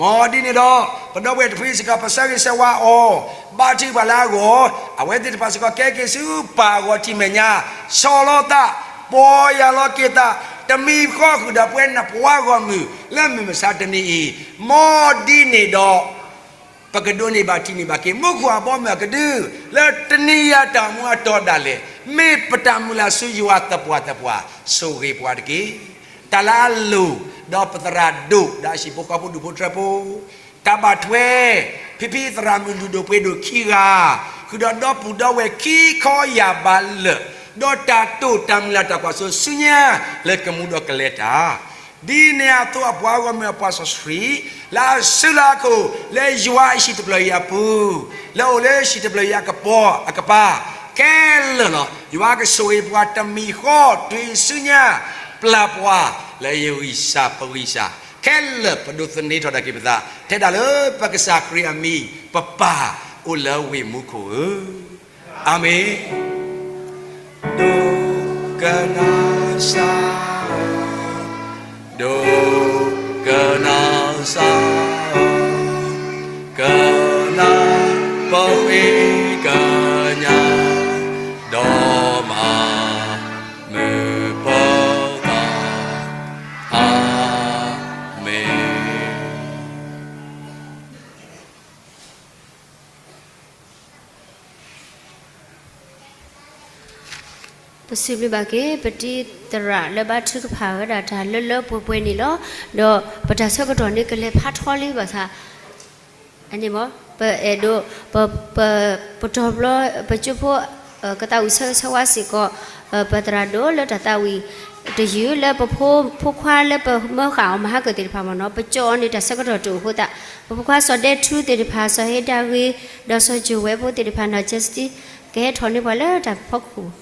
မ်ဒ်န့ၣ်ဒီး, ပဒီပုၢ်ဝဲၢ်တဖုစ့ၢ်ကီး ပဆၢဂ့ၤဆၢဝါအီၤ, ဘါထုကဖၣ်လၢအဂီၢ်, အဝဲသ့ၣ်တဖၣ်စ့ၢ်ကီး ကဲက့ၤဆူပၢ်အဂီၢ်ထံးမဲာ်ညါ, ဆီၣ်လီၤသး, ပီၢ်ယၢ်လီၤက့ၤသး, တမံၤဃီဃုာ်ဒီးပဝဲနပှၤဂီၢ်မုၢ်, လၢမုၢ်မဆါတနံၤအံၤ, မ်ဒ်န့ၣ်ဒီး ပကဒိးန့ၢ်ဘၣ်ထံၣ်န့ၢ်ဘၣ်က့ၤ မူခိၣ်အဘီအမုၢ်အကဒု, လၢတနံၤယၤတၢ်မူအတီၤဒၣ်လဲာ်, မ့ၢ်ပတၢ်မုၢ်လၢ်ဆူယွၤသပှၢ်သပှၢ်, ဆိၣ်ဂ့ၤပှၤတက့ၢ်. တၢ်လၢအလိၣ်, ဒီးပသရၣ်ဒိၣ်, ဒီးအဟံၣ်ဖိဃီဖိဒူၣ်ဖိထၢဖိ, တၢ်ဘၣ်ထွဲ, ဖံဖံသရၣ်မုၣ်လုၢ်ဒိၣ်ပှ့ၤဒိၣ်ခံဂၤ, ဃုာ်ဒီးဒီပုၢ်ဒီဝဲၢ်ခံခီယၢ်ဘးလၢာ်, ဒီးတၢ်တိာ်တၢ်မုၢ်လၢ်တၢ်ကွၢ်စိဆူညါ, လၢကမူဒီးကလဲၤတၢ် ဒ်န့ၣ်အသိးအပှၤဂီၢ်မုၢ်အပှၤစီဆှံ, လၢအစုလၢအခိၣ်, လၢယွၤအဟံၣ်တဖျၢၣ်အံၤအပူၤ, လၢအိၣ်လၢဟံၣ်တဖျၢၣ်အံၤအကပီၤအကပၤ, ခဲလၢာ်လီၤ. ယွၤကဆိၣ်ဂ့ၤပှၤတမံၤဃီတုၤဆူညါ, ပျၢ်ပှၤလၢယဂံၢ်စၢ်ပဂံၢ်စၢ်, ခဲလၢာ်ပဒိးသန့ၤထီၣ်ဒၣ်က့ၤပသး, ထဲဒၣ်လၢပကစၢ်ခရံာ်အမံၤ, ပပၢ်အိၣ်လၢဝ့ၢ်မူခိၣ်ဧၢ. အၤမ့ၣ်. ဒိကနၣ်စၢ်, ဒိကနၣ်စၢ်, ကနၣ်ပဝံကညး, ဒီးမၤမုာ်ပသး, အၤမ့ၣ်. ပစံးဘျုးဘၣ်က့ၤ ပတံၤသရၣ်လၢဘါထုကဖၣ်ဝဲဒၣ်တၢ်လၢလၢပှဲၤပှဲၤန့ၣ်လီၤ. ဒီးပတၢ်ဆၢကတီၢ်န့ၣ်ကလဲၤဖးထီလံဘၣ်ဆၣ်, အန့ၣ်မ့ၢ် ပအဲၣ်ဒိး ပ ပ ပတီၢ်ဘျီ ပကၠိဖိ ကသးဝံၣ်ဆၢဂ့ၤဆၢဝါစ့ၢ်ကီး ပသရၣ်ဒိၣ်လၢတၢ်သးဝံၣ်တယုၢ်လၢပဖိ ဖိခွါလၢပမၢဃာ်အီၤမၤဟါကၢၣ်သ့ၣ်တဖၣ်မ့ၢ်နီၤ ပကၠိအီၤန့ၣ် တၢ်ဆၢကတီၢ်တအိၣ်အဃိသတး ပဖိခွါစီၤဒဲထူသ့ၣ်တဖၣ် စီၤဟ့ဒၤဂ့ၤ ဒီးစီၤယိၤဝဲဖိသ့ၣ်တဖၣ် နီၢ်ကၠဲစတံ ကဟဲထီၣ်န့ၢ်ပှၤလၢတၢ်ဖီခိၣ်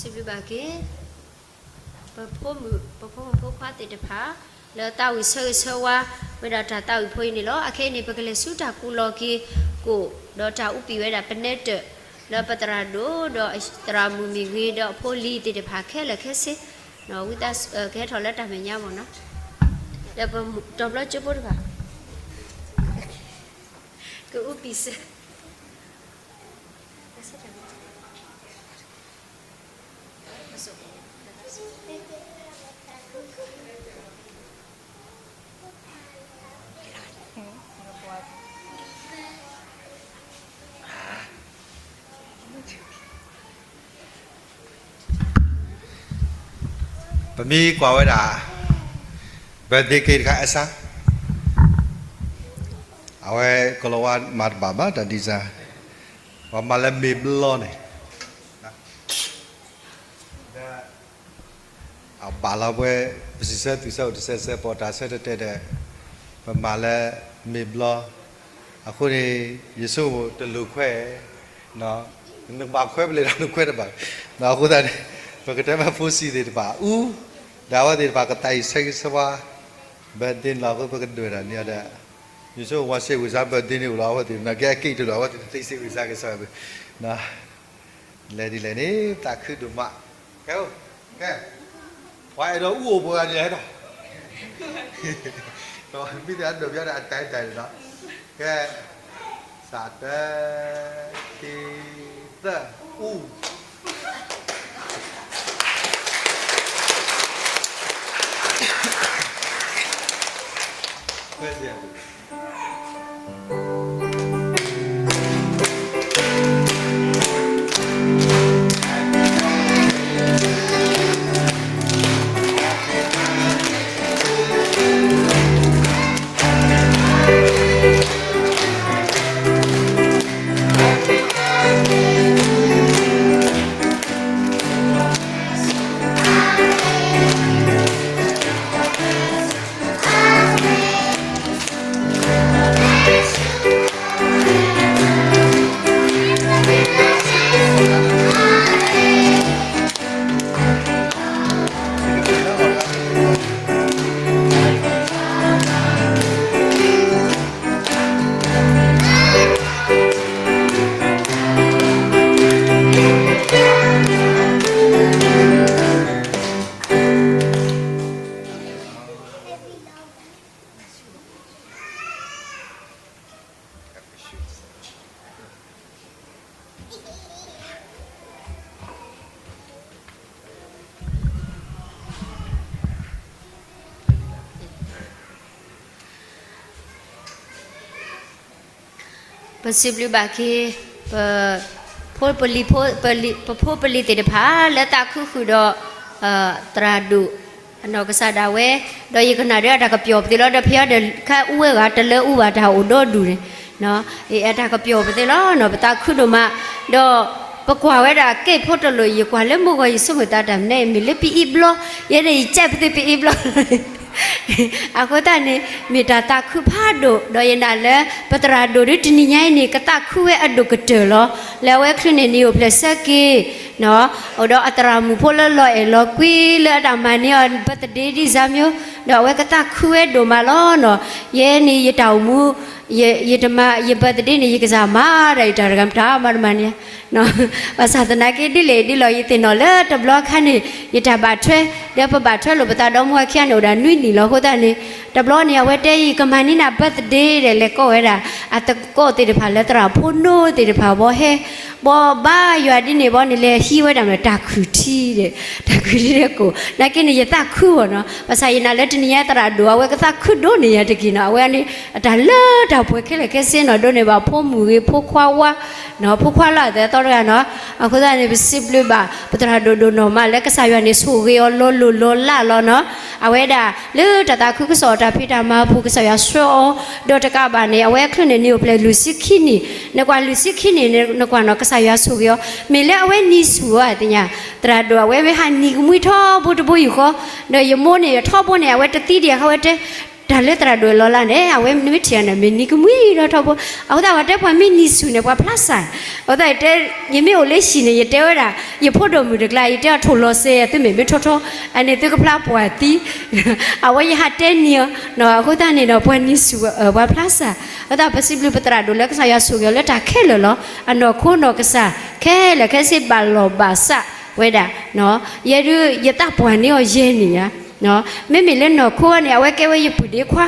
စံးဘျုးဘၣ်က့ၤ ပဖိမုၣ် ပဖိမုၣ်ဖိခွါသ့ၣ်တဖၣ် လၢသးဝံၣ်ဆၢဂ့ၤဆၢဝါ ဝဲဒၣ်တၢ်သးဝံၣ်ဖိအံၤန့ၣ်လီၤ. အခဲအံၤန့ၣ် ပကလဲၤဆူတၢ်ကူၣ်လီၤက့ၤကိၣ် ဒီးတၢ်အူပံာ်ဝဲဒၣ်ပနဲတၢၣ် လၢပသရၣ်ဒိၣ် ဒီးသရၣ်မုၣ်မ့ၢ်ဂ့ၤ ဒီးအဖိလံၤသ့ၣ်တဖၣ်ခဲလၢာ်ခဲဆ့ ဝံသးစူၤ ကဟဲထီၣ်လၢတၢ်မဲာ်ညါမ့ၢ်နီၤ လၢပတီၤဘျီကၠိဖိတဖၣ် ကအူပံာ်စၢၤ ပမ့ၢ်ကွၢ်ဝဲဒၣ် birthday cake တခါအစၢ် အဝဲကလီၤဝါမၤတဘၣ်ဘၣ်တၢ်ဒ်စၢ် ပှၤမၤလၢမ့ၢ်ဘျီန့ၣ် အဘၣ်လီၤပဝဲ ပစံးဆၢသူၣ်ဆၢအိၣ်တဆၢဆၢ ပီၣ်တၢ်ဆၢတဲာ်တဲာ်ဒီး ပမၤလၢမ့ၢ်ဘျီ အဃိန့ၣ် ယဆိကမိၣ်တလိၣ်ခွဲး နကဘၣ်ခွဲးပလဲၤဒီးနခွဲးတဘၣ် အဃိသတးန့ၣ် ပကတဲမ့ၢ်ဖိဆံးသ့ၣ်တဖၣ်အူ ဒီးအဝဲသ့ၣ်တဖၣ်ကသးဝံၣ်ဆၢဂ့ၤဆၢဝါ birthday န့ၣ်လီၤ အဃိပကဒွဲၣ်တၢ်န့ၣ်ဒီး ယဆိကမိၣ်ဝဲစ့ၢ်ဝံၣ်စၢ် birthday န့ၣ်အိၣ်လီၤ အဝဲသ့ၣ်နာ်က့အက့ၣ်တလိၣ် အဝဲသ့ၣ်တသ့စ့ၢ်ဝံၣ်စၢ်ကစၢ် လဲၤဒ်လဲၣ်န့ၣ် သးခုဒိၣ်မး ကဲ ကဲ ပှၤအဲၣ်ဒိးအူအိၣ်ပှၤဂၤဒ်လဲၣ်ဒီး မ့ၢ်သ့အဒိၣ်ပယီၤဒီးအတၢ်တၢ်ဒီး ကဲ စးတၢ ခံ သၢ အူ ပစံးဘျုးဘၣ်က့ၤ ပ ဖိပလံၤ ပဖိပလံၤသ့ၣ်တဖၣ် လၢသးခုဃုာ်ဒီး သရၣ်ဒိၣ် အနီၢ်ကစၢ်ဒၣ်ဝဲ, ဒီးယကနၣ်ဒီးအတၢ်ကပျီၣ်ပသ့လီၤ, ဒီးဖဲအံၤဒီး ခါအူဝဲဂၤတလၢအူဘၣ်တၢ်အိၣ်ဒီဒူၣ်န့ၣ်, အတၢ်ကပျီၣ်ပသ့လီၤ, ပသးခုဒိၣ်မး, ဒီးပကွၢ်ဝဲဒၣ်ကဲဖိတလိၣ် ယကွၢ်လၢမိၢ်ဂီၤ ယဆိကမိၣ်သးတၢ်မနုၤ မ့ၢ်လၢပအ့ဘျီ, ယဲန့ၣ်ယကဲပသ့ပအ့ဘျီ အဃိသတးန့ၣ် မ့ၢ်တၢ်သးခုဖးဒိၣ်, ဒီးယနာ်လၢ ပသရၣ်ဒိၣ်ဒ်တနံၤညါအံၤန့ၣ် ကသးခုဝဲအဒိၣ်ကတၢၢ်လီၤ. လၢအဝဲချုးန့ၢ်နံၣ်အိၣ်ဖျဲၣ်ဆၢက့ၤ, အိၣ်ဒီးအသရၣ်မုၣ်ဖိလၢလီၤအဲၣ်လီၤကွံ လၢအတၢ်မၤန့ၢ်အီၤ birthday ဒ်စၢ်မၠိ, ဒီးအဝဲကသးခုဝဲဒိၣ်မးလီၤနီၤ. ယဲန့ၣ်ယတၢ်အိၣ်မူ, ယတမၤယ birthday န့ၣ် ယကစၢ်မၤဒၣ်ယတၢ်တဂၤမတၤမၤတမၤန့ၣ် ဘၣ်ဆၣ်သနာ်က့ဒ်လဲၣ်ဒ်လဲၣ် ယသ့ၣ်နီၣ်လၢတဘျီခါန့ၣ် ယတၢ်ဘၣ်ထွဲ, ဒီးပဘၣ်ထွဲလိာ်ပသးဒီမါဝၤခံဂၤန့ၣ် အိၣ်ဒၣ်နွံနံၣ်လီၤ. အဃိသတးန့ၣ် တဘျီန့ၣ် အဝဲတဲယၤ ကမၤန့ၢ်နၤ birthday ဒီး လဲၤကိးဝဲဒၣ် အသကိးသ့ၣ်တဖၣ်လၢသရၣ်ဖိနိသ့ၣ်တဖၣ်ဘီဟဲ, ဘီဘါယွၤဒ်န့ၣ်ဘီန့ၣ် လဲၤဟံးဝဲဒၣ်မ့ၢ်တၢ်ခုၣ်ထံဒီး, တၢ်ခုၣ်ထံဒီးကိၣ်, နာ်က့န့ၣ် ယသးခုအီၤနီၤ. ဘၣ်ဆၣ်ယနာ်လၢတနံၤညါသရၣ်ဒိၣ် အဝဲကသးခုဒိၣ်န့ၢ်ယၤတက့ၢ်နီၤ. အဝဲန့ၣ် အတၢ်လၢတၢ်ပှဲၤခဲလၢာ်ခဲဆ့နီၤ, ဒိးန့ၢ်ဘၣ်ဖိမုၣ်ဂ့ၤ ဖိခွါဝါ, ဖိခွါလၢအသးသီတဂၤနီၤ. အဃိသတးန့ၣ် ပစံးဘျုးဘၣ် ပသရၣ်ဒိၣ်ဒိၣ်နီၢ်မးလၢကစၢ်ယွၤန့ၣ် ဆိၣ်ဂ့ၤအီၤလီၤလိၢ်လီၤလးလီၤနီၤ. အဝဲဒၣ်လၢတၢ်သးခုကစီၣ်တၢ်ဖံးတၢ်မၤအပူၤ ကစၢ်ယွၤဆှၢအီၤ, ဒီးတကးဘၣ်န့ၣ် အဝဲချုးန့ၢ်နံၣ်အိၣ်ဖျဲၣ်လွံၢ်ဆံခံနံၣ်, နကွၢ်လွံၢ်ဆံခံနံၣ်န့ၣ် နကွၢ်နီၤ ကစၢ်ယွၤဆိၣ်ဂ့ၤအီၤ, မ့ၢ်လၢအဝဲနံၤဆူၣ်အီၤသ့ၣ်ညါ, သရၣ်ဒိၣ်အဝဲမ့ၢ်ဟးနံၤကမှံထီဘိတဘိယူၢ်ဃီ, ဒီးယမိၢ်န့ၣ် ထီဘိန့ၣ် အဝဲတသံဒံးအခါဝဲတဲ တၢ်လၢသရၣ်ဒိၣ်လီၤလးန့ၣ် အဝဲမ့ၢ်ထံၣ်အီၤန့ၣ် မ့ၢ်နံၤကမှံဒီးထီဘိ, အဃိသတးပှၤတဲပှၤမ့ၢ်နံၤဆူၣ်န့ၣ် ပှၤဖျါစၢ်, အဃိသတး ယမ့ၢ်အိၣ်လၢဟံၣ်န့ၣ် ယတဲဝဲဒၣ် ယဖိဒိၣ်မုၣ်တကျါ ယတဲအီၤထိၣ်လီၤစဲ သုမ့ၢ်မ့ၢ်ထီထီ အန့ၣ်သုကဖျါပှၢ်သံ, အဝဲယဟးတဲနံၤအီၤ, အဃိသတးန့ၣ်ဒီး ပှၤနံၤဆူၣ် ပှၤဖျါစၢ်, အဃိသတးပစံးဘျုးပသရၣ်ဒိၣ်လၢ ကစၢ်ယွၤဆိၣ်ဂ့ၤအီၤလၢတၢ်ခဲလၢာ်လီၤ. အနီၢ်ခိနီၢ်ကစၢ် ခဲလၢာ်ခဲဆ့ဘၣ်လီၢ်ဘၣ်စးဝဲဒၣ်, ယဲဒုး ယသးပှၢ်န့ၢ်အီၤယဲၢ်နံၣ်ဧါ မ့မ့ၢ်လၢနီၢ်ခိန့ၣ် အဝဲကဲဝဲယပုၢ်ဒ့ခွါ,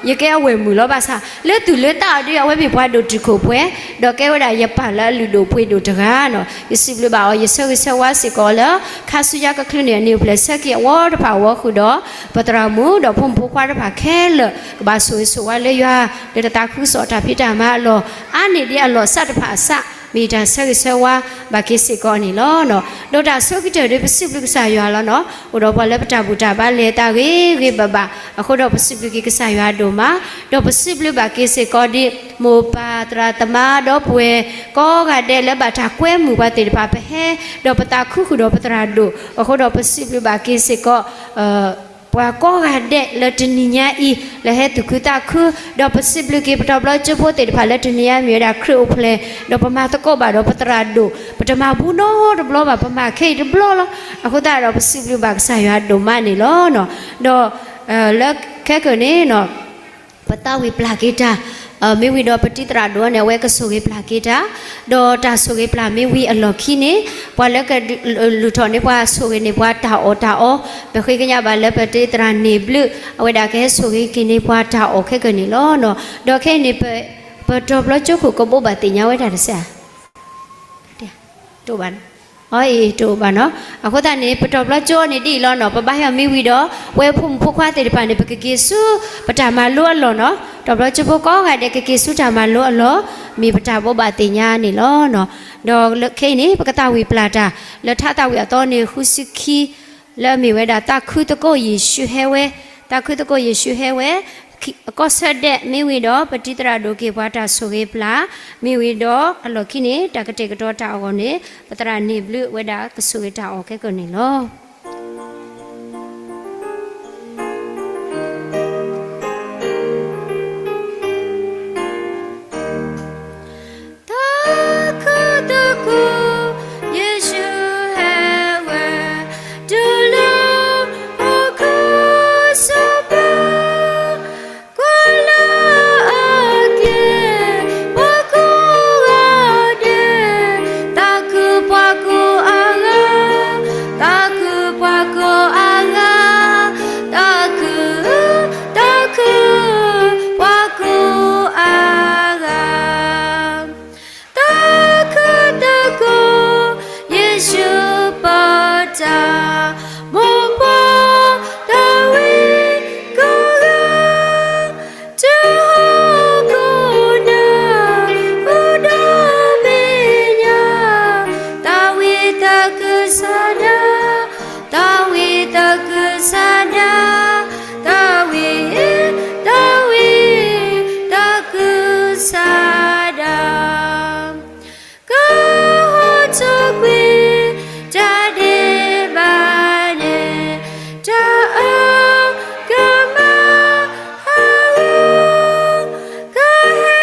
ယကဲအဝဲၢ်မုၣ်လီၤဘၣ်ဆၣ် လၢသူၣ်လၢသးအီၤဒုး အဝဲမ့ၢ်ပှၤဒိၣ်တုာ်ခိၣ်ပှဲၤ, ဒီးကဲဝဲဒၣ်ယပၢ်လၢအလုၢ်ဒိၣ်ပှ့ၤဒိၣ်တဂၤနီၤ. ယစံးဘျုးဘၣ်အီၤ ယဆၢဂ့ၤဆၢဝါစ့ၢ်ကီးလၢ ခါဆူညါကချုးန့ၣ် အနံၣ်အိၣ်ဖျဲၣ်ဆၢက့ၤအဝီတဖၣ်အဝီဃုာ်ဒီး ပသရၣ်မုၣ်ဒီးဖိမုၣ်ဖိခွါတဖၣ်ခဲလၢာ် ကဘၣ်ဆိၣ်ဂ့ၤဆိၣ်ဝါလၢယွၤ လၢတၢ်သးခုကစီၣ်တၢ်ဖံးတၢ်မၤအလီၢ် အါန့ၢ်ဒ်အလီၢ်အစးတဖၣ်အစး မ့ၢ်တၢ်ဆၢဂ့ၤဆၢဝါဘၣ်က့ၤစ့ၢ်ကီးန့ၣ်လီၤ. ဒီးတၢ်ဆိကတၢၢ်ဒီး ပစံးဘျုးကစၢ်ယွၤလီၤနီၤ. အိၣ်ဒီးပှၤလၢပတၢ်ဘူၣ်တၢ်ဘါလဲၤတၢ်ဂ့ၤဂ့ၤဘၣ်ဘၣ် အဃိဒီးပစံးဘျုးက့ၤကစၢ်ယွၤဒိၣ်မး, ဒီးပစံးဘျုးဘၣ်က့ၤစ့ၢ်ကီးဒ် မိၢ်ပၢ်သရၣ်သမါဒီပုၢ်ဝဲၢ်ကိးဂၤဒဲးလၢဘၣ်တၢ်ကွဲမုာ်ပှၤသ့ၣ်တဖၣ် ပဟဲ ဒီးပသးခုဃုာ်ဒီးပသရၣ်ဒိၣ် အဃိဒီးပစံးဘျုးဘၣ်က့ၤစ့ၢ်ကီး ပှၤကိးဂၤဒဲးလၢတနံၤညါအံၤ လၢဟဲသူၣ်ခုသးခု, ဒီးပစံးဘျုးက့ၤပတီၢ်ဘျီကၠိဖိသ့ၣ်တဖၣ်လၢတနံၤညါ မ့ၢ်ဝဲဒၣ်ခရံာ်အိၣ်ဖျဲၣ်, ဒီးပမၤသကိးဘၣ်ဒီးပသရၣ်ဒိၣ်, ပတမၤဘူးနီတဘျီဘၣ် ပမၤခဲအံၤတဘျီလီၤ. အဃိသတးဒီးပစံးဘျုးဘၣ်ကစၢ်ယွၤဒိၣ်မးန့ၣ်လီၤ. ဒီးလၢခဲကၢၢ်န့ၣ် ပသးဝံၣ်ပျၢ်က့ၤတၢ်, မ့ၢ်ဝံၤဒီးပတံၤသရၣ်ဒိၣ်န့ၣ် အဝဲကဆိၣ်ဂ့ၤပျၢ်က့ၤတၢ်, ဒီးတၢ်ဆိၣ်ဂ့ၤပျၢ်မ့ၢ်ဝံၤအလီၢ်ခံန့ၣ် ပှၤလၢကလုၢ်ထီၣ်န့ၢ်ပှၤဆိၣ်ဂ့ၤန့ၢ်ပှၤတၢ်အီၣ်တၢ်အီ, ပဃ့ကညးဘၣ်လၢပတံၤသရၣ်န့ၣ်ဘျုး အဝဲဒၣ်ကဟဲဆိၣ်ဂ့ၤက့ၤန့ၢ်ပှၤတၢ်အီၣ်ခဲကၢၢ်န့ၣ်လီၤ. ဒီးခဲအံၤန့ၣ် ပတီၢ်ဘျီကၠိခိၣ်ကဘိးဘၣ်သ့ၣ်ညါဝဲတၢ်တစဲးဧါ တအိၣ်ဘၣ်နီၤ, အအံၤတအိၣ်ဘၣ်နီၤ. အဃိသတးန့ၣ် ပတီၢ်ဘျီကၠိန့ၣ်ဒ်အံၤလီၤနီၤ, ပဘၣ်ဟဲအီၤမ့ၢ်ဝံၤဒီး ပဝဲဖိမုၣ်ဖိခွါသ့ၣ်တဖၣ်န့ၣ် ပကက့ၤဆူပတၢ်မၤလိအလီၢ်နီၤ. တီၢ်ဘျီကၠိဖိကိးဂၤဒဲး ကက့ၤဆူတၢ်မၤလိအလီၢ် မ့ၢ်ပတၢ်ဘိးဘၣ်သ့ၣ်ညါန့ၣ်လီၤ. ဒီးခဲအံၤန့ၣ် ပကသးဝံၣ်ပျၢ်တၢ် လၢထါသးဝံၣ်အသီန့ၣ် ဃုဆံခံ လၢအမ့ၢ်ဝဲဒၣ် သးခုသကိးယ့ၣ်ၡူးဟဲဝဲ, သးခုသကိးယ့ၣ်ၡူးဟဲဝဲ, အကီၢ်ဆၢဒဲး မ့ၢ်ဝံၤဒီး ပတံၤသရၣ်ဒိၣ်က့ၤပှၤတၢ်ဆိၣ်ဂ့ၤပျၢ်, မ့ၢ်ဝံၤဒီး အလီၢ်ခံန့ၣ် တၢ်ကတဲာ်ကတီၤတၢ်အဂီၢ်န့ၣ် ပသရၣ်န့ၣ်ဘျုးဝဲဒၣ်ကဆိၣ်ဂ့ၤတၢ်အီၣ်ခဲကၢၢ်န့ၣ်လီၤ. သးခုသကိး ယ့ၣ်ၡူးဟဲဝဲ, တုၤလၢဟီၣ်ခိၣ်စီၤပၤ, ကွၢ်လၢအကျဲ, ပှၤကိးဂၤဒဲး, သးခုပှၤကိးအဂၤ, သးခုပှၤကိးအဂၤ, သးခု, သးခု, ပှၤကိးအဂၤ သးခုသကိး ယ့ၣ်ၡူးပတၢ်, မိၢ်ပှၢ်သးဝံၣ်ကိးဂၤ, တုၤဟီၣ်ခိၣ်နၢ, ဃုာ်ဒီးမဲာ်ညါ, သးဝံၣ်သးခုဆန္ဒ, သးဝံၣ်သးခုဆန္ဒ, သးဝံၣ်, သးဝံၣ်သးခုဆန္ဒ ကဟီၣ်ထီၣ်ကွံာ် တၢ်ဒဲးဘးန့ၣ်, တၢ်အၢကမၤဟးဂီၤ, ကဟဲ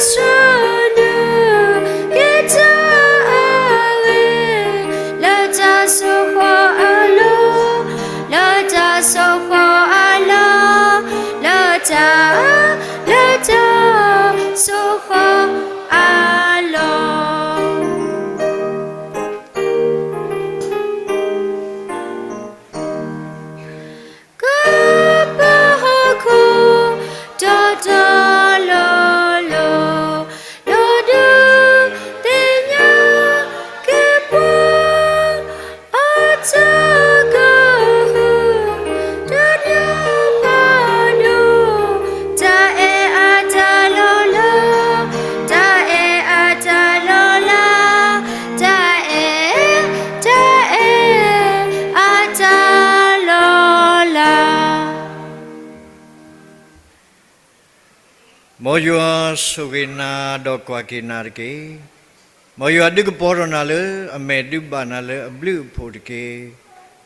ဆှၢနုာ်က့ၤတၢ်အဂ့ၢ်, လၢတၢ်ဆိၣ်ဃီအလီၢ်, လၢတၢ်ဆိၣ်ဃီအလီၢ်, လၢတၢ်, လၢတၢ်ဆိၣ်ဃီအလီၢ် ကပၤဟီၣ်ခိၣ်တီတီလိၤလိၤ, ဒီးဒုးသ့ၣ်ညါက့ၤပှၤ အတၢ်ကဟု, တၢ်ဒုးဖးဒိၣ်, တၢ်အဲၣ်အတၢ်လီၤလး, တၢ်အဲၣ်အတၢ်လီၤလး, တၢ်အဲၣ်, တၢ်အဲၣ်အတၢ်လီၤလး မ်ယွၤဆိၣ်ဂ့ၤနၤဒီးကွၢ်က့ၤနၤတက့ၢ်. မ်ယွၤဒုးကပီၤထီၣ်နၤလၢအမဲာ် ဒုးဘၣ်နၤလၢအဘျုးအဖှိၣ်တက့ၢ်.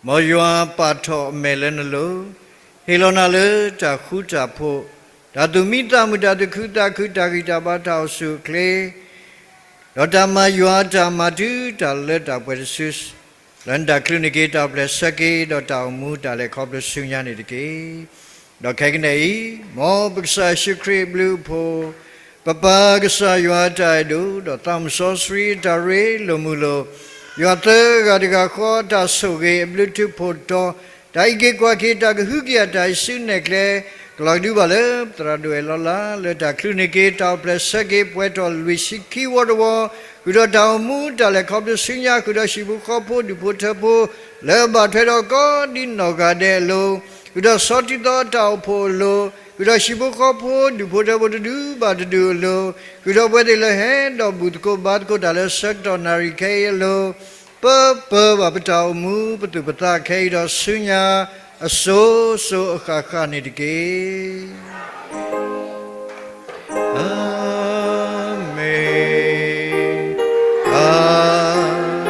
မ်ယွၤပာ်ထီၣ်အမဲာ်လၢနလိၤ, ဟ့ၣ်လီၤနၤလၢတၢ်ဃူတၢ်ဖိး, တၢ်သူၣ်မံသးမုာ်, တၢ်သူၣ်ခုသးခု, တၢ်ဂံၢ်တၢ်ဘါ, တၢ်အိၣ်ဆူၣ်အိၣ်ချ့, ဒီးတၢ်မၤယွၤအတၢ်မၤ တုၤတၢ်လၢတၢ်ပှဲၤတစု, လၢနတၢ်ချုးန့ၢ်က့ၤတၢ်အိၣ်ဖျဲၣ်ဆၢက့ၤ, ဒီးတၢ်အိၣ်မူတၢ်လဲၤခီဖျိဆူညါန့ၣ်တက့ၢ်. ဒီးခဲကနံၣ်အံၤ, မ်ပကစၢ်ယ့ၣ်ၡူးခရံာ်အဘျုးအဖှိၣ်, ပပၢ်ကစၢ်ယွၤအတၢ်အဲၣ်ဒိၣ်, ဒီးသးမုၣ်စီဆှံအတၢ်ရ့လိာ်မုာ်လိာ်, ယွၤသၢဂၤတဂၤဃီအတၢ်ဆိၣ်ဂ့ၤ, အဘျုးထူးဖှိၣ်တီ, တၢ်အံးက့ၤကွၢ်က့ၤ, တၢ်ကဟုကယာ်တၢ်အံၤဆူနဲၣ်ကျဲ, ကလီၤကဒုဘၣ်လၢပသရၣ်ဒိၣ်အဲၣ်လီၤလး, လၢတၢ်ချုးန့ၢ်က့ၤတၢ်အိၣ်ဖျဲၣ်ဆၢက့ၤ ပှဲၤထီၣ်လွံၢ်ဆံခံဝီတဝီ, ဃုာ်ဒီးတၢ်အိၣ်မူတၢ်လဲၤခီဖျိဆူညါ, ဃုာ်ဒီးဟံၣ်ဖိဃီဖိဒူၣ်ဖိထၢဖိ, လၢအဘၣ်ထွဲဒီးကိးဒံနီၢ်ဂၤဒဲးအလိၤ, ဃုာ်ဒီးဆီထံသီအတၢ်အိၣ်ဖှိၣ်အလိၤ, ဃုာ်ဒီးဟံၣ်ဖိဃီဖိဒူၣ်ဖိထၢဖိတဒုဘၣ်တဒုအလိၤ, ဃုာ်ဒီးပဝဲသ့ၣ်လၢဟဲဒီးဘူၣ်သကိးဘါသကိးတၢ်လၢဆၢကတီၢ်နၣ်ရံၣ်ခဲအံၤအလိၤ, ပပၢၤဘၣ်ပတၢ်အိၣ်မူပသူၣ်ပသးခဲအံၤဒီးဆူညါ, အစိၤစိၤအဃၣ်ဃၣ်န့ၣ်တက့ၢ်. အၤမ့ၣ်, အၤမ့ၣ်, အၤ, အၤမ့ၣ်.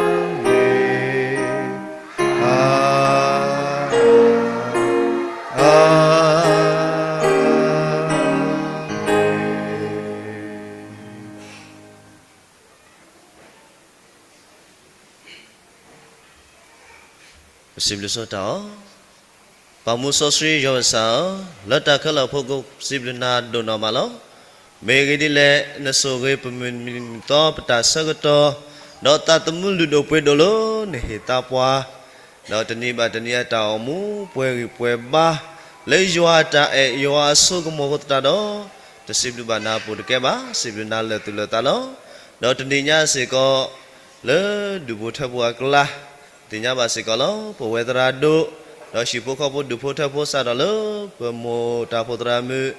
ပစံးဘျုးဆိတၢ်အီၤ, ပၢ်မူစီဆှံယွၤပကစၢ်ဧၢ, လၢတၢ်ခဲလၢာ်အဖီခိၣ် ပစံးဘျုးနၤဒိၣ်နီၢ်မးလီၤ. မ့ၢ်ဂ့ၢ်ဒ်လဲၣ်, နဆိၣ်ဂ့ၤပမုၢ်နံၤသီပတၢ်ဆၢကတီၢ်, ဒီးသးသမူလုၢ်ဒိၣ်ပှ့ၤဒိၣ်လၢနဟ့ၣ်သးပှၤ, ဒီးတနံၤဘၣ်တနံၤအတၢ်အိၣ်မူပှဲၤဂံၢ်ပှဲၤဘါ, လၢယွၤအတၢ်အဲၣ်ယွၤအစိကမီၤအဃိသတးဒီး, တစံးဘျုးဘၣ်နၤပူၤတကဲဘၣ်, စံးဘျုးနၤလၢာ်သူၣ်လၢာ်သးလီၤ. ဒီးတနံၤညါစ့ၢ်ကီး, လၢဒူၣ်ဖိထၢဖိအကျါ, သ့ၣ်ညါဘၣ်စ့ၢ်ကီးလီၤ. ပဝဲသရၣ်ဒိၣ်, ဒီးဟံၣ်ဖိဃီဖိဒူၣ်ဖိထၢဖိစးထီၣ်လၢပမိၢ်တၢ်ဖိသရၣ်မုၣ်,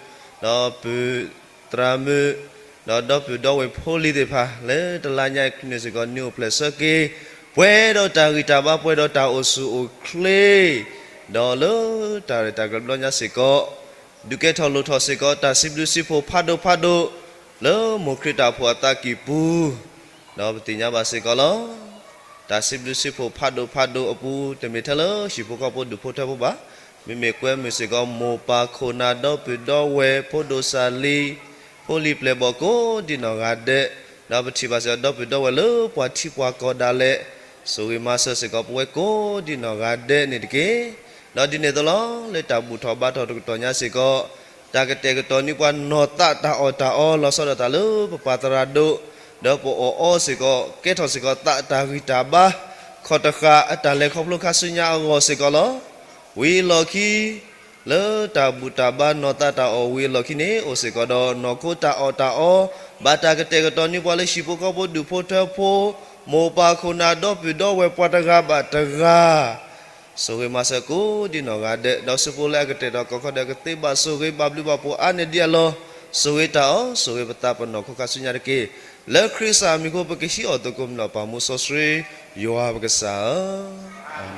ဒီးပုၢ်သရၣ်မုၣ်, ဒီးဒီပုၢ်ဒီဝဲၢ်ဖိလံၤသ့ၣ်တဖၣ် လၢတလါညါအံၤန့ၣ်စ့ၢ်ကီး နံၤအိၣ်ဖျဲၣ်ဆၢက့ၤ, ပှဲၤဒီးတၢ်ဂံၢ်တၢ်ဘါ ပှဲၤဒီးတၢ်အိၣ်ဆူၣ်အိၣ်ချ့, ဒီးလၢတၢ်ရဲၣ်တၢ်ကျဲၤဘျီညါစ့ၢ်ကီး, ဒုးကဲထီၣ်လိၣ်ထီၣ်စ့ၢ်ကီး တၢ်စံးဘျုးစံးဖှိၣ်ဖးဒိၣ်ဖးဒိၣ်, လၢမိၢ်ခရံာ်တၢ်အိၣ်ဖှိၣ်အသးကံၢ်ပူၤ, ဒီးပသ့ၣ်ညါဘၣ်စ့ၢ်ကီးလီၤ. တၢ်စံးဘျုးစံးဖှိၣ်ဖးဒိၣ်ဖးဒိၣ်အပူၤ တမ့ၢ်ထဲလၢဟံၣ်ဖိဃီဖိဒူၣ်ဖိထၢဖိဘၣ်, မ့မ့ၢ်ကွဲမုာ်စ့ၢ်ကီး မိၢ်ပၢ်ခိၣ်နၢ်ဒီပုၢ်ဒီဝဲၢ် ဖိဒိၣ်စၢ်လံၤ, ဖိလံၤပျဲၢ်ဘီၣ်ကိးဒံနီၢ်ဂၤဒဲး, ဒီးပထံၣ်ဘၣ်စ့ၢ်ကီး ဒီပုၢ်ဒီဝဲၢ်လၢပှၤထံပှၤကီၢ်ဒၣ်လဲာ်, ဆိၣ်ဂ့ၤမၤစၢၤစ့ၢ်ကီး ပဝဲကိးဒံနီၢ်ဂၤဒဲးန့ၣ်တက့ၢ်. ဒီးဒ်န့ၣ်အသိးလီၤ, လၢတၢ်ဘူၣ်ထီၣ်ဘါထီၣ်တကတီၢ်ညါစ့ၢ်ကီး, တၢ်ကတဲာ်ကတီၤန့ၢ်ပှၤနီၢ်သးတၢ်အီၣ်တၢ်အီ လီၤဆီဒၣ်တၢ်လၢပပၢ်သရၣ်ဒိၣ်, ဒီးပအီၣ်အီစ့ၢ်ကီး ကဲထီၣ်စ့ၢ်ကီးသးတၢ်ဂံၢ်တၢ်ဘါ, ခီၣ်တဃာ်အတၢ်လဲၤခီဖျိခါဆူညါအဂီၢ်စ့ၢ်ကီးလီၤ. ဝံၤအလီၢ်ခံ, လၢတၢ်ဘူၣ်တၢ်ဘါနီၢ်သးတၢ်အီၣ်ဝံၤအလီၢ်ခံန့ၣ် အိၣ်စ့ၢ်ကီးဒီးနီၢ်ခိတၢ်အီၣ်တၢ်အီ, ဘၣ်တၢ်ကတဲာ်ကတီၤန့ၢ်ပှၤလၢဟံၣ်ဖိဃီဖိဒူၣ်ဖိထၢဖိ, မိၢ်ပၢ်ခိၣ်နၢ်ဒီပုၢ်ဒီဝဲၢ်ပှၤတဂၤဘၣ်တဂၤ ဆိၣ်ဂ့ၤမၤစၢၤကိးဒံနီၢ်ဂၤဒဲး, ဒီးဆူဖိလၢအကတဲာ်ထီၣ်ကီၢ်ခီဒီး ကသ့ဘၣ်ဆိၣ်ဂ့ၤဘၣ်ဘျုးဘၣ်ဖှိၣ်အါန့ၢ်ဒံးအလီၢ်, ဆိၣ်ဂ့ၤတၢ်အီၣ်, ဆိၣ်ဂ့ၤပသးပ့ၤနီၣ်ခိၣ်ခါဆူညါတက့ၢ်. လၢခရံာ်ကစၢ်အမံၤအဃိ ပကဟံးအီၣ်သကိးမုၢ်လီၤ ပၢ်မူစီဆှံ ယွၤပကစၢ်ဧၢ.